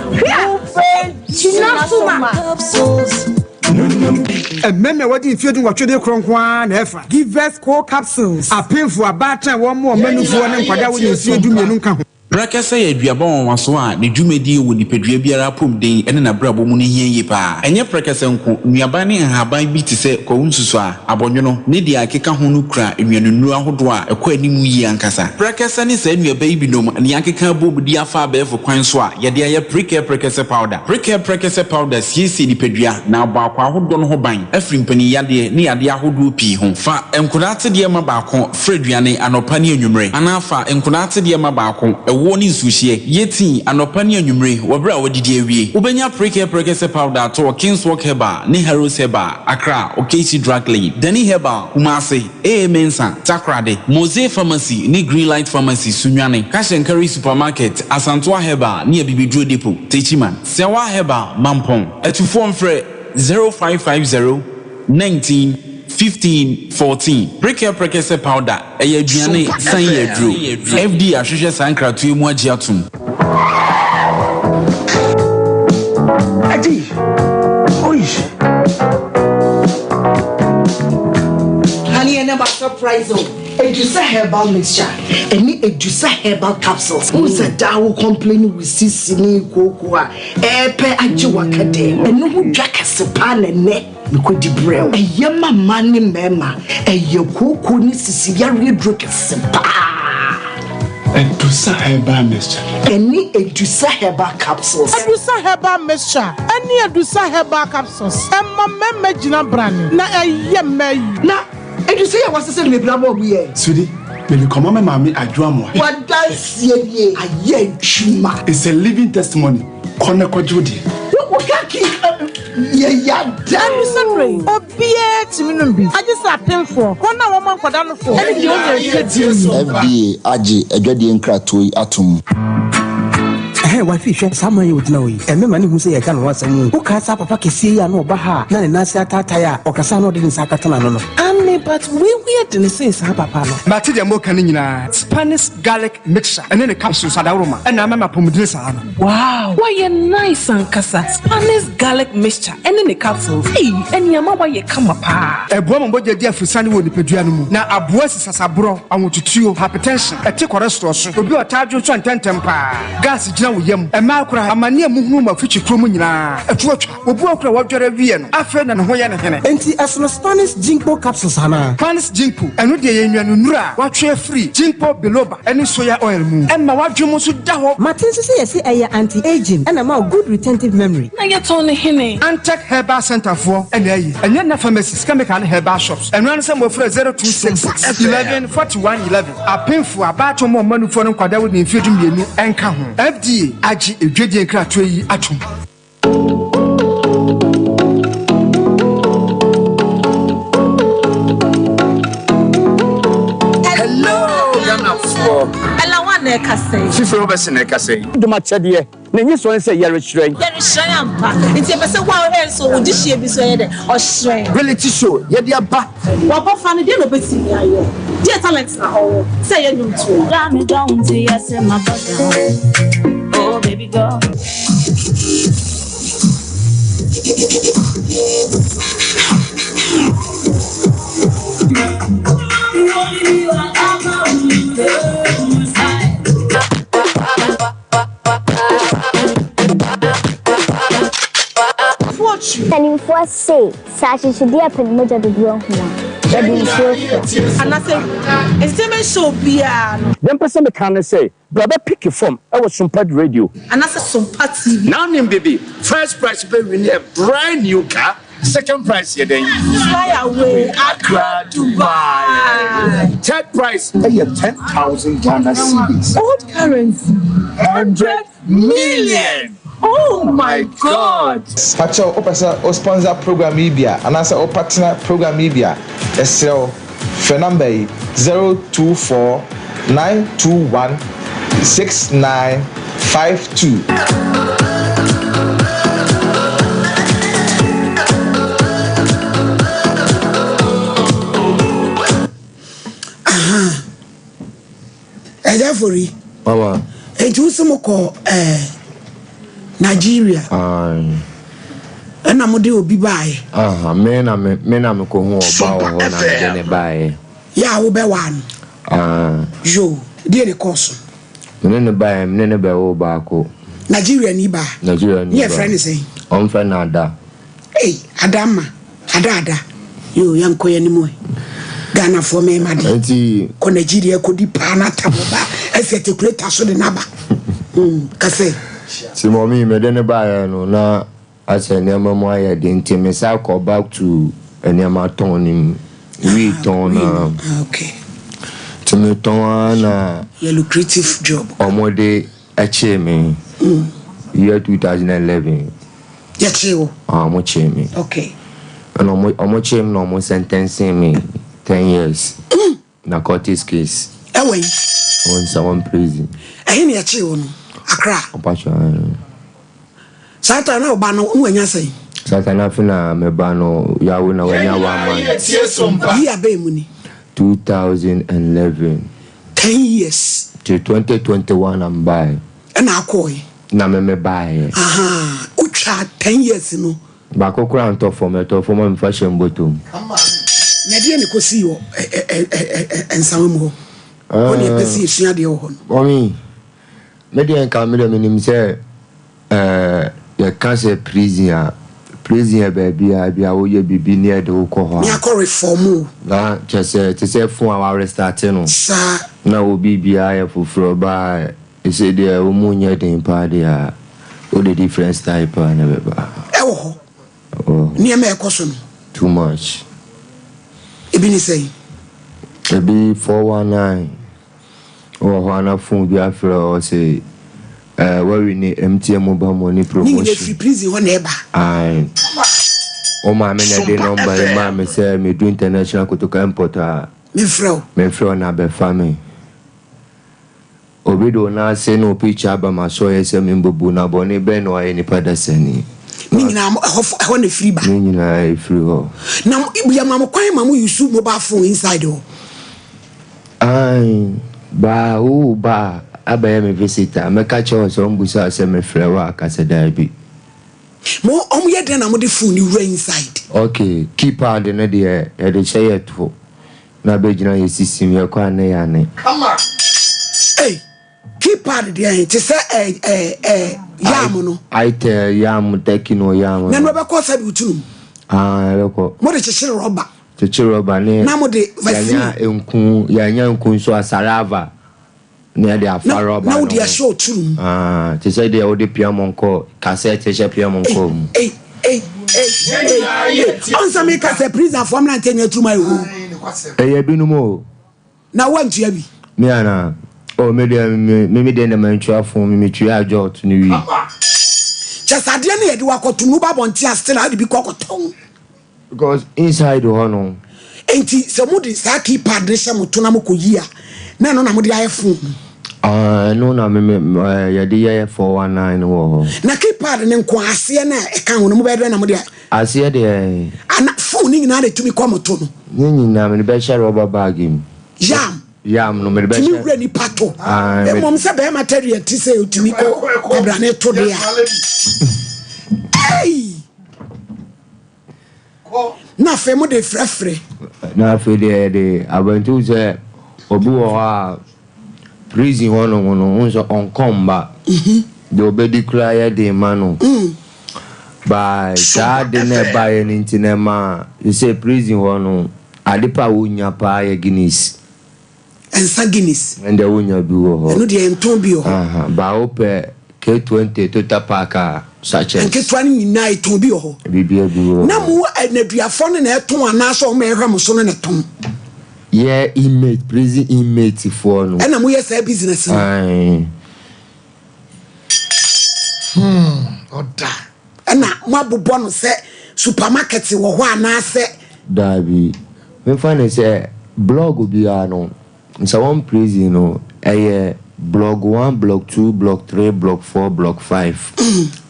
wobɛgyina so ma. Mmarima a wɔadi mfeɛ dunwɔtwe de korɔ nko ara na ɛfa. Givers Co Capsules, Apemfo, abaatan a wɔmmoa wɔn manufoɔ ne nkwadaa a wɔnni mfeɛ dumienu nka ho. Prɛkɛsɛ yɛ aduaba nwanwaso a ne dwumadie wɔ nipadua biara apɔmuden ne n'abrabɔ mu no hia yie pa ara. Ɛnyɛ prɛkɛsɛ nko, nnuaban ne nhaban bi te sɛ kwawu nsusuaa, abɔnwono, ne deɛ ɛkeka ho no kura nnuanennuro ahodoɔ a ɛkɔ anim yie ankasa. Prɛkɛsɛ ne saa nnuaba yi binom na yɛakeka abom de afa abɛɛfo kwan so a yɛde ayɛ Prekɛ Prɛkɛsɛ Powder. Prekɛ Prɛkɛsɛ Powder siesie nipadua na abɔ akwaa ahodoɔ no ho ban afiri mpanin yadeɛ ne yadeɛ ahodoɔ pii ho. Fa nkodaa atedeɛ ma baako fra aduane anɔpa ne anwummere anaa fa nkodaa atedeɛ ma baako ɛwoɔ ne nsuohyeɛ yɛ tii anɔpa ne anwummere wɔ berɛ a woadidi awie. Wobɛnya Prekɛ Prɛkɛsɛ Powder atɔ wɔ Kingswalk Herbal ne Harrows Herbal, Accra, Okaishie Drug Lane, Dani Herbal, Kumasi, AA Mensah, Takoradi, Mose Pharmacy ne Greenlight Pharmacy, Sunyani, Cash and Carry Supermarket, Asantoa Herbal ne Abibiduro Depot, Techiman, Sɛwa Herbal, Mampong. Atufoɔ mfrɛ 0550 19 15 14. Prekɛ Prɛkɛsɛ Powder, ɛyɛ aduane, san yɛ aduro. FDA ahwehwɛ saa nkratoɔ yi mu agye atom. Adi, oish. Honey, and my surprise o. Edusa herbal mixture ɛne Edusa herbal capsules. Wohu sɛ daa wo complain wo sisi ne kooko a ɛɛpɛ agye waka dɛ. Ɛno ho dwa kɛse paa na ɛnɛ mekɔdi brɛ wo. Ɛyɛ ma mmaa ne mmarima. Ɛyɛ kooko ne sisi yareɛ duro kɛse paa. Edusa herbal mixture. Ɛne Edusa herbal capsules. Edusa herbal mixture ɛne Edusa herbal capsules ɛma mmarima gyina brane na ɛyɛ mmaa yi. Na Edusa yi a wɔasesa no bebree ama ɔmo yɛ. Sweetie, mede kɔma me maame Adwo Amoah. W'adanseɛ nie, ayɛ adwuma. It's a living testimony, kɔ na kɔgye wo deɛ. Wo ka ki yɛ yada. Ɛno sɛ berɛ yi, obiara tumi nom bi, agye sɛ apemfoɔ, wɔn a wɔma nkwadaa nofoɔ, ne deɛ ɔnya mfeɛ duonu. FDA agye adwadie nkratoɔ yi atom. Ɛhɛn, wifey hwɛ saa man yi a ogyina hɔ yi, ɛmmɛma no nhu sɛ yɛreka ne ho asɛm o. Wokae saa papa kɛseɛ yi a na ɔba ha a na ne nan ase ataatae a ɔkasa a na ɔde ne nsa akata n'ano no? Aane, but wei ho yɛ dene sen saa papa no. Mate deɛ moka no nyinaa. Spanish garlic mixture ɛne ne capsules adaworoma ɛna ama me apɔmudene saa no. Wow! Wayɛ nice ankasa! Spanish garlic mixture ɛne ne capsules, ei ɛne ama wayɛ kama paa. Ɛboa ma mogya di afusane wɔ nipadua no mu, na aboa si sasaborɔ, ahotutuo, hypertension, ɛte cholesterol so, obi a ɔtaa dwonsɔ ntɛmntɛm paa, gas gyina wo yam, mmaa koraa, amane a muhunu wɔ afikyikuo mu nyinaa, ɛto atwa. Obi wɔ hɔ koraa a wadware awie no, afei na ne ho yɛ no hene. Enti ɛsono Spanish ginkgo capsules anaa? anaa? Panis Ginkgo, ɛno deɛ yɛ nnuanennuro a wɔatwe afiri Ginkgo biloba ne soya oil mu. Ɛma w'adwene mu nso da hɔ. Mate nso sɛ yɛse ɛyɛ anti-aging ɛna ɛma wo good retentive memory. Na yɛtɔn no hene? Antec Herbal Centre foɔ na ayi. Ɛnyɛ nna pharmacies, chemical ne herbal shops. Ɛno ara ne sɛ mofrɛ 0266 11 41 11. Apemfoɔ, abaatan mu ɔmanufoɔ ne nkwadaa a wɔdi mfeɛ 12 nka ho. FDA agye edwadie nkratoɔ yi atom. Hello Ghanafoɔ. Ella wan na ɛkasa yi. Fifire Robertson na ɛkasa yi. Dom akyɛdeɛ na enyi soɔ ne sɛ yɛrehyerɛn. Yɛrehyerɛn ampa. Nti yɛpɛ sɛ wo a wohwɛ nso wo dehyeɛ bi nso ɛyɛ dɛ ɔhyerɛn. Reality show yɛde aba. W'abɔfra no deɛ na ɔbɛtumi ayɛ? Deɛ talent na ɔwɔ sɛ ɛyɛ nnwomtoɔ? Dɔ a medɔ wo nti yɛse mabɔ dam Oh baby girl. Mpanimfoɔ se, sɛ akyekyedeɛ pɛ ne mogya dodoɔ ahu a, wɔde nsuo fra. Anaasɛ entertainment show biara no. Deɛ mpɛ sɛ meka ne sɛ, bra bɛ picki fam wɔ Sumpad Radio. Anaasɛ Sumpa TV. Now nim bibi, first prize bɛ wini a brand new car, second prize yɛ dɛn? Fly away, Accra, Dubai. Third prize yɛ 10,000 Ghana cedis. Old currency, 100 million! Oh my God! Pakyɛw wopɛ sɛ wo sponsor program yi bi a anaasɛ wo partner program yi bi a, yɛsrɛ wo frɛ number yi, 024 921 6952. Ahaa. Ɛgya Fori. Mama. Enti wo se mo kɔ ɛɛ eh, Nigeria. Ayi. Ɛna mo de obi baayɛ. Aha, me na me me na me kɔ hu ɔba wɔ hɔ na me de ne baayɛ. Yɛ a wobɛ waa no. Ah. Yo, deɛ ne kɔɔ so. Me ne ne baayɛ, me ne ne bɛ wo baako. Nigeria ni baa. Nigeria ni Ne ba. yɛ frɛ ne sɛn? Ɔmfrɛ no Ada. Ei ada ma ada ada yoo yɛnkɔ yɛn anim ɛ Ghanafoɔ mmarima deɛ Nti. kɔ Nigeria kɔdi paa na atam ba asi atikuleta so de naba mm kasɛ. Nti mɔmi mede no baeɛ no na asɛ nneɛma mu ayɛ den nti me san kɔ back to nneɛma tɔn no mu wii tɔn no ara Ah, okay. nti me tɔn ara na Yɛ lucrative job. Wɔde kyee me year 2011. Yɛkyee wo? Ah, ɔmo kyee me. Okay. Ɛna ɔmo ɔmo kyee me na ɔmo sɛntɛnsee me ten years. Mm. Narcotics case. Ɛwɔ yi? Wɔ Nsawam prison. Ɛhe na yɛkyee wo no? Accra? Ɔpakyɛ ɛɛ. Saa time na ɔba no na wanya sɛn? Saa time na afe na me ba no yawo na wanya one month. Year bɛn mu ni? 2011. 10 years. Till 2021 na me baeɛ. Ɛna akɔɔɛ. Na me me baeɛ. Ahaa wotwaa 10 years no. Baako koraa ntɔ fam, ɛtɔ fam a mefa hyɛ me bɔtɔ mu. Na ɛdeɛn na ɛkɔsii wɔ Nsawam hɔ? Hɔ na yɛpɛ sɛ yɛsua adeɛ wɔ hɔ no. Mummy, me deɛ nka me deɛ menim sɛ Ɛɛ yɛka sɛ prison a, prison yɛ baabi a ebia woyɛ biribi ne yɛde wo kɔ hɔ a. Ne akɔ reform wo. Na kyerɛ sɛ te sɛ phone a wɔarestarte no. Saa. Na wo biribiara yɛ foforɔ ba a, ɛsei deɛ wo mu nyɛ den paa deɛ a, wode different style paa na ɛbɛba. Ɛwɔ hɔ. Ɛwɔ hɔ. Nneɛma a ɛkɔ so no. Too much. Ebi ne sɛn? Ebi 419. Wowɔ hɔ a na phone bi afrɛ wo ɔse eh wawini MTN mobile money promotion. Ne nyina firi prison hɔ na ɛba. Ae. Wo maame na ɛde number yi maa me sɛ medu international Kotoka airport a. Memfrɛ wo. Memfrɛ wo na bɛfa me. Obi de wo nan ase ne wo picture aba m'asɔeɛ sɛ membubu na bɔne bɛn na wayɛ nipa dasani. Ne nyinaa mo ɛhɔ ɛhɔ na ɛfiri ba. Ne nyinaa ɛfiri hɔ. Na yɛma mo kwan ma mo use mobile phone inside hɔ. Aane, ba a wo ba a abɛyɛ me visitor, mɛka kyerɛ wo sɛ ɔmbusa wo sɛ mefrɛ wo a, ka sɛ daabi. Mo ɔmo yɛ dɛn na mo de phone no wura inside? Ok, keypad no deɛ yɛde hyɛ yɛ to na bɛgyina yɛ sisim, yɛkɔ a ne yane. Ei, keypad deɛ he te sɛ ɛ ɛ ɛ yam no. Itel yam, Tecno yam no. Na ɛno ɛbɛkɔ sɛbi wo tunum? Aane, ɛbɛkɔ. Mo de kyekyere rɔba? Kyekye rɔba ne. Na mo de vaseline. Yɛanya nku, yɛanya nku nso a sarava na yɛde afa rɔba no ho. Na wode ahyɛ ɔturu mu. Ah, te sɛ deɛ wode piamɔnkɔ, kasɛt hyɛ piamɔnkɔ mu. Ei, ei, ei, ei, ei. Ɔnsɛ meka sɛ prisonfoɔ mmeranteɛ nyɛ turu mu ayɛ hoo. Ɛyɛ binom o. Na woantua bi? Me anaa? Oh, me deɛ, me, me deɛ na mantua fon, me metua adjot no wie. Kyɛ sɛ adeɛ no yɛde wo akɔto no, woba abɔnten a still a wode bi kɔ kɔtɔn. Because inside hɔ no. Enti sɛ mode saa keypad no hyɛ mo to na mokɔyi a, na ɛno na mode ayɛ phone no? Ah, ɛno na me, me, yɛde yɛ 419 no wɔ hɔ. Na keypad no nko a, aseɛ no a ɛka ho no, mobɛyɛ dɛn na mode ayɛ? Aseɛ deɛ. Ana phone no nyinaa na ɛtumi kɔ mo to no? Ne nyinaa mede bɛhyɛ rubber bag mu. Yam. Yam no mede bɛhyɛ. Tumi wura nipa to. Ah, me. Mmom sɛ bɛrima tɛdeɛ te sɛ otumi kɔ kwabrane to deɛ a. Ei! Na afei mo de frɛfrɛ. Na afei deɛ yɛde abantu sɛ obi wɔ hɔ a prison hɔ nom no wohu sɛ ɔnkɔ mba. Deɛ ɔbɛdi koraa yɛ den ma no. By saa ade no a ɛbaeɛ no nti no ɛma sesei prison hɔ no ade pa a wonya paa yɛ Guinness. Nsa Guinness. Ɛndeɛ wonya bi wɔ hɔ. Ɛno deɛ yɛntɔn bi wɔ hɔ. Aha, ba wopɛ K20 total pack a sachets. Nketewa no nyinaa yɛtɔn bi wɔ hɔ. Biribiara bi wɔ hɔ. Na mo nneduafoɔ no na ɛtɔn anaasɛ wɔn a ɛhwɛ mo so no na ɛtɔn? Yɛ inmate, prison inmate foɔ no. Ɛna moyɛ saa business no? Ae. Hmm, ɔda. Ɛna moabobɔ no sɛ supermarket wɔ hɔ anaasɛ? Daabi. Memfa no sɛ blog biara no, Nsawam prison no, ɛyɛ blog one, blog two, blog three, blog four, blog five.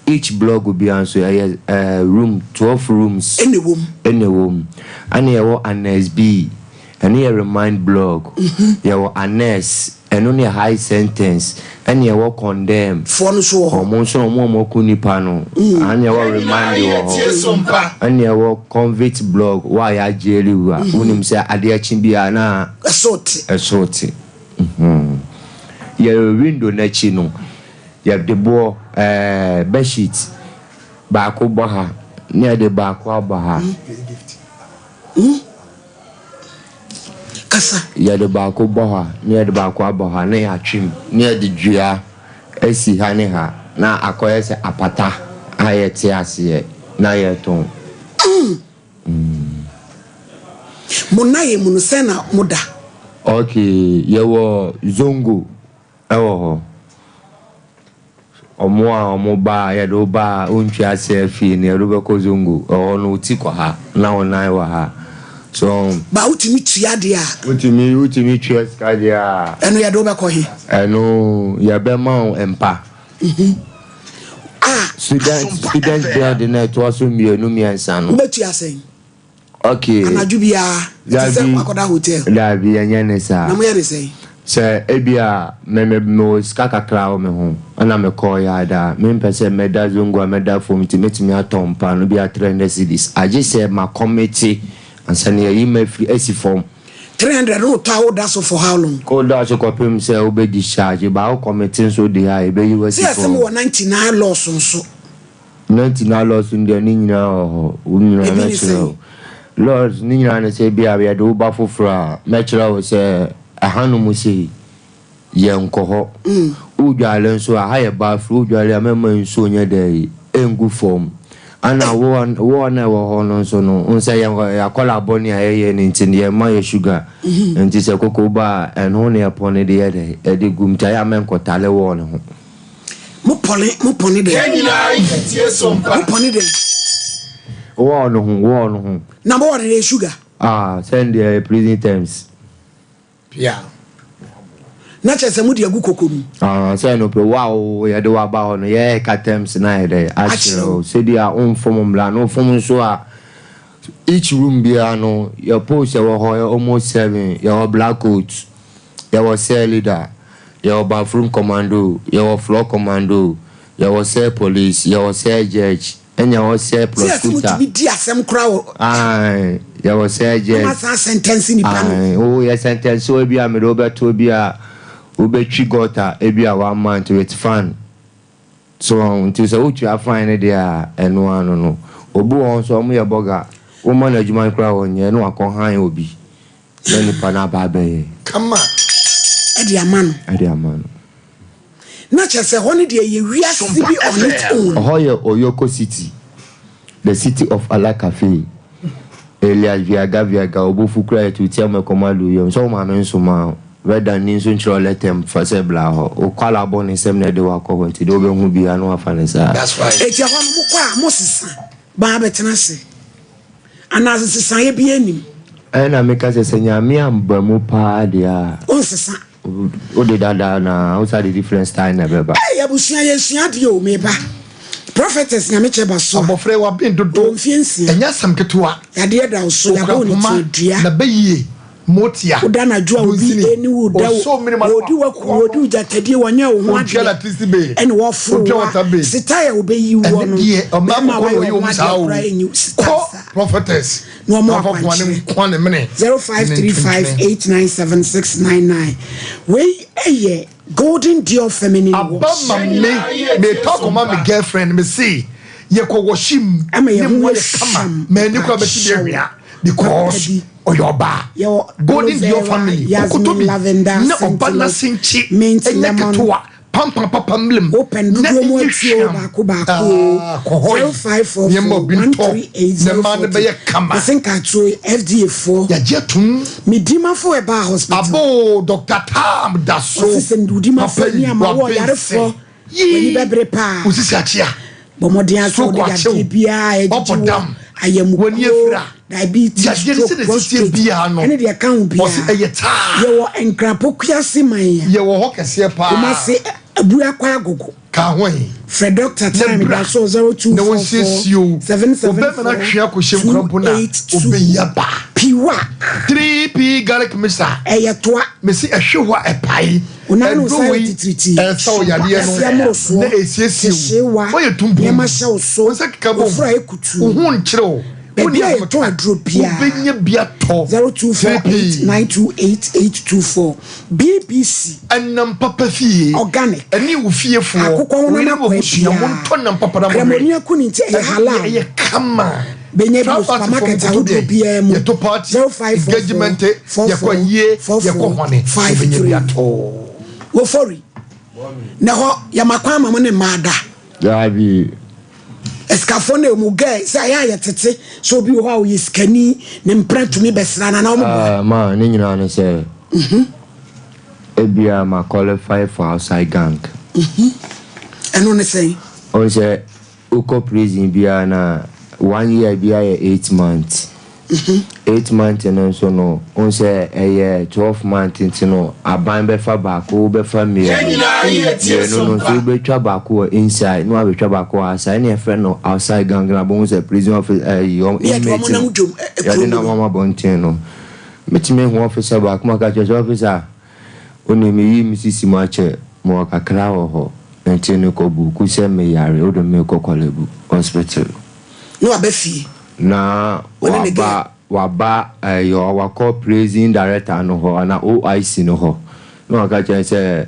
Each blog biara nso ɛyɛ eh, room, 12 rooms. Ɛna ɛwɔ mu. Ɛna ɛwɔ mu. Ɛna yɛwɔ Annex B. Ɛno yɛ remind blog. Yɛwɔ annex, ɛno ne high sentence. Ɛna yɛwɔ condemn. Foɔ no nso wɔ hɔ. Wɔn nso wɔn a wɔaku nipa no. Ɛna yɛwɔ remand wɔ hɔ. Ɛna yɛwɔ convict blog, wo a yɛagyeli wo a, wonim sɛ adeɛ kye biara na. Ɛso te. Ɛso te. Yɛ window no akyi no, yɛde boɔ, ɛɛ, bedsheet baako bɔ ha, na yɛde baako abɔ ha. Kasa. Yɛde baako bɔ ha, na yɛde baako abɔ ha, na yɛatwe mu, na yɛde dua asi ha ne ha, na akɔyɛ sɛ apata a yɛte aseɛ na yɛretɔn. Mo nnaeɛ mu no, sɛn na moda? Okay, yɛwɔ Zongo wɔ hɔ. Ɔmo a ɔmo ba a yɛde wo ba a wontwi ase afie no yɛde wo bɛkɔ zongo ɛhɔ no wo ti kɔ ha na wo nan wɔ ha so ɔho. Ba wotumi tua deɛ a. Wotumi wotumi tua sika deɛ a. Ɛno yɛde wo bɛkɔ he? Ɛno yɛbɛma wo mpa. A. Student student building no a ɛtoa so mmienu mmiɛnsa no. Wobɛtua sɛn? Okay. Anadwo biara, ɛte sɛ wakɔda hotel. Daabi, yɛnyɛ ne saa. Na moyɛ ne sɛn? Sɛ ebia me me mewɔ sika kakra wɔ me ho ɛna mekɔɔ yard a, mempɛ sɛ mɛda zongo a mɛda fam nti mɛtumi atɔ mpa no bi a 300 cedis. Agye sɛ makɔmete ansa na yɛayi me afiri asi fam. 300 no wotɔ a woda so for how long? Woda so kɔpem sɛ wobɛ discharge, but wo kɔmete nso deɛ a yɛbɛyi wo asi Sɛ yɛse fam. mowɔ 99 laws nso. Na nti na laws no deɛ ne nyinaa wɔ hɔ. Wo nyinaa Ebi ne mɛkyerɛ sɛn? wo. Laws ne nyinaa ne sɛ ebia yɛde wo ba foforɔ a, mɛkyerɛ wo sɛ ɛhanom sei, yɛnkɔ hɔ. Wodware nso a, ha yɛ bathroom, wodware a mɛmma nsuo nyɛ dɛ ɛngu fam. Ɛna wɔ wɔ na ɛwɔ hɔ no nso no, wohu sɛ yɛn yɛn akwadaa bɔne a yɛyɛ no nti no, yɛmma yɛ sugar. Nti sɛ koko ba a, ɛno na yɛpɔne de yɛ dɛ ɛde gu mu. Nti ayɛ a mɛnkɔtale wall no ho. Mo pɔne mo pɔne dɛn? Yɛn nyinaa yɛ tie so mpa. Mo pɔne dɛn? Wɔɔ no ho wɔɔ no ho. Na mo wɔre dɛ sugar. Ah sɛn deɛ prison terms. Pia. Na kyerɛ sɛ mo de agu koko mu. Ah sɛ no pɛ wo a wo yɛde wo aba hɔ no yɛ ka terms na yɛ dɛ akyerɛ wo sɛdeɛ a wo nfom mmra no wofom nso a each room biara no yɛ post ɛwɔ hɔ yɛ almost seven yɛwɔ black coat. Yɛwɔ cell leader, yɛwɔ bathroom commando, yɛwɔ floor commando, yɛwɔ cell police, yɛwɔ cell judge, ɛna yɛwɔ cell Sɛ yɛse prosecutor. motumi di asɛm koraa wɔ. Ae, yɛwɔ cell Na judge. moasan asɛntɛnse nipa no. Ae, wo yɛ sɛntɛnse wo ebia mede wo bɛto ebia wobɛtwi gutter ebia one month with fan. So wɔn nti sɛ wotua fine no deɛ a ɛno ano no. Obi wɔ hɔ nso wɔn yɛ bɔga. Woma no adwuma no koraa a ɔnyɛ na wakɔ han obi na nipa no aba abɛyɛ. Kama de ama no. De ama no. Na kyerɛ sɛ hɔ no deɛ ɛyɛ wiase bi on its own. Ɛhɔ yɛ Oyoko City, the city of Allah Cafe, alias Viaga Viaga, Obofu koraa yɛto tia mu ɛkɔm adu yam sɛ wo maame nsomaa wo, Verdan ni nso nkyerɛ wo lɛtɛ mfa sɛ bla hɔ, wo kwalaa bɔne sɛm na ɛde wo akɔ hɔ nti deɛ wobɛhu biara na wafa no saa. Enti ɛhɔ no mokɔ a mosesa baa bɛtena ase anaa nsesaeɛ biara nnim? Ɛna meka sɛ sɛ Nyame amba mu paa deɛ a. Wonsesa. Wode dada na wo sa de different style na ɛbɛba. Ei abusua yɛsua adeɛ o meba prophetess nyamekyɛ ba so a Abɔfra yi waben dodo. ɔwɔ mfeɛ nsia. Ɛnyɛ asɛm ketewa. Yadeɛ da wo so Okura yɛabɔ wo ne poma tiadua. na bɛyie motia. Woda anadwo a obi Dunsini. ɛni wo da wo Ɔsɔ mene ma no wɔdi waku wɔdi wo gyatadie wɔnyɛ wo ho Ɔntua adeɛ electricity bill. ɛne wɔforo Ɔntua wo water a bill. sitae a wɔbɛyi woɔ Ɛne no deɛ ɔmaa bɛrima a kɔkɔ na wayɛ ɔyɛ wɔn wɔn adeɛ saa o. koraa ɛnyi wo sitae Kɔ saa. prophetess. Na wɔn Na ɔfa poma ne akwankyerɛ. nkoa ne mene. 0535 897 699 Wei yɛ Golden Dior Feminine Aba Wash. ma me metɔ akɔma me girlfriend me se yɛkɔ wɔhye mu Ɛma ne yɛn ho mu yɛ ayɛ kama hwam m'ani kora bɛte bi hyɛw ahwia papa because bi. ɔyɛ ɔbaa Yɛwɔ Golden aloe Dior vera, family yasmin, kokoto bi lavender, ne ɔba scentless, n'asenkye mint, ɛnyɛ lemon. ketewa pampan papa mlem Open na dodoɔ mu ɛnyɛ atuo hwam baako baako o. Ah, kɔhɔi 0544 nneɛma obi ntɔ 138 ne mmaa no 040. bɛyɛ kama Ɛsɛ nkatoo yi FDA foɔ. yɛagye atum Medimafo ɛbaa hospital. abo Dr. Tam da so Ɔse sɛ wodimafo papa ani yi ama wo waben ɔyarefoɔ sɛ w'ani yii bɛbere paa. osisi akyea Bɔ mmɔden ara sɛ Stroke wode akyew yadeɛ biara a wabɔ ɛgyegye woɔ, dam w'ani ayamkuo, afira diabetes, yadeɛ no stroke, sɛdeɛ ɛsiteɛ prostate, biara no ɛne deɛ ɛka ho ɔse biara. ɛyɛ taa Yɛwɔ Nkrapokuase man a yɛwɔ hɔ kɛseɛ paa Kumase Abuakwa Agogo. ka ho yi Frɛ Dɔkta na Time bra da so na wɔnsiesie 0244 o wobɛma no 774 atwe akɔhyɛ nkura mpo no a 282. wobɛyi aba Piwak. 3p garlic mixer Ɛyɛ toa. mesi ɛhwe hɔ a ɛpae Wo nan ne wo ɛduro nsa yɛ wei titiritii. ɛsa wo yadeɛ Aseɛ no mmorosoɔ, na ɛsiesie hyehyeewa, wo woyɛ tumpum nneɛma hyɛ wo so, wo nsa keka bom wofura wo kutuu. ho nkyerɛ wo Baabi wonni a yɛtɔn ahomeka aduro biara. wobɛnya bi atɔ 0248 3p 928 824 BBC. Ɛnam papa fie. Organic. Ɛne wo fiefoɔ. Akokɔ Wo honam yere ne akwaa w'abusua biara. montɔ nam papa na monwe. Kramoni akuni nti ɛyɛ Ɛno deɛ halal. ɛyɛ kama. Bɛnya bi wɔ Travel party supermarket fo nkoto ahodoɔ deɛ biara mu. yɛto party, 0544 engagement, yɛkɔ ayie, yɛkɔ 44 hɔne, wobɛnya bi 44 53. atɔ. Wofori. Na hɔ yɛma kwan ma mo ne mmaa da. Daabi. Asikafoɔ no ɛmu gɛ sɛ ɛyɛ a yɛtete sɛ obi wɔ hɔ a ɔyɛ sikani ne mpena tumi bɛsra no anaa wɔn boa. Ah, ma ne nyinaa ne sɛ ebia ma qualify for outside gang. Ɛno ne sɛn? Ɔn sɛ wokɔ prison biara na one year biara yɛ 8 months. 8 months no nso no, wohu sɛ ɛyɛ 12 months nti no, aban bɛfa baako, wobɛfa mmienu. Mmienu no nso wobɛtwa baako wɔ inside na wabɛtwa baako wɔ outside. Ɛna yɛfrɛ no outside gang na bohu sɛ prison office ɛyi wɔn inmate no yɛde nam wɔn abɔnten no. Mɛtumi ahu officer baako ma ka kyerɛ sɛ officer, wonim meyi me sisi mu akyɛ mewɔ kakra wɔ hɔ nti no kɔ buku sɛ meyare wode me kɔ Korle Bu hospital. Na waba fie. Na waba waba ɛyɔ wakɔ prison director no hɔ ana OIC no hɔ na waka kyerɛ sɛ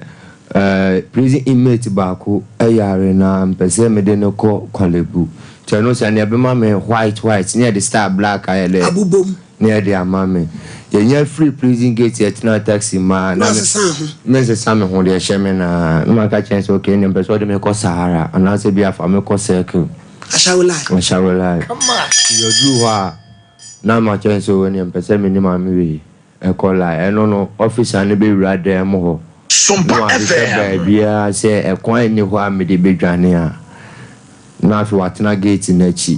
ɛɛ prison inmate baako ɛyare na mpɛ sɛ mede no kɔ Korle Bu nti ɛno sɛ nea ɛbɛma me white white ne yɛde star black ayɛ dɛ abobom ne yɛde ama me yɛnya free prison gate yɛtena taxi ma na ɔsesa ho mensesa me ho deɛ ɛhyɛ me naa na maka kyerɛ sɛ okay ne mpɛ sɛ ɔde me kɔ Sahara anaasɛ bi afa me kɔ Circle. Ashawolai. Ashawolai. Yɛduru hɔ a na makyerɛ sɛ wɔ ne mpɛ sɛ me ne maame wei ɛkɔ line ɛno no officer no bɛwura dan mu hɔ na wahwehwɛ baabiara sɛ ɛkwan nni hɔ a mede bɛdwane a na afei watena gate n'akyi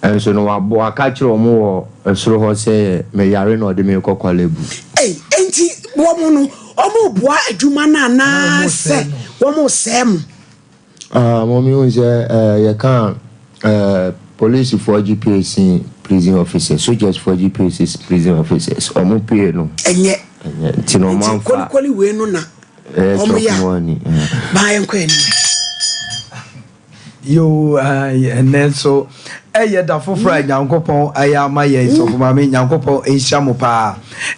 ɛnso no wabɔ waka kyerɛ wɔn wɔ soro hɔ sɛ meyare na ɔde me kɔ Korle Bu. Ei, enti wɔn no, wɔreboa adwuma no anaasɛ wɔresɛe mo? Ah, mɔmi hu sɛ eh, yɛka eh, polisifoɔ gye pay sin prison officers, sojarsfoɔ gye pay sin prison officers, ɔmo pay no. Ɛnyɛ. Ɛnyɛ, nti na ɔmo amfa. Nti kolikoli wei no na ɛyɛ ɔmo yɛ chop a, money. baa yɛnkɔ anim. Yoo, ɛnnɛ nso ɛyɛ da foforɔ a Nyankopɔn ayɛ ama yɛn. Sɔfo Maame, Nyankopɔn nhyira mo paa.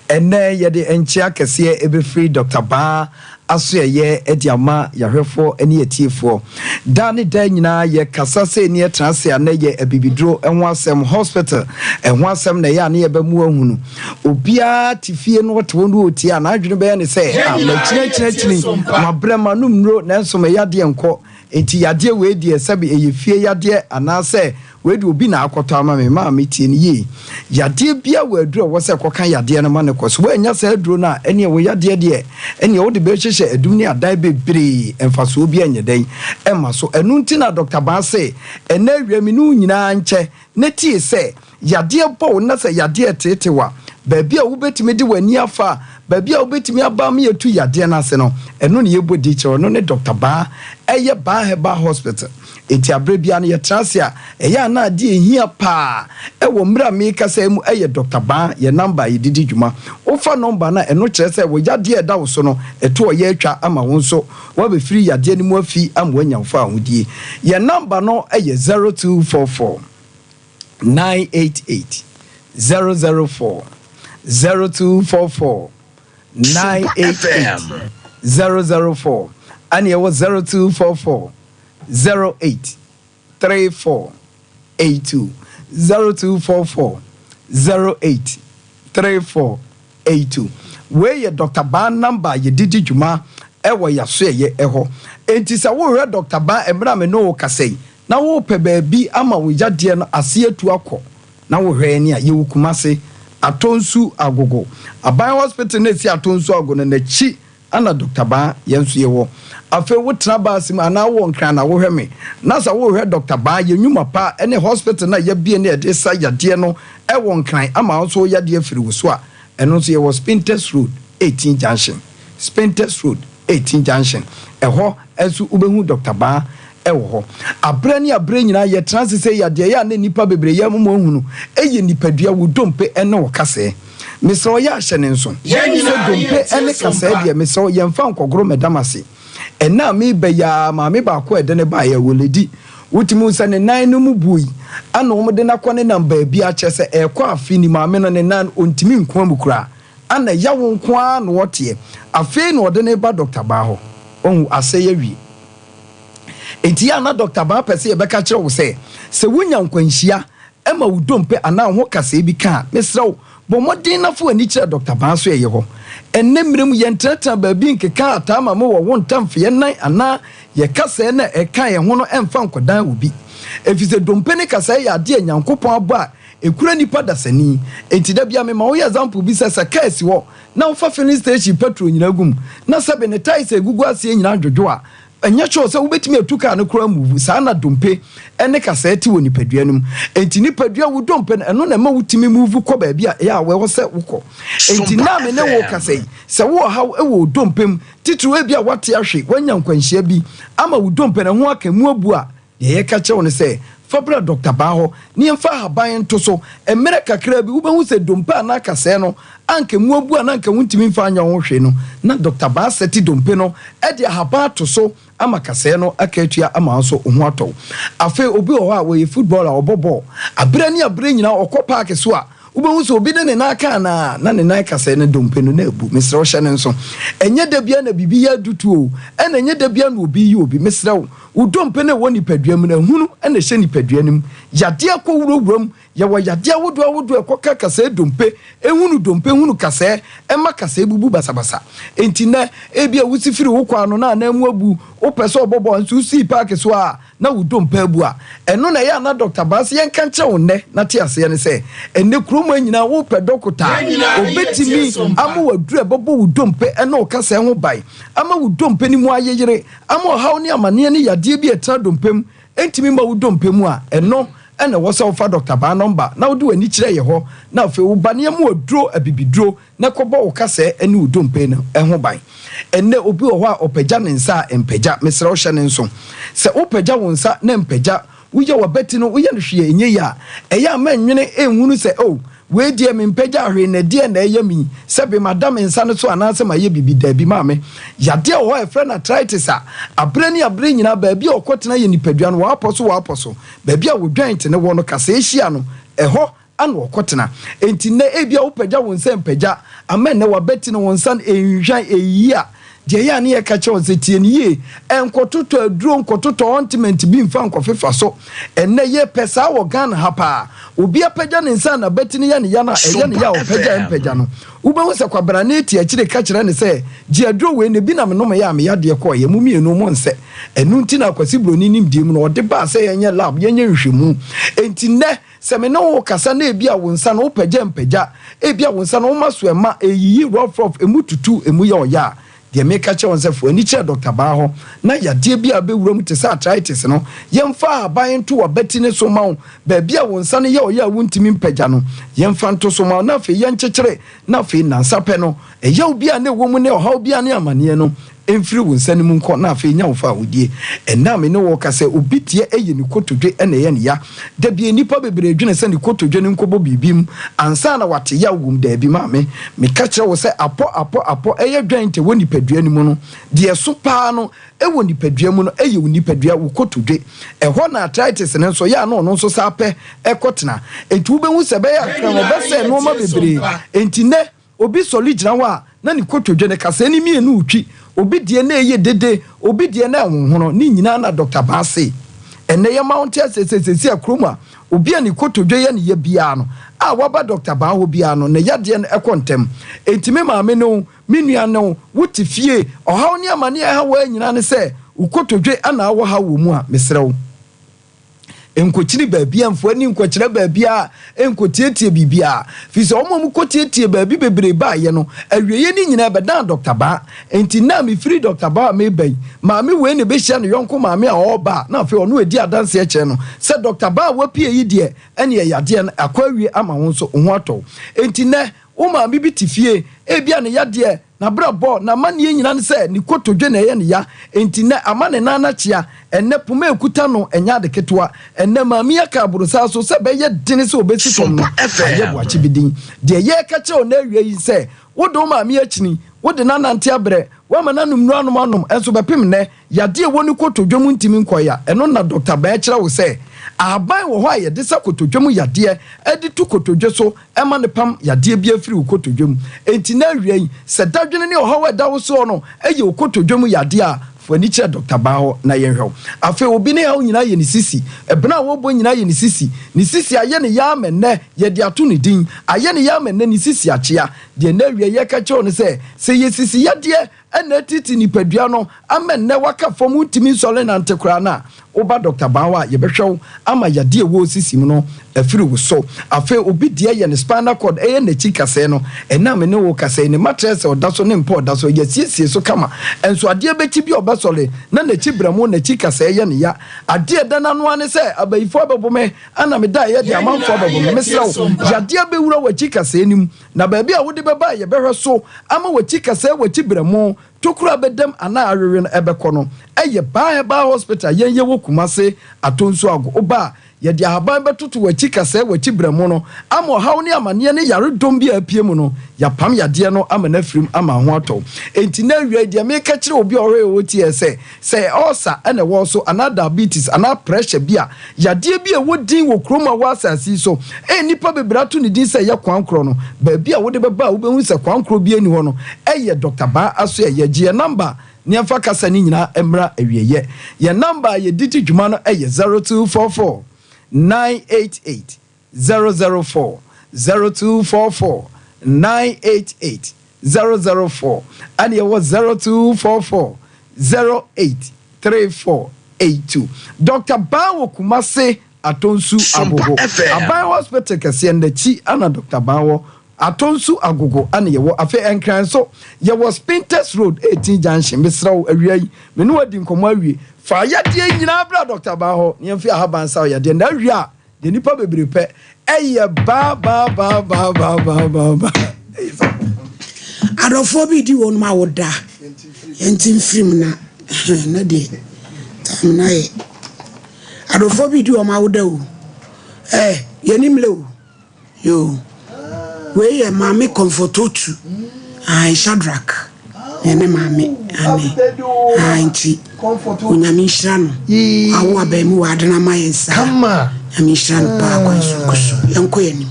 Ɛnnɛ yɛde nkyea kɛseɛ ɛbɛfiri Dɔkta Baa. Asoɛeɛ de ama yɛahwɛfoɔ ne atiefoɔ. Daa ne daa nyinaa yɛ kasa sei ne yɛtena ase a na ɛyɛ abibiduro ho asɛm, hospital ho asɛm na ɛyɛ a ne yɛbɛ mu ahunu. Obiara te fie na ɔte hɔ na ɔretie a n'adwene bɛyɛ ne sɛ ah makyinakyinakyini, mabrɛ manom nnuro nanso me yadeɛ nkɔ. Enti yadeɛ wei deɛ sɛbe ɛyɛ fie yadeɛ anaasɛ Wei deɛ obi na akɔtɔ ama me, maame tie no yie. Yadeɛ biara wɔ aduro a ɛwɔ sɛ ɛkɔka yadeɛ no ma no kɔ. So woannya saa aduro no a, ɛneɛ wo yadeɛ deɛ, ɛneɛ wode bɛhyehyɛ adum ne adan bebree, mfasoɔ biara nyɛ dɛn ɛmma so. Ɛno nti na Dɔkta Baa se, ɛnnɛ awia me ne wo nyinaa nkyɛ na tie sɛ, yadeɛ bɔ wo na sɛ yadeɛ reteete wo a, baabi a wobɛtumi de w'ani afa, baabi a wobɛtumi aba ama yɛatu yadeɛ no ase no, ɛno na yɛbɔ din kyerɛ wo. Ɛno ne Dɔkta Baa, ɛyɛ Baa Herbal Hospital. Enti aberɛ biara no yɛtena ase a, ɛyɛ a na adeɛ a ɛhia pa ara wɔ mmerɛ a merekasa yi mu yɛ Dɔkta Baa, yɛn nɔmba a yɛde di dwuma. Wofa nɔmba no a, ɛno kyerɛ sɛ wo yadeɛ a ɛda wo so no, ɛto ɔyɛ atwa ama wo nso woabɛfiri yadeɛ no mu afi ama woanya wo fawohodie. Yɛn nɔmba no yɛ 0244 988 004, 0244 988 004, ɛne ɛwɔ 0244 08 34 82 0244 08 34 82 Wei yɛ Dɔkta Baa namba a yɛde di dwuma wɔ y'asoɛeɛ hɔ. Enti sɛ worehwɛ Dɔkta Baa mmerɛ a me ne wo rekasa yi na worepɛ baabi ama wo yadeɛ no ase atu akɔ na wohwɛ yɛn a, yɛwɔ Kumase, Atonsu Agogo. Aban Hospital no a ɛsi Atonsu Agogo no n'akyi Ana Dɔkta Baa, yɛn nso yɛwɔ. Afei wo tena baase mu anaa wowɔ Nkran na wohwɛ me, na sɛ worehwɛ Dɔkta Baa, yɛn nnwuma pa ne hospital no a yɛabue no a yɛde sa yadeɛ no wɔ Nkran ama wo nso wo yadeɛ afiri wo so a, ɛno nso yɛwɔ Spintex Road, 18 Junction. Spintex Road, 18 Junction. Ɛhɔ nso wobɛhu Dɔkta Baa wɔ hɔ. Aberɛ ne aberɛ nyinaa yɛtena ase sɛ yadeɛ yɛ a na nnipa bebree yɛ ama wɔahunu yɛ nipadua, wo dompe ne wo kasɛɛ. Mesrɛ wo yɛ a hyɛ ne nso sɛ dompe ne kasɛɛ deɛ mesrɛ wo yɛmfa nkɔgoro meda mo ase. Ɛnnɛ a mereba yi ara maame baako a ɛde no baeɛ ɔledi wotumi hu sɛ ne nan no mu bui ɛna wɔde no akɔ ne nam baabi a kyerɛ sɛ ɛrekɔ afe ni maame no ne nan ɔntumi nkoa mu koraa ana yaw nko ara na ɔteɛ afei na ɔde no reba dɔkta baa hɔ wahu asɛe awie. Enti yɛ a na dɔkta baa pɛ sɛ yɛbɛka kyerɛ wo sɛ sɛ wonya nkwanhyia ma wo dompe anaa wo ho kasɛe bi ka a, mesrɛ wo, bɔ mmɔden na fa w'ani kyerɛ Dɔkta Baa so ɛyɛ hɔ. Ɛnnɛ mmerɛ mu, yɛntenatena baabi nkeka ataa ma mowɔ wo ntamfeɛ nan anaa yɛ kasɛe no a ɛka yɛn ho no mfa nkɔdan obi. Efisɛ dompe ne kasɛe yɛ adeɛ a Nyankopɔn abɔ a ɛkura nnipa dasani. Enti da biara mema woyɛ example bi sɛ, sɛ kaa si hɔ na wofa filling station petrol nyinaa gu mu na sɛbe ne tyres a ɛgugu aseɛ nyinaa dwodwo a, Ɛnyɛ sure sɛ wobɛtumi atu kaa no koraa move. Saa na dompe ne kasɛɛ te wɔ nipadua no mu. Enti nipadua, wo dompe no, ɛno na ɛma wotumi move kɔ baabi a ɛyɛ a ɛwɔ sɛ wokɔ. Enti nnɛ a me ne wo rekasa yi, sɛ wowɔ haw wɔ wo dompe mu, titiriw ebia woate ahwe, woanya nkwanhyia bi ama wo dompe no ɛho aka, emu abu a, Deɛ yɛka kyerɛ wo ne sɛ, fa bra dɔkta baa hɔ na yɛmfa ahaban nto so. Mmerɛ kakraa bi, wobɛhu sɛ dompe a na aka sɛɛ no, a anka emu abu a na anka wontumi mfa nyɛ wo ho hwee no, na dɔkta baa asɛte dompe no de ahaban ato so ama kasɛɛ no aka atua ama wo nso wo ho atɔ wo. Afei obi wɔ hɔ a, ɔyɛ footballer, ɔbɔ bɔɔl. Aberɛ ne aberɛ nyinaa ɔkɔ paake so a, wobɛhu sɛ obi de ne nan aka anaa na ne nan kasɛɛ no dompe no na abu. Mesrɛ wo hyɛ no nso. Ɛnyɛ da biara na biribi yɛ adutoɔ o, ɛna ɛnyɛ da biara na obi reyɛ obi. Mesrɛ wo, Wo dompe no a ɛwɔ nipadua mu no, ahunu na ɛhyɛ nipadua no mu. Yadeɛ kɔ wurawura mu. Yɛwɔ yadeɛ ahodoɔ ahodoɔ a ɛkɔka kasɛɛ dompe, ehunu dompe, hunu kasɛɛ, ɛma kasɛɛ bubu basabasa. Enti nnɛ, ebia wosi firi wo kwan no na ananmu abu, wopɛ sɛ ɔbɔ bɔɔl nso wosii paake so a na wo dompe abu a, ɛno na ɛyɛ a na Dɔkta Baa se yɛnka nkyerɛ wo nnɛ na te aseɛ ne sɛ, ɛnnɛ kurom ha nyinaa wopɛ dɔkota a ɔbɛtumi ama wo aduro a ɛbɛbɔ wo dompe ne wo kasɛɛ ho ban ama wo dompe no mu ayeyere ama ɔhaw ne amaneɛ ne yadeɛ bi a ɛtena dompe mu ntumi mma wo dompe mu a, ɛno na ɛwɔ sɛ wofa dɔkta baa nɔmba na wode w'ani kyerɛ yɛ hɔ na afei wo ba no yɛma wo aduro, abibiduro, na ɛkɔbɔ wo kasɛɛ ne wo dompe no ho ban. Ɛnnɛ obi wɔ hɔ a ɔpagya ne nsa a ɛmpagya, mesrɛ wo hyɛ no nso. Sɛ wopagya wo nsa na ɛmpagya, Woyɛ w'abati no, woyɛ no hwee a ɛnyɛ yie a, ɛyɛ a mɛnnwene nhunu sɛ, 'Oh, wei deɛ mempagyaa hwee na ɛdeɛn na ɛreyɛ me yi? Sɛbe mada me nsa no so anaasɛ mayɛ biribi? Dabi, maame. Yadeɛ wɔ hɔ a yɛfrɛ no arthritis a, aberɛ ne aberɛ nyinaa baabi a ɔkɔtena yɛ nipadua no, w'apɔ so w'apɔ so, baabi a wo joint no wɔ no, kasɛɛ hyia no, ɛhɔ. ana ɔkɔtena. Enti nnɛ ebia wopagya wo nsa mpagya ama nnɛ w'abati no wo nsa no ɛnhwan ɛnyi a, deɛ ɛyɛ a ne yɛka kyerɛ wo sɛ tie no yie, nkɔtotɔ aduro, nkɔtotɔ ointment bi mfa nkɔfefa so. Ɛnnɛ yɛpɛ saa wɔ Ghana ha paa. Obi apagya ne nsa a n'abati no yɛ ne ya no a, ɛyɛ ne ya a ɔpagya ɛmpagya no. Wobɛhu sɛ kwabrane te akyire ka kyerɛ no sɛ, Gye aduro wei na ebi na menomeeɛ a me yadeɛ kɔeɛ, mo mmienu monsɛ. Ɛno nti na Kwasi Broni nimdeɛ mu no ɔde baa sɛ yɛnyɛ lab, yɛnyɛ nhwehwɛmu. Enti nnɛ sɛ me ne wo rekasa na ebia wo nsa no wopagya mpagya, ebia wo nsa no woma so ɛma ɛyiyi rough rough, ɛmu tutu, ɛmu yɛ ɔya a, Deɛ meka kyerɛ wo ne sɛ, fa w'ani kyerɛ dɔkta baa hɔ na yadeɛ bi a abɛwura mu te sɛ arthritis no, yɛmfa ahaban nto w'abati no so mma wo, baabi a wo nsa no yɛ ɔyɛ a wontumi mpagya no, yɛmfa nto so mma wo na afei yɛnkyekyere na afei nnansa pɛ no, ɛyaw bi a na ɛwɔ mu ne ɔhaw bi a ne amaneɛ no mfiri wo nsa no mu nkɔ na afei nya wo fawohodie. Ɛnnɛ a me ne wo rekasa yi, obi deɛ ɛyɛ ne kotodwe na ɛyɛ ne ya. Da bi nnipa bebree dwene sɛ ne kotodwe no nkɔbɔ biribi mu ansa na wate yaw wom. Daabi, maame. Meka kyerɛ wo sɛ apɔ, apɔ, apɔ yɛ dwɛn wɔ nipadua no mu no, deɛ ɛso paa no wɔ nipadua mu no yɛ wo nipadua, wo kotodwe. Ɛhɔ na arthritis no nso yɛ a na ɔno nso san pɛ kɔtena. Enti wobɛhu sɛ ɛbɛyɛ a ɔbɛsɛe nnoɔma bebree. Enti nnɛ Obi sɔre gyina hɔ a, na ne kotodwe no kasɛɛ ne mmienu retwi, obi deɛ na ɛyɛ dede, obi deɛ na ɛhonhono, ne nyinaa na Dɔkta Baa se. Ɛnnɛ yɛma wo nte aseɛ sɛ seesei a kurom a obi a ne kotodwe yɛ ne ya biara no, a waba Dɔkta Baa hɔ biara no, ne yadeɛ no kɔ ntɛm. Enti me maame ne wo, me nua ne wo, wote fie, ɔhaw ne amaneɛ a ɛha wo ara nyinaa ne sɛ wo kotodwe na awɔ haw wɔ mu a, mesrɛ wo. Nkokyini baabiara, mfa w'ani nkɔkyerɛ baabiara, nkotietie biribiara. Firi sɛ wɔn a wɔkɔtietie baabi bebree baeɛ no, awieeɛ no nyinaa ɛbɛdan Dɔkta Baa. Enti nna a mefiri Dɔkta Baa a mereba yi, maame wei na ɛbɛhyia ne yɔnko maame a ɔreba a na afei ɔno redi adanseɛ kyerɛ no sɛ Dɔkta Baa a wapue yi deɛ, ɛnneɛ yadeɛ no akɔ awie ama wo nso wo ho atɔ wo. Enti nnɛ, wo maame bi te fie, ebia ne yadeɛ N'abrabɔ, n'amanneɛ nyinaa ne sɛ ne kotodwe na ɛyɛ no ya, enti nnɛ ama ne nan akyea. Ɛnnɛ poma a ɛkuta no nyɛ ade ketewa. Ɛnnɛ maame yi aka aborosaa so sɛ ɛbɛyɛ dene sɛ ɔbɛsi fam no, ayɛ boakye bi din. Deɛ yɛreka kyerɛ wo nnɛ awia yi ne sɛ, wode wo maame akyini, wode no anante abrɛ, woama no anom nnuro anom anom, nso bɛpem nnɛ, Yadeɛ a ɛwɔ ne kotodwe mu ntumi nkɔe a, ɛno na Dɔkta Bɛɛ kyerɛ wo sɛ ahaban wɔ hɔ a yɛde sa kotodwe mu yadeɛ de to kotodwe so ma no pam yadeɛ biara firi wo kotodwe mu. Enti nnɛ awia yi, sɛ dadwene ne ɔhaw a ɛda wo soɔ no yɛ wo kotodwe mu yadeɛ a, fa w'ani kyerɛ Dɔkta Baa hɔ na yɛnhwɛ wo. Afei obi ne haw nyinaa yɛ ne sisi. Ɛbena a wɔrebɔ nyinaa yɛ ne sisi. Ne sisi ayɛ ne ya ama nnɛ yɛde ato ne din. Ayɛ ne ya ama nnɛ ne sisi akyea. Deɛ nnɛ awia yi yɛreka kyerɛ wo ne sɛ, sɛ ɛyɛ sisi yadeɛ na atiti nipadua no ama nnɛ waka fam wontumi nsɔre nnante koraa no a, woba Dɔkta Baa hɔ a, yɛbɛhwɛ wo ama yadeɛ a ɛwɔ wo sisi mu no afiri wo so. Afei obi deɛ yɛ ne spinal cord, ɛyɛ n'akyi kasɛɛ no, ɛnnɛ a me ne wo rekasa yi, ne matress a ɔda so ne mpa a ɔda so, yɛasiesie so kama. Nso adeɛ bɛkyi bi a ɔbɛsɔre na n'akyi brɛmo, n'akyi kasɛɛ yɛ no ya. Adeɛ a ɛda n'ano ara ne sɛ, abayifoɔ abɛbo me, ɛna medaeɛ deɛ amanfoɔ abɛbo me. Mesrɛ wo, yadeɛ bɛwura w'akyi kasɛɛ no mu. Na baabi a wode bɛba a yɛbɛhwɛ so ama w'akyi kasɛɛ w'akyi berɛmo, tokuro a bɛdam anaa awewe no ɛbɛkɔ no, ɛyɛ Baa Herbal Hospital a yɛn yɛwɔ Kumase, Atonsu Ago. Woba a, yɛde ahaban bɛtoto w'akyi kasɛɛ w'akyi berɛmo no ama ɔhaw ne amaneɛ ne yaredɔm bi a apue mu no, yɛapam yadeɛ no ama no afirim ama ho atɔ wo. Enti nnɛ awia yi, deɛ meka kyerɛ obi a ɔhwɛ yɛn ɔtie yɛn sɛ, Sɛ ulcer na ɛwɔ wo so anaa diabetes anaa pressure bi a, yadeɛ bi a ɛwɔ din wɔ kurom a wɔ asase yi so a nnipa bebree ato ne din sɛ ɛyɛ kwankorɔ no, baabi a wode bɛba a wobɛhu sɛ kwankorɔ biara nni hɔ no, ɛyɛ Dɔkta Baa Asoɛ. Yɛgye yɛn namba na yɛmfa kasa no nyinaa mmra awieeɛ. Yɛn namba a yɛde di dwuma no yɛ 0244 988 004, 0244 988 004, ɛna yɛwɔ 0244 08 3482. Dɔkta Ban wɔ Kumase Atonsu Agogo Aban Hospital kɛseɛ no n'akyi ɛna Dɔkta Ban wɔ. Atonsu Agogo ɛna yɛwɔ. Afei Nkran nso yɛwɔ Spintex Road 18 Junction. Mesrɛ wo awia yi me ne wo adi nkɔmmɔ awie. Fa yadeɛ nyinaa bra Dɔkta Ban hɔ na yɛmfa ahaban nsa wo yadeɛ. Na awia a Deɛ nipa bebree pɛ ɛyɛ baa baa baa baa baa baa baa baa. Adɔfoɔ bi di wɔnom a woda yɛnti mfirim na na deɛ time na yɛ adɔfoɔ bi di wɔn a woda o ɛɛ yɛni mmerɛ o. Yoo wei yɛ maame Comfort Otu ae Shadrack yɛ ne maame ane ae nti onyame nhyira no awo abaamuwa ade no ama yɛn saa nyame nhyira no paa kwan sonko so yɛnkɔ yɛn anim.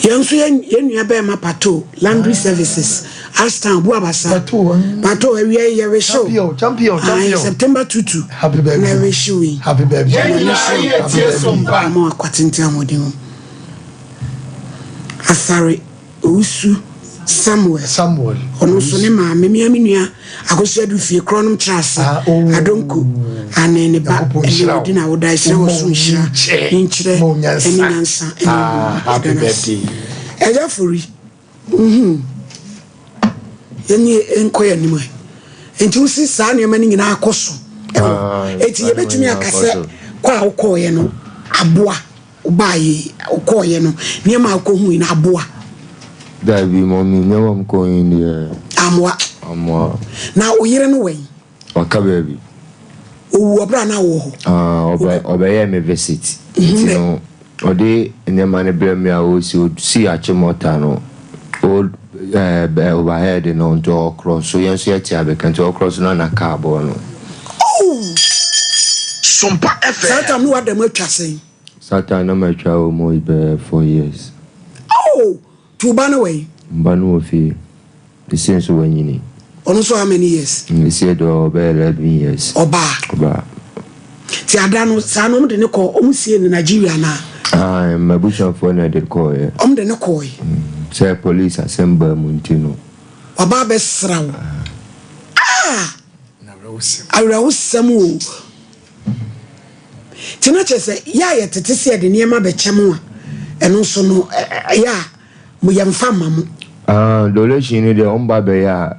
Yɛn nso yɛn yɛn nua bɛrima Pato Laundry Services Ashtown Buabasa Pato Pato awia yi yɛrehyew Champion champion Ae, champion. September tutu Happy birthday. na ɛrehyew yi. Happy birthday. Nyame Yɛn nyinaa nhyira wo. yɛ tie so mpa. Ama wakɔ atenten ahoɔden mu. Asare Owusu Samuel. Samuel. Ɔno nso ne maame, me ara me nua Akosua Adu fie korɔ nom kyerɛ ase. Ah, oh. Adonko ane ne ba Nyankopɔn ɛne nhyira wo. ɔdi na woda ɛhyerɛ wɔ so Woma nhyira nkyɛ. ne nkyerɛ Ma wo nyansa. ɛne nyansa ɛne Ah, nhunumu. happy Yɛda no ase. birthday. Ɛgya Fori, mhm. Yɛne nkɔ yɛn anim ɛ. Nti wosi saa nneɛma no nyinaa kɔ so ɛwɔ. Ah, Eti saa nneɛma yɛbɛtumi nyinaa aka kɔ sɛ so. kɔ a wokɔɔyɛ no aboa. Wobaeɛ yi, wokɔeɛ no, nneɛma a wokɔhui no aboa? Daabi, mɔmi, nneɛma a mekɔhui deɛ. Ammoa. Ammoa. Na wo yere no wɛn? Waka baabi. Ɔwu wɔ berɛ a na wowɔ hɔ? Ah, ɔbɛ, ɔbɛyɛɛ me visit. Nti no, ɔde nneɛma no brɛ me a, ɔsi, ɔsi Achimota no, old, eh, overhead no, nti ɔkorɔ so, yɛn nso yɛte abɛka, nti ɔkorɔ so no na kaa bɔɔ no. Oh! Sompa FM. Saa tam no w'ada mu atwa sɛn? Satan na matwa almost bɛyɛ 4 years. Oh! Nti wo ba no wɔ he? Me ba no wɔ fie. Seesei nso wanyini. Ɔno nso how many years? Seesei deɛ ɔwɔ bɛyɛ 11 years. Ɔbaa? Ɔbaa. Nti ada no saa no wɔn de no kɔ, wɔn sie no Nigeria anaa? Ae, m'abusuafoɔ na ɛde kɔɔeɛ. Wɔn de no kɔɔe? Sɛ police asɛm baa mu nti no. Waba abɛsra wo. Ah! Awerɛhosɛm o. Nti na kyerɛ sɛ yɛ a yɛtete sɛ yɛde nneɛma bɛkyɛ mo a, ɛno nso no ɛyɛ a mo yɛmfa mma mo. Ah, donation no deɛ wɔn ba bɛyɛ a,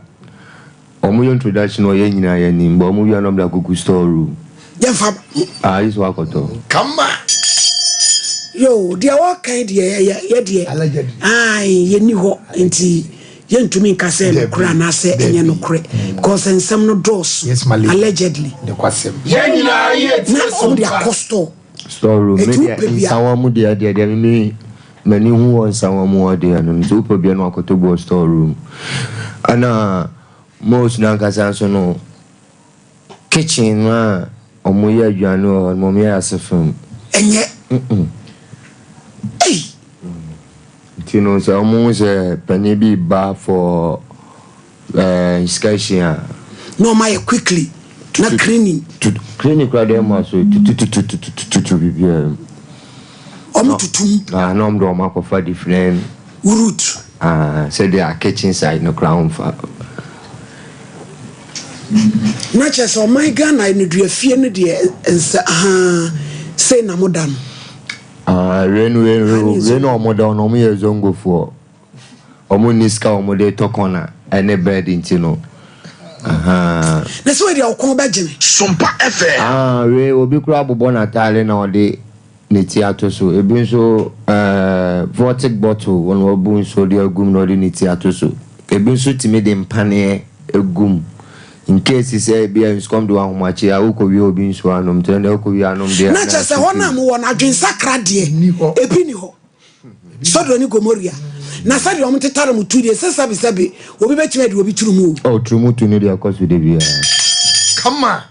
wɔn yɛ introduction wɔ yɛn nyinaa yɛn anim, but wɔn wie a na wɔn de akɔgu store room. Yɛmfa. Ah, ayi sɛ wakɔtɔ. Kama. Yoo, deɛ wɔka yi deɛ yɛ yɛ deɛ. Ae, yɛnni hɔ nti. Yɛntumi nka sɛ ɛyɛ nokorɛ anaasɛ ɛnyɛ nokorɛ because nsɛm no dɔɔso allegedly. Na wɔn de akɔ store. Store room me Eti deɛ wopɛ bi a. nsawa mu deɛ deɛ deɛ me m'ani hu wɔ nsawa mu hɔ deɛ no nti wopɛ bi a na wakɔtɔ bi wɔ store room ɛna most no ankasa nso no kitchen no a wɔyɛ aduane wɔ hɔ no wɔyɛ ase fam. Ɛnyɛ. Mm-mm. Ei. Nti no sɛ ɔmo hu sɛ panin bi ba for eh, inspection a. Na ɔmo ayɛ quickly na cleaning. Tutu cleaning koraa deɛ ɛma so tututututututu biribiara mu. Ɔmo tutu mu. Ah, na ɔmo de ɔmo akɔfa different. Route. Ah, sɛdeɛ kitchen side no koraa ɔmfa. Na kyerɛ sɛ ɔman Ghana nneduafie no deɛ nsɛ ahaa sei na mo da no. Ah wei no wei wei na ɔmo da no ɔmo yɛ zongofoɔ ɔmo nni sika ɔmo de tɔ kɔna ɛne bed nti no ahaa. Na sɛ wei deɛ ɔkɔn bɛgyene. Sompa FM. Ah wei obi koraa bobɔ n'ataare na ɔde ne ti ato so ebi nso ɛɛ vortic bottle wɔn wabu nsuo de agum na ɔde ne ti ato so ebi nso tumi de mpaneɛ egum. In case sɛ ebia nsukɔm de wo ahomakye a, wokɔwia obi nsuo anom nti ɛndeɛ wokɔwia anom deɛ a Na na kyerɛ sɛ hɔ no a atutu. mowɔ no, adwensakra deɛ, ebi nni hɔ. Sodom ne Gomoria. Na sɛdeɛ wɔtetare mo tu deɛ, sɛ sɛbesɛbe obi bɛtumi adi obi tiri mu o. Oh, turumutu no deɛ ɛkɔ so da biara. Kama.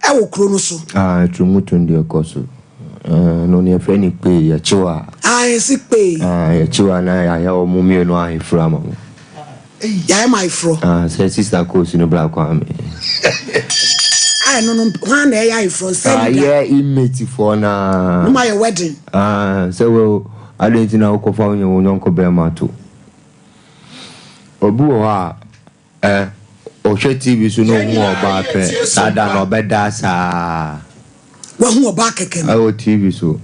Ɛwɔ kuro no so. Ah, turumutu no deɛ ɛkɔ so. Eh, no no yɛfrɛ no kpee, yɛkyew a. Ah, yɛsi kpee. Ah, yɛkyew a na yɛayɛ wɔn mmienu aheforɔ ama mo. Yɛayɛ mo ayeforɔ. Ah, sɛ sista koosi no bra Kwame. Ah, ɛno no, hwan na ɛyɛ ayeforɔ? Sɛ Ah, leader. yɛ inmate foɔ naa. No ma yɛ wedding. Ah, sɛ wo, adɛn nti na wokɔfa wo yɔnko bɛrima to? Obi wɔ hɔ a, Ɛ, ɔhwɛ TV so na ohu ɔbaa pɛ, saa da no ɔbɛda saa. Wahu ɔbaa kɛkɛ no. Ɛwɔ TV so.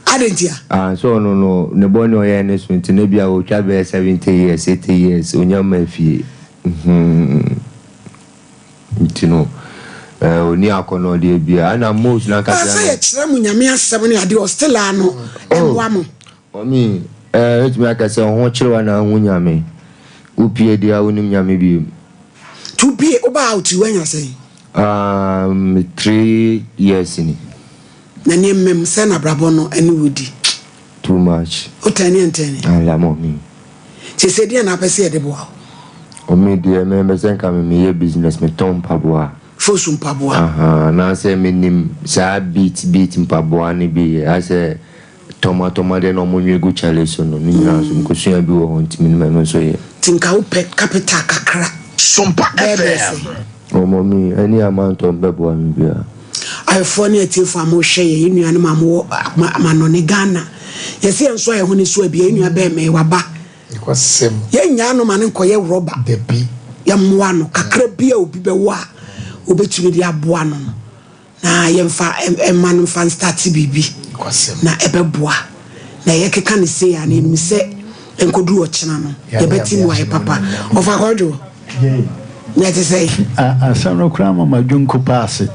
Adɛn ntia? Ah, sɛ ɔno no, ne bɔne ɔyɛɛ ne so nti no, ebia ɔtwa bɛyɛ 70 years, 80 years, onya mmaa fie. Hmm. Nti no, ɛ, ɔnni akɔnnɔdeɛ biara. Ɛna Mose no ankasa Ah, sɛ no. yɛkyerɛ mo Nyame asɛm ne adeɛ, ɔstill a no, ɛmmoa mo. Mummy, eh, mɛtumi aka sɛ wo ho kyere wo anaa wohu Nyame? Wo pie deɛ a wonim Nyame biom. Nti wo pie, wo ba out yi wanya sɛn? Um, 3 years ni. Na nneɛma mu, sɛn na abrabɔ no ɛne wo di? Too much. Wo tɛne ɛntɛne? Ala mummy. Seesei deɛn na wopɛ sɛ yɛde boa wo? Mummy deɛ me mepɛ sɛ nka me meyɛ business, metɔn mpaboa. Fosu mpaboa? Ahaa, anaasɛ menim saa beat beat mpaboa no bi yɛ, asɛ. Tɔmatɔma deɛ na ɔmo nwe gu kyale so no, ne nyinaa nso mekɔsua bi wɔ hɔ nti menim ɛno nso yɛ. Nti nka wopɛ capital kakra. Sompa Bɛyɛ bɛyɛ FM. sɛn? Oh mummy, ɛne amantɔ mbɛboa me biaa. Ayɛfoɔ ne atiefoɔ a mohwɛ yɛn, yɛn nuanom a mowɔ amanɔne Ghana, yɛse yɛn nso a yɛn ho ne so abi, yɛn nua bɛɛma yi waba. Yɛn nyaa no ma no nkɔyɛ rɔba. Yɛmmoa no kakra bi a obi bɛwɔ a obɛtumi de aboa no no, na yɛmfa mma no mfa nstarte biribi na ɛbɛboa. Na yɛkeka no sei a, na yɛnim sɛ ɛnkɔduru ɔkyena no, yɛbɛte mmuaeɛ papa. Ɔfa Kwadwo, na ɛte sɛn? Asɛm no koraa ma m'adwonko pa ase.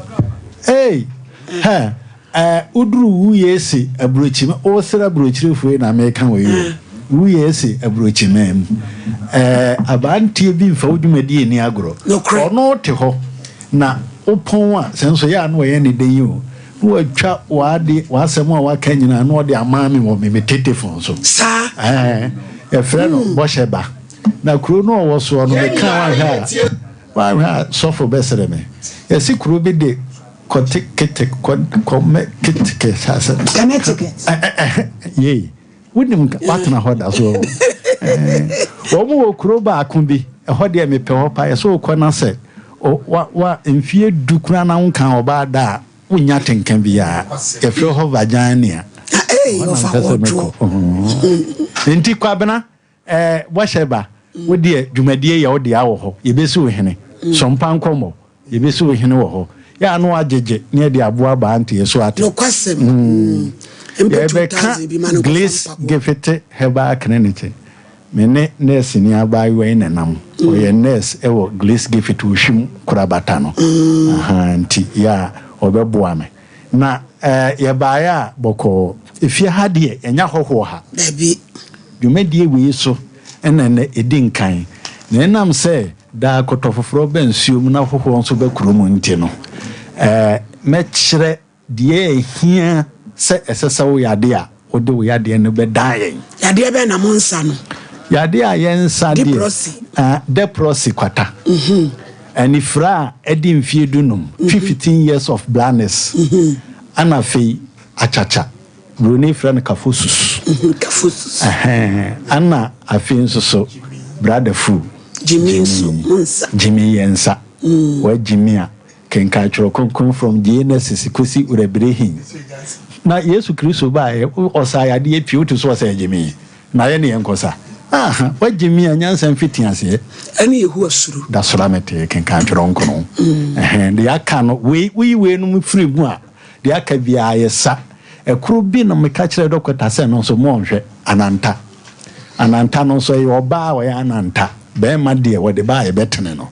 Ei! Hɛ! Eh, woduru Wuiese aburokyima, wosere aburokyirefo yi na meka wei o. Wuiese aburokyima mu. Eh, aberanteɛ bi mfa wo dwumadie nni agorɔ. Ɔno te hɔ, na wopɔn a, sɛ nso yɛ a na ɔyɛ ne dɛn yi o, na watwa w'ade, w'asɛm a waka nyinaa na ɔde ama me wɔ me me tetefon so. Saa. Eh, yɛfrɛ no Bɔhyɛ Ba. Na kuro no ɔwɔ soɔ no, meka wanhwɛ a, wanhwɛ a sɔfo bɛsere me. Yɛse kuro bi de Kɔte kete kɔ kɔ mɛ kete kɛ saa sɛ. Connecticut. Yei wonim watena hɔ da so wɔn wɔ kuro baako bi ɛhɔ deɛ mepɛ hɔ pa yɛ sɛ wokɔ na sɛ wa wa mfie du kura na wonka ɔbaa da a wonya tenka biara yɛfrɛ hɔ Virginia. Ɛhɔ na mpɛ sɛ mekɔ. Nti Kwabena Ɛɛ bɔhyɛ ba, wo deɛ dwumadie yɛ wo dea wɔ hɔ, yɛbɛsi wo hene. Sɔmpa nkɔmmɔ, yɛbɛsi wo hene wɔ hɔ. Yɛ a na woagyegye na yɛde aboa baa nteɛ so ate. Nokwasɛm, mm, mpɛ Yɛrebɛka 2000 bi ma no nkɔfa Glace mpaboa. Gifete Herbal Clinic. Me ne nɛɛseni abaayewa yi na ɛnam. Ɔyɛ nɛɛse wɔ Glace Gifete Ohwim Korabata no. Ahaa, nti yɛ a ɔbɛboa me. Na eh, yɛbaeɛ a bɔkɔɔ. Efie ha deɛ, yɛnyɛ ahɔhoɔ ha. Dabi. Dwumadie wei so na na ɛdi nkan, na ɛnam sɛ daa kɔtɔfoforɔ ba nsuo mu na hɔhoɔ nso ba kuro mu nti no, mɛkyerɛ deɛ ɛhia sɛ ɛsɛ sɛ woyɛ adeɛ a wode wo yadeɛ no bɛdan yɛn. Yadeɛ bɛn na monsa no? Yadeɛ a yɛnsa deɛ. Deprɔsi. Deprɔsi kwata. Anifira a ɛdi mfeɛ dunum, 15 years of blindness, ɛna afei akyakya. Buroni frɛ no kafosus. Kafosus. Ɛhɛn, ɛna afei nso so brada fu. Gyimi nso, mo nsa. Gyimi yɛ nsa. Wagyimi a, kenkan Twerɛ Kronkron from Genesis kɔsi Revelation. Na Yesu Kristo baeɛ, ɔsaa yadeɛ pii, wote so ɔsɛ gyimi. Na yɛ ne yɛn kɔsa. Aha, wagyimi a nyansa mfiti aseɛ. Ɛne Yehowa suro. Da soro a mete kenkan Twerɛ Kronkron. Ɛhɛn, deɛ aka no, wei, woyi weinom firi mu a, Deɛ aka biara yɛ sa. Ɛkoro bi no meka kyerɛɛ dɔkota sɛ ɛno nso monhwɛ, ananta. Ananta no nso ɛyɛ ɔbaa a ɔyɛ ananta. Barima deɛ wɔde ba a yɛbɛtene no.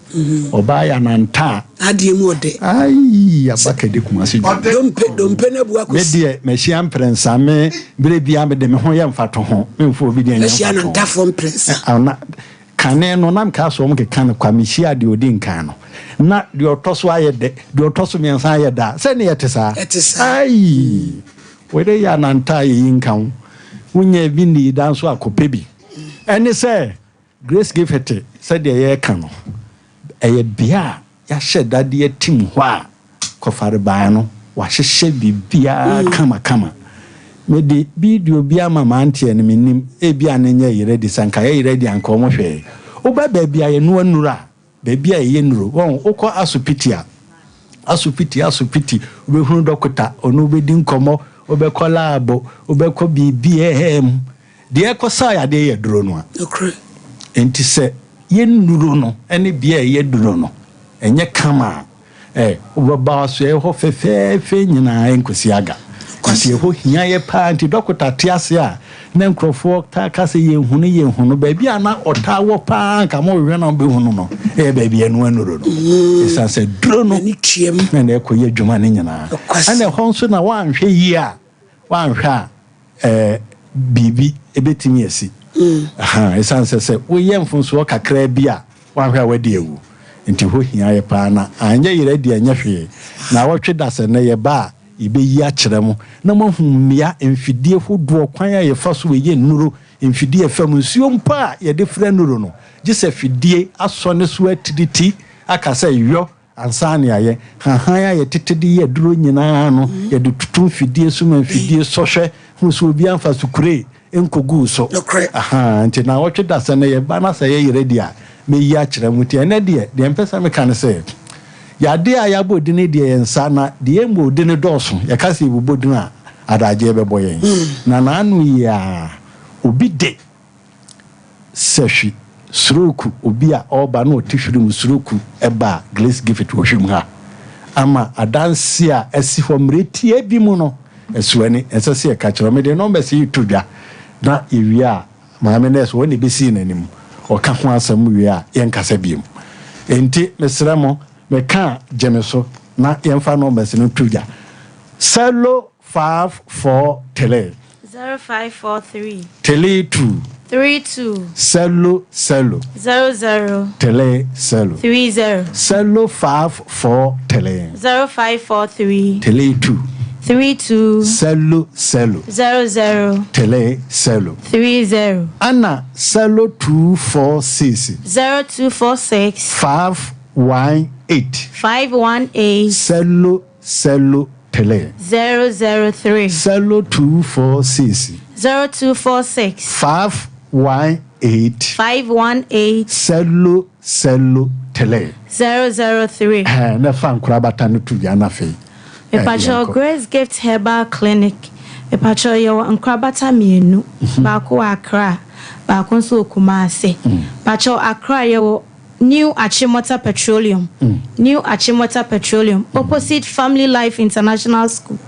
Ɔbaa yɛ ananta a. N'adeɛ mu ɔdɛ. Aii abaka di Kumasi dwom. Dompe dompe no abu akɔsi. Me deɛ mahyia mprɛnsa me berɛ biara mede me ho yɛ mfatoho memfa obi deɛ nyɛ mfatoho. Mahyia anantafoɔ mprɛnsa. Ana Kane no, na mekaa sɛ wɔkeka no kwa. Mehyiaa deɛ ɔdi nkan no, na deɛ ɔtɔ so ayɛ dɛ, deɛ ɔtɔ so mmiɛnsa ayɛ dɛ a, sɛ ne yɛte saa? Ɛte saa. Aii! Wei de yɛ ananta a yɛyi nka ho. Wonyaa bi nnii da nso a, kɔpɛ bi. Ɛne sɛ, Grace Gift, sɛdeɛ yɛreka no, ɛyɛ bea a Yɛahyɛ da de atim hɔ a, kɔfarebae no, wɔahyehyɛ biribiara kamakama. Mede video bi ama m'auntie no, mennim, ebia na ɛnyɛ yere de, sɛ anka ɛyɛ yere de a anka wɔhwɛe. Woba baabi a yɛnoa nnuru a, baabi a yɛyɛ nnuru, wɔn, wokɔ asopiti a, asopiti, asopiti, wobɛhunu dɔkota, ɔne wo bɛdi nkɔmmɔ, wobɛkɔ laabo, wobɛkɔ biribiara mu. Deɛ ɛkɔsa yadeɛ yɛ duro no a. Nokorɛ. Enti sɛ yɛ nnuro no ne bea a ɛyɛ duro no ɛnyɛ kama a, ɛ, wobɛba asoɛeɛ hɔ fɛfɛɛfɛ nyinaa ɛnkɔsi aga. Nti ɛhɔ hia yɛ paa. Nti dɔkota te ase a, na nkurɔfoɔ taa ka sɛ yɛnhu no, yɛnhu no. Baabi a na ɔtaa wɔ paa anka mohwehwɛ na mobɛhu no no, ɛyɛ baabi a ɛnoa nnuro no. Ɛsiane sɛ duro no na na ɛkɔyɛ adwuma no nyinaa. Ɛna ɛhɔ nso na woanhwɛ yie a, Woanhwɛ a, ɛɛ, biribi bɛtumi asi. Ahaa, ɛsiane sɛ sɛ woyɛ mfomsoɔ kakraa bi a, woanhwɛ a woadi awu. Nti hɔ hia yɛ paa. Na anyɛ yerɛ deɛ ɛnyɛ hwee. Naawɔtwe da sɛ nnɛ yɛba a, yɛbɛyi akyerɛ mo na moahu mmea, mfidie hodoɔ, kwan a yɛfa so yɛ nnuro, mfidie a ɛfa mu, nsuo mpo a yɛde fra nnuro no, gye sɛ fidie asɔ ne so atiriti aka sɛ yɔ Ansa na yɛayɛ hahan a yɛtete de yɛ aduro nyinaa no, yɛde toto mfidie so ma mfidie sɔ hwɛ Hu sɛ obiara mfa sukuree nkɔguu so. Ahaa, nti naawɔtwe da sɛ no yɛba na sɛ yɛyerɛ di a, mɛyi akyerɛ mo. Nti ɛnnɛ deɛ, deɛ mpɛ sɛ meka ne sɛ, yadeɛ a yɛabɔ din deɛ yɛn nsa, na deɛ yɛmmɔɔ din dɔɔso. Yɛka sɛ yɛbobɔ din a, adagyeɛ bɛbɔ yɛn. Na n'ano yi ara, obi de Sahwi, Suroku, obi a ɔreba na ɔte hwirim Suroku baa Glace Gift wɔ hwim ha ama adanse a asi hɔ mmerɛ tiaa bi mu no ɛso ani. Ɛnsɛ sɛ yɛka kyerɛ wo. Mede numbers yi reto dwa na yɛwie a maame nurse wɔn na ɛbɛsii n'anim. Ɔka ho asɛm wie a yɛnkasa biom. Enti mesrɛ mo meka a gye me so na yɛmfa numbers no nto dwa. Sɛlo 5 4 3. 0543. 3 2. 32. Sɛlo sɛlo. 00. 3 sɛlo. 30. Sɛlo 5 4 3. 0543. 3 2. 32. Sɛlo sɛlo. 00. 3 sɛlo. 30. Ana sɛlo 2 4 6. 0246. 5 1 8. 518. Sɛlo sɛlo 3. 003. Sɛlo 2 4 6. 0246. 5 1 8. 518. Sɛlo sɛlo 3. 003. Ɛɛ na fa nkorabata no to dwa na afei. Mepakyɛw yɛnkɔ. Grace Gift Herbal Clinic mepakyɛw yɛwɔ nkorabata mmienu baako wɔ Accra baako nso wɔ Kumasi pakyɛw Accra yɛwɔ New Achimota Petroleum New Achimota Petroleum opposite Family Life International School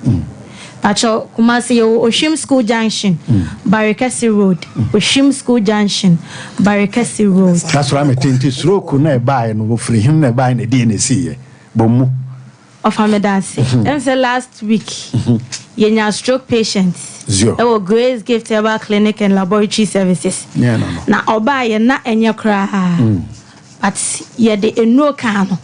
pakyɛw Kumasi yɛwɔ Ohwim School Junction Barikɛse Road Ohwim School Junction Barikɛse Road. That's why mete nti stroke na ɛbaeɛ no wɔfiri hene na ɛbaeɛ na ɛdeɛ na ɛsiiɛ bɔ mu. Ɔfa medase. Ɛm sɛ last week yɛnya stroke patient Zio. ɛwɔ Grace Gift Herbal Clinic and Laboratory Services. Nyɛ no no. Na ɔbaa yɛ na ɛnyɛ koraa. But yɛde nnuro kaa no.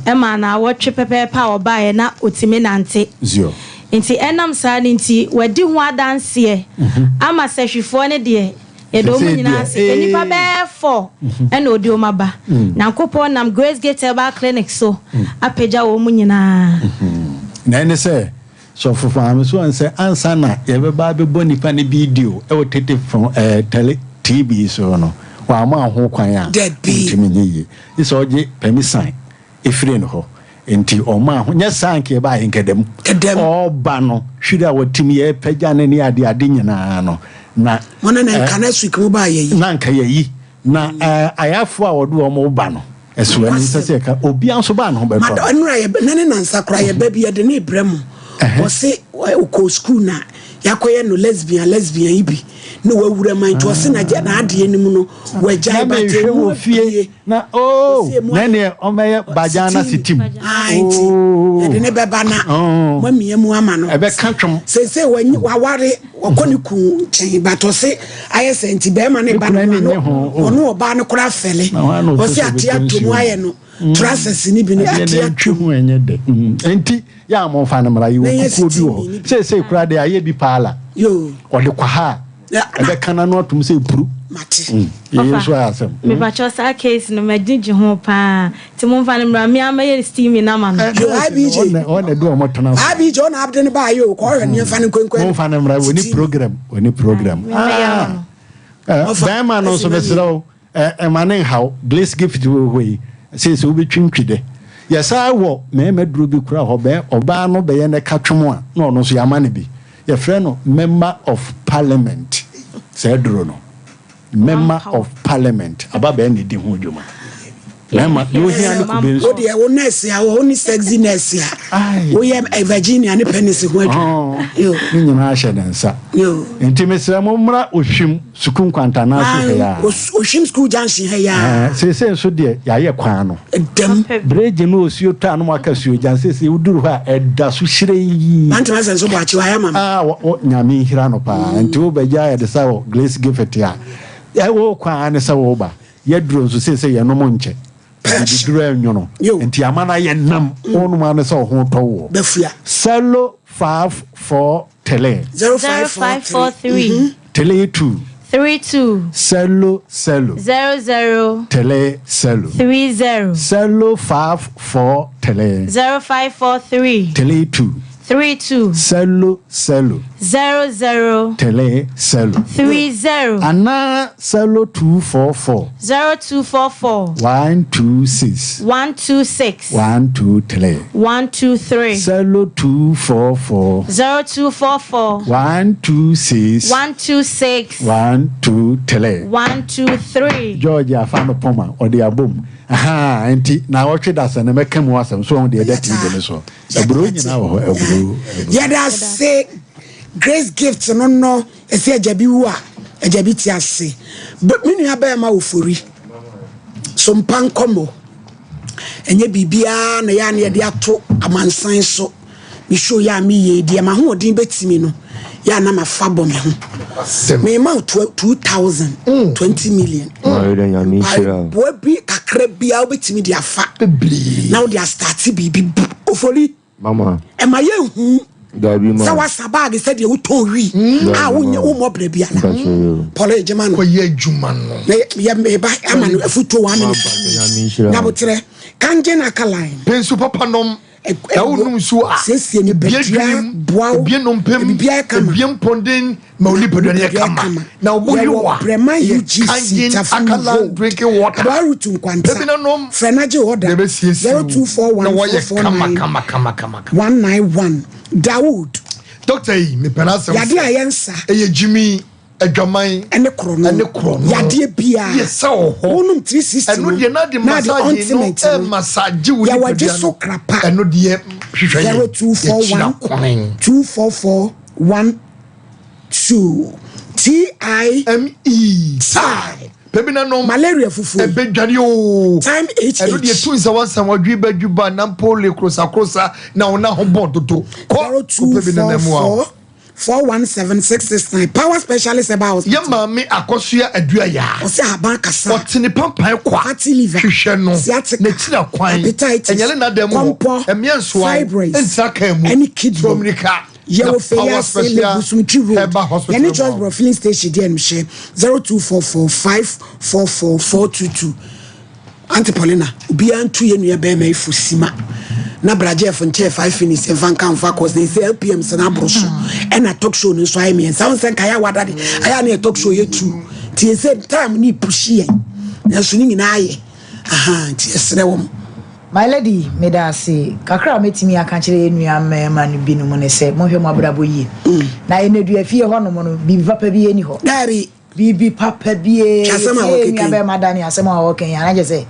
Ɛma na awɔtwe pɛpɛɛpɛ a ɔbaa yɛ na otumi nante. Zio. Nti ɛnam saa no nti wadi ho adanseɛ ama sɛhwifoɔ no deɛ yɛde wɔn Sɛsɛɛ nyinaa deɛ, ase. Nnipa ee. bɛyɛ four ɛna ɔde wɔn aba. Nyankopɔn nam Grace Gate Herbal Clinic so apagya wɔn nyinaa. Na ɛne sɛ, sɔfo maame so wɔn sɛ ansa na yɛbɛba abɛbɔ nipa no video ɛwɔ tete fon ɛɛ tele TV so no, wɔama ho kwan a Dabi. ɔntumi nyɛ yie. Gye sɛ ɔgye permission efiri ne hɔ. Nti ɔmaa ho nyɛ saa nka ɛbaa yɛ nkɛdɛm. Kɛdɛm. Ɔba no hwiri a wɔtim yɛ pagya ne ne ade ade nyinaa no na Mo ne ne nka next week mo baa yɛyi. na nka yɛyi na ɛɛ ayafo a wɔde wɔn ba no ɛso ɛno nsɛ sɛ yɛka obiara nso baa ne ho bɛtɔ Mada no. ɛnura yɛ na ne nansa kora yɛ ba bi yɛde ne brɛ mu. Ɔse ɔkɔ school na yakɔyɛ no lesbian lesbian yi bi na wawura man nti ɔse na gya n'adeɛ no mu no wagyae Na but mehwɛ emu wɔ fie abie. na oo Ɔse emu na ɛneɛ ɔmɛyɛ bagya na sitim. Ah, nti Oo. yɛde ne bɛba na Oh. moamia mu ama no. Ɛbɛka twom. Seesei wanyi waware wɔkɔ ne kun nkyɛn but ɔse ayɛ sɛ nti bɛrima ne Ne ba kunu no ani ano nnye ho, oh. ɔno ɔbaa no koraa fɛle Na hɔ ara na ɔpɛ ɔse sɛ ate ɔbɛtɔ ato mu nsuo. ayɛ no trasɛs ne bi no Adeɛ ate na ato ɛntwi ho ɛnyɛ dɛ. Nti yɛ a momfa no mmra yɛwɔ Na ɛyɛ kukuo bi wɔ hɔ. steamy ne bi. Seesei koraa deɛ ayɛ bi paala. Yo. Ɔde kɔ ha a Na- ɛbɛka n'ano atom sɛ puru. Mate. Yɛyɛ nso ayɛ asɛm. Mepakyɛw saa case no magyegye ho paa nti momfa no mmra me ara mɛyɛ steaming ama no. Yo, IBJ. Ɔna de wɔn tena so. IBJ ɔna abde no baayɛ o kɔhwɛ ne yɛmfa no nkonkwan. Momfa no mmra wɔni program wɔni program. Mɛyɛ ama no. Ah, Ɔfa, bɛrima no nso ɛsi na mesrɛ wo ɛma ne nhaw glace gift wɔ hɔ yi seesei wobɛtwintwi dɛ yɛsaa wɔ mmarima duro bi kora hɔ bɛɛ ɔbaa no bɛyɛ ne ka twom a na ɔno nso yɛama no bi yɛfrɛ no member of parliament saa duro no member of parliament aba bɛɛ na ɛdi ho dwuma mmarima deɛ ohia ne kube nso Wo deɛ wo nurse a wo ne sexy nurse a woyɛ Virginia ne penis ho adwuma. Yo. ne nyinaa hyɛ ne nsa Yo. nti mesrɛ mo mmra ohwim sukuu nkwantanaa so ha yi a Ohwim school junction ha yi a. Seesei nso deɛ yɛayɛ kwan no. Ɛdam. Bridge no osuo tɔ a na moaka suo gya seesei woduru hɔ a ɛda so hyerɛn. Mantema sɛ nso boakye wayɛ ama me. Ah, wɔ Nyame nhyira no paa. Nti wobɛgya yɛde sa wɔ Grace Gift a, ɛwɔ kwan ara ne sɛ woba. Yɛduro nso seesei yɛnom nkyɛ. Bibiduro ɛnwono. Nti ama no ayɛ nam. Wonom ara ne sɛ wo ho tɔ woɔ. Bafua. Sɛlo 5 4 tele. 0543. Tele 2. 32. Sɛlo sɛlo. 00. Tele sɛlo. 30. Sɛlo 5 4 tele. 0543. Tele 2. 32. Sɛlo sɛlo. 00. Tele sɛlo. 30. Anaa sɛlo 244. 0244. 126. 126. 123. 123. Sɛlo 244. 0244. 126. 126. 123. 123. George afa no pɔma ɔde abom. Ahaa nti na ɔtwe da sɛ no mɛka mu asɛm so ɔho deɛ ɛda TV no so. Aburo nyinaa wɔ hɔ aburo. Yɛda ase Grace Gift no no ɛsɛ agya bi wu a agya bi te ase. Me nua bɛrima ofori so mpa nkɔmmɔ ɛnyɛ biribiara na yɛ a na yɛde ato amansan so. Me show yɛ a meyɛ deɛ m'ahoɔden bɛtumi no yɛ a na mafa bɔ me ho. Mema wo 2000 20 million. Boa bi kakra biara wobɛtumi de afa na wode astarte biribi. Ofori ɛma yɛnhu sɛ wasa baage sɛdeɛ wotɔn wi a wonyɛ wommɔ brɛ biara. Pɔlɔ gyema no kɔyɛ adwuma no na yɛ meba ama no afutuo wa mene nyaboterɛ kangye na akalan pensu papa nom na wonom nsuo a siesie ebie nipadua adwenem boa wo ebie nnompem biribiara kama ebie mpɔnden ma wo nipadua no yɛ kama na wo bo Yɛwɔ yow a Brɛma ɛyɛ UGC Kangen Tafo Alkaline Road drinking water Abarutu Nkwanta Pɛ bi na nom frɛ na gye order na ɛbɛsiesie wo na woayɛ kama 0241 kama kama kama 191 Dawood Doctor yi mepɛ n'asɛm Yadeɛ a sɛ ɛyɛ nsa ɛyɛ gyimi adwaman ɛne korɔno ɛne korɔno yadeɛ biara yɛ sɛ wɔ hɔ wonom 360 ɛno no deɛ na de na de massage no ointment no ɛmassage wo yɛwɔ nipadua gye so no krapa ɛno deɛ hwehwɛ yɛn yɛkyira 0241 kwan 244 12 T I M E time pɛbi na nom malaria fufuo ɛbɛdwane oo time H ɛno deɛ H tu nsa wansa wadwi badwi ba nampole krosakrosa na wo na ho bɔ dodo kɔ kɔ pɛbi na nam a 0244 417 669 Power Specialist Herbal Hospital. Yɛ maame Akosua Aduayaa. Ɔsɛ ahaban kasa. Ɔte ne pampan kwa. Fatty liver. Hwehwɛ no. Sciatica. N'akyiri akwan. Hepatitis. Ɛnyɛ ne nna mu hɔ. Kɔmpɔ. Mmea nsoa wo. Fibroids. Ntra kaa mu. Ɛne kidney. Tu ammirika. Yɛwɔ Na Power Feyiase Special Lebusumtwi Road. Herbal Hospital Yɛne mu Joyce hɔ. Bro filling station deɛ no hyɛ 0244 544 422. Aunty Paulina, obiara ntu yɛn nua bɛrima yi fo sima na bra Jeff nkyɛɛ 5 minutes mfa nka mfa cause they say LPM sɛ no aboro so ɛna talk show no nso ayɛ mmiɛnsa wo sɛ nka yɛ awada de ayɛ a na yɛ talk show yɛ tu nti yɛ sɛ time ne pushi yɛn nanso ne nyinaa ayɛ aha nti yɛsrɛ wɔn. My lady, meda ase. Kakra a mɛtumi aka akyerɛ yɛn nua mmarima no binom ne sɛ, monhwɛ mo abrabɔ yie. Na nneduafie hɔnom no, biribi papa biara nni hɔ. Daabi. Biribi papa biara Hwɛ asɛm a yɛtie wɔkeka nua yi. bɛrima Daniel asɛm a ɔreka yi a, na kyerɛ sɛ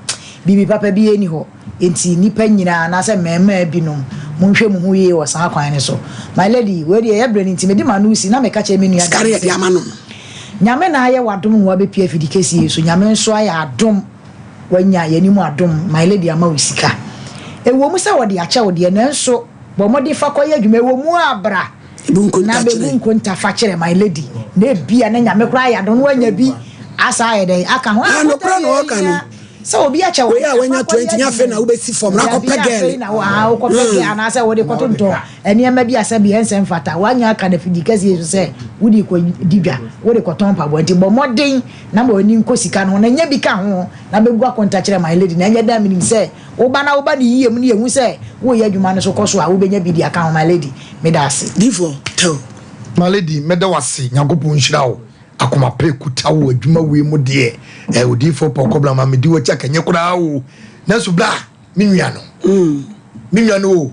biribi papa biara nni hɔ. Enti nnipa nyinaa anaasɛ mmarimaa binom, monhwɛ mo ho yie wɔ saa kwan no so. My lady, wei deɛ ɛyɛ berɛ no nti mede m'ano resi na meka kyerɛ me nua Sika no Daniel yɛde sɛ, ama no. Nyame na ayɛ w'adom na wabɛpue afidi kɛseɛ yi so. Nyame nso ayɛ adom, wanya yɛn anim adom. My lady ama wo sika. Ɛwɔ mu sɛ wɔde akyɛ wo deɛ, nanso bɔ mmɔden fa kɔyɛ adwuma. Ɛwɔ mu a bra. Bu nkonta Na bɛbu kyerɛ. nkonta fa kyerɛ my lady na ebia na nyame koraa ayɛ adom na wanya bi asa ayɛ dɛn aka ho. Ah, nokorɛ na ɔka no. Sɛ obi akyɛ wo Wei a wanya 20 nyɛ afei na wobɛsi fam na akɔpɛ Dabi, afei girl. na wo ah wokɔpɛ girl anaasɛ wode kɔtontɔn nneɛma bi a sɛbi ɛnsɛ mfata. Wanya aka no afidi kɛseɛ so sɛ wode kɔdi dwa, wode kɔtɔn mpaboa nti bɔ mmɔden na ma w'ani nkɔ sika no ho na nya bi ka ho na bɛbu akonta kyerɛ my lady na ɛnyɛ dɛn a menim sɛ Wo ba na woba no yie mu ne yɛhu sɛ woreyɛ adwuma no so kɔ so a wobɛnya bi de aka ho my lady meda ase. Difoɔ tɛw. My lady mɛda wo ase Nyankopɔn nhyira wo akoma pa ɛkuta wo adwuma wei mu deɛ eh odiyifoɔ Paul Kɔbla ma medi wakyi aka nyɛ koraa o nanso bra me nua no me nua no o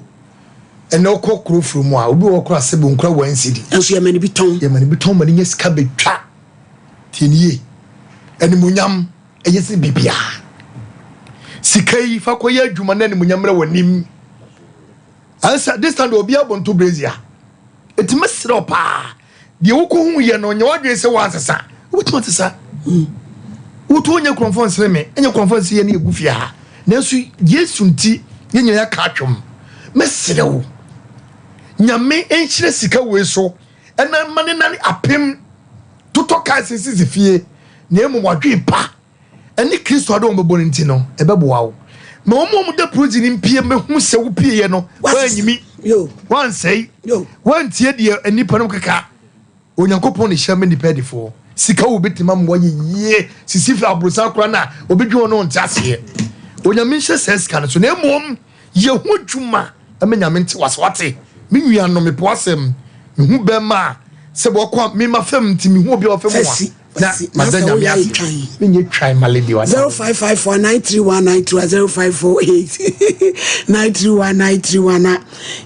ɛnɛ wokɔ kuro firi mu a obi wɔ kora sɛ bonkura one cedi nanso yɛma no bi tɔn yɛma no bi tɔn ma no nya sika bɛtwa tie ne yie animuonyam Ɛyɛ sɛ biribiara. Sika yi fa kɔyɛ adwuma na animuonyam mmra w'anim. Ansa this time de obi abɔ nto brazier. Eti mɛsrɛ wo paa. Deɛ wokɔhu yɛ no nyɛ w'adwene sɛ woansesa. Wobɛtumi asesa. Woto nyɛ kurɔmfoɔ nsene me, ɛnyɛ kurɔmfoɔ nse yɛ ne yɛgu fie ha. Nanso Yesu nti yɛn nyinaa yɛaka atwom. Mɛsrɛ wo. Nyame nhyira sika wei so ɛna ma ne nane apem totɔ kaa sisisi fie na mmom wadwen pa ne Kristo ade wɔn bɛbɔ no nti no, ɛbɛboa wo. Ma wɔn a wɔda prison no mpie mmɛhu sɛ wopieeɛ no, woanyimi, woansɛe, woantie deɛ nnipa no keka. Onyankopɔn na ɛhyira ma nnipa adifoɔ. Sika wɔ bɛtumi ama woayɛ yie, sisi fi aborosan koraa no a, obi dwen ho no ɔnte aseɛ. Onyame nhyɛ saa sika no so, na mmom yɛ ho adwuma ma Nyame nte wase, wate? Me nuanom, mepɛ w'asɛm. Mehu bɛrima a sɛ wɔkɔ a mema fam nti mehu obi a ɔfam a na mada Nyame ase. Menyɛ twan ma lady wada. 0554 931 931 0548 931 931 na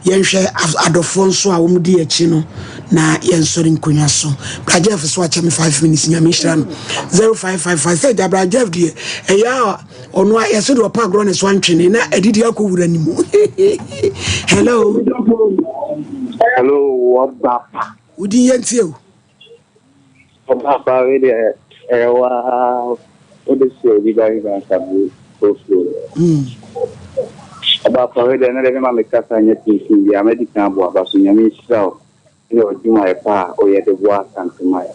yɛnhwɛ adɔfoɔ nso a wɔn di akyi no na yɛnsɔre nkonnwa so. Bra Jeff so akyɛ me 5 minutes Nyame nhyira no. 0555 sɛ gya Bra Jeff deɛ ɛyɛ a ɔno a yɛsɛ deɛ ɔpa agorɔ ne so antwene na adidi akɔ wura ne mu. Hello. Hello, wɔba. Wodin yɛ ntie o. Ɔba pa wei deɛ ɛyɛ waa wode sɛ obi ba bi bansa bu ofuro. Ɔba pa wei deɛ ne deɛ mema me kasa nyɛ tenten bi a madi kan abɔ aba so Nyame nhyira wo ne ɔdwumayɛ pa a woyɛ de boa Asanteman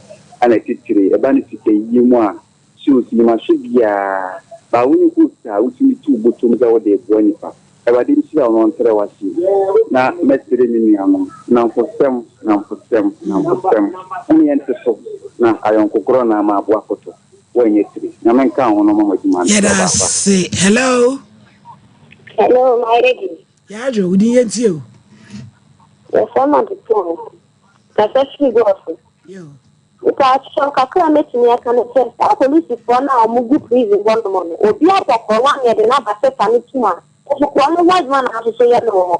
ɛna titire ɛba ne sika yie mu a Shows yi mahwɛ biaa but wo ne host a wotumi tu wo bɔtɔm sɛ wode reboa nipa. Awurade nhyira wo na ɔntrɛ w'ase na mɛsrɛ me nuanom nnamfosɛm nnamfosɛm nnamfosɛm mom yɛnte so na ayɔnkokorɔ na ama aboa akoto woanyɛ tiri. Nyame nka wo ho na ɔma mo adwuma no Yɛda ɔbaapa. ase. Hello. Hello, my lady. Yɛadwo, wo din yɛntie o. Yɛfrɛ me Adepɔn. Kasa firi Gɔɔso. Mepaakyɛw, kakra a mɛtumi aka ne sɛ, saa polisifoɔ no a wɔn gu prison hɔ nom no, obi abɔ korɔn a yɛde no aba sɛ fa no tum a, nso korɔn no ho adwuma na nso so yɛ no wɔ hɔ.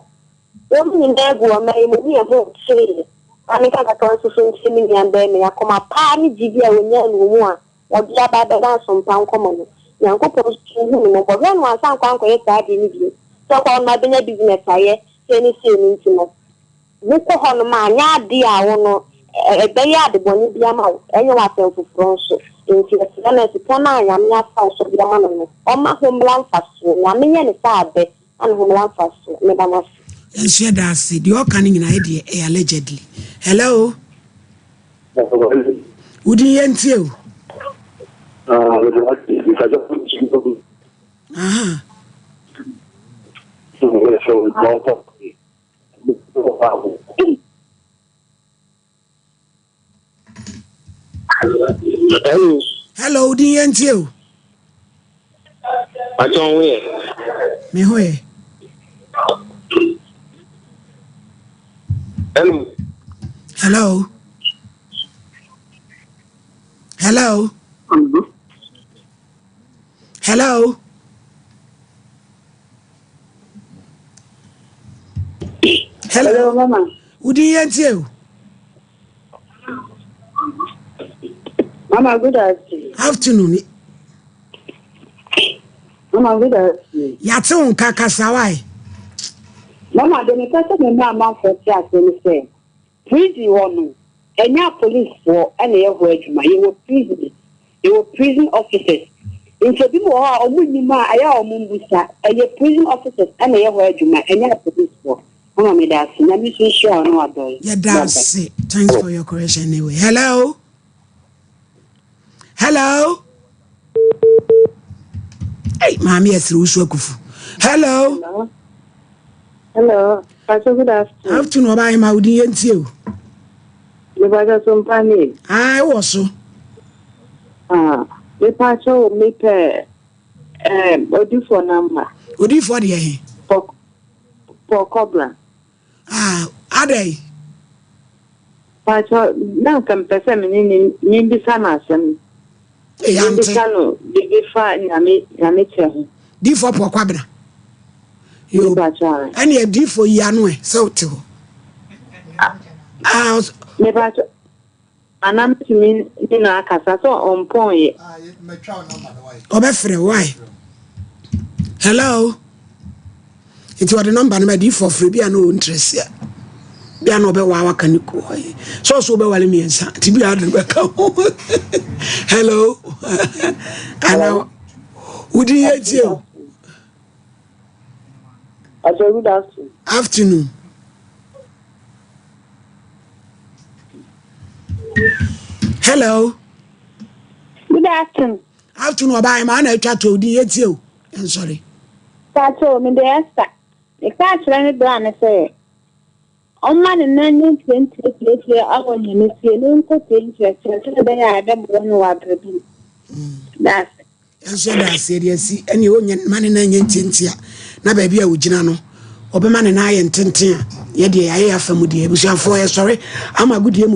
Wɔn nyinaa gu ɔman yi mu ne ɛho nkyere. Ma menka kakra nso so nkyerɛ me nua barima yi, akoma paa ne gyidie a ɔnyaa no wɔ mu a ɔde aba abɛda asompa nkɔmɔ no, Nyankopɔn nso nhu no mmɔbɔ. Hwɛ no wansan ankɔ ankɔyɛ saa adeɛ no bio, sɛ ɔkɔ hɔ nom abɛnya business ayɛ sei ne sei no nti no. Wokɔ hɔnom a, nyɛ ade a wo no, ɛbɛyɛ ade bɔne bi ama wo, ɛnyɛ wo asɛm foforɔ nso. Enti yɛsrɛ no, sika no a Nyame afa wo so de ama no no, ɔmma ho mmra mfasoɔ. Nyame nyɛ no sɛ abɛ na ne ho mmra mfasoɔ. Meda mo ase. Yɛnso yɛda ase. Deɛ ɔka no nyinaa yɛ deɛ ɛyɛ allegedly. Hello. Wo din yɛntie o. Aha. Hello. Hello, din yɛn tie o. Atɔ ho yɛ. Me ho yɛ. Hello. Hello. Hello. Hello. Hello. Hello, mama. Wodi yɛn tie o. Mama, good afternoon. Afternoon. Mama, good afternoon. Yàtí wo nka kasa wae. Mama, deɛ mepɛ sɛ mema amanfoɔ te aseɛ ne sɛ, Prison hɔ no, ɛnyɛ apolicefoɔ na ɛyɛ hɔ adwuma. Yɛwɔ prisoners, yɛwɔ prison officers. Nti ebinom wɔ hɔ a wɔn nnim a, ɛyɛ a wɔn mmusa. Ɛyɛ prison officers na ɛyɛ hɔ adwuma, ɛnyɛ apolicefoɔ. Mama meda ase. Nyame nso nhyira wo ne w'adɔe. Yɛda Bye bye. ase. Thanks for your correction anyway. Hello. Hello. Hey, maame yɛ sere wusu akufu. Hello. Hello. Hello. Pastor, good afternoon. Afternoon, ọba ahema odi yẹn tie o. Mepacho so mpa ne. Ah, wɔ so. Ah, mepacho mepɛ eh odifo number. Odifo deɛ he? Paul Cobra. Ah, adɛn? Pacho, na nka mepɛ sɛ me ne ne membisa no asɛm. Ee, ante. Membisa no biribi fa nyame nyame kyɛ ho. Difoɔ Paul Kwabena. Yo, ɛne adiifoɔ yi ano ɛ sɛ wote hɔ. Ah, Mepacho, Ana mɛtumi ne no akasa sɛ ɔmpɔn yɛ. Ɔbɛfrɛ why? Hello. Nti ɔde nɔmba no ma diifoɔ frɛ bi a na ɔwɔ interest a bi a na ɔbɛwa waka ne kuo hɔ yi sɛ ɔso wobɛwale mmiɛnsa nti bi a ade no bɛka ho. Hello. Ana wodi yɛ tie o. Pastor, good afternoon. Afternoon. Hello. Good afternoon. Afternoon, ọba ayé maa na atwa to odi yẹ tie o. Nsọre. Pacho, mi de Esther. Meka akyerɛ me bra ne sɛ ɔmma ne nan nyɛ ntiantiatiatia awɔ nyame fie na ɔnkɔtie nkyerɛkyerɛ sɛdeɛ ɛbɛyɛ a ɛbɛboa no wɔ abrabɔ mu. Daase. Yɛnso yɛda ase yɛde asi ɛne ɔnyɛ ma ne nan nyɛ ntiantia na baabi a ɔgyina no ɔbɛma ne nan ayɛ ntenten a. Yɛdeɛ yɛayɛ yɛafa mu deɛ, abusuafoɔ yɛsɔre ama agodie mu.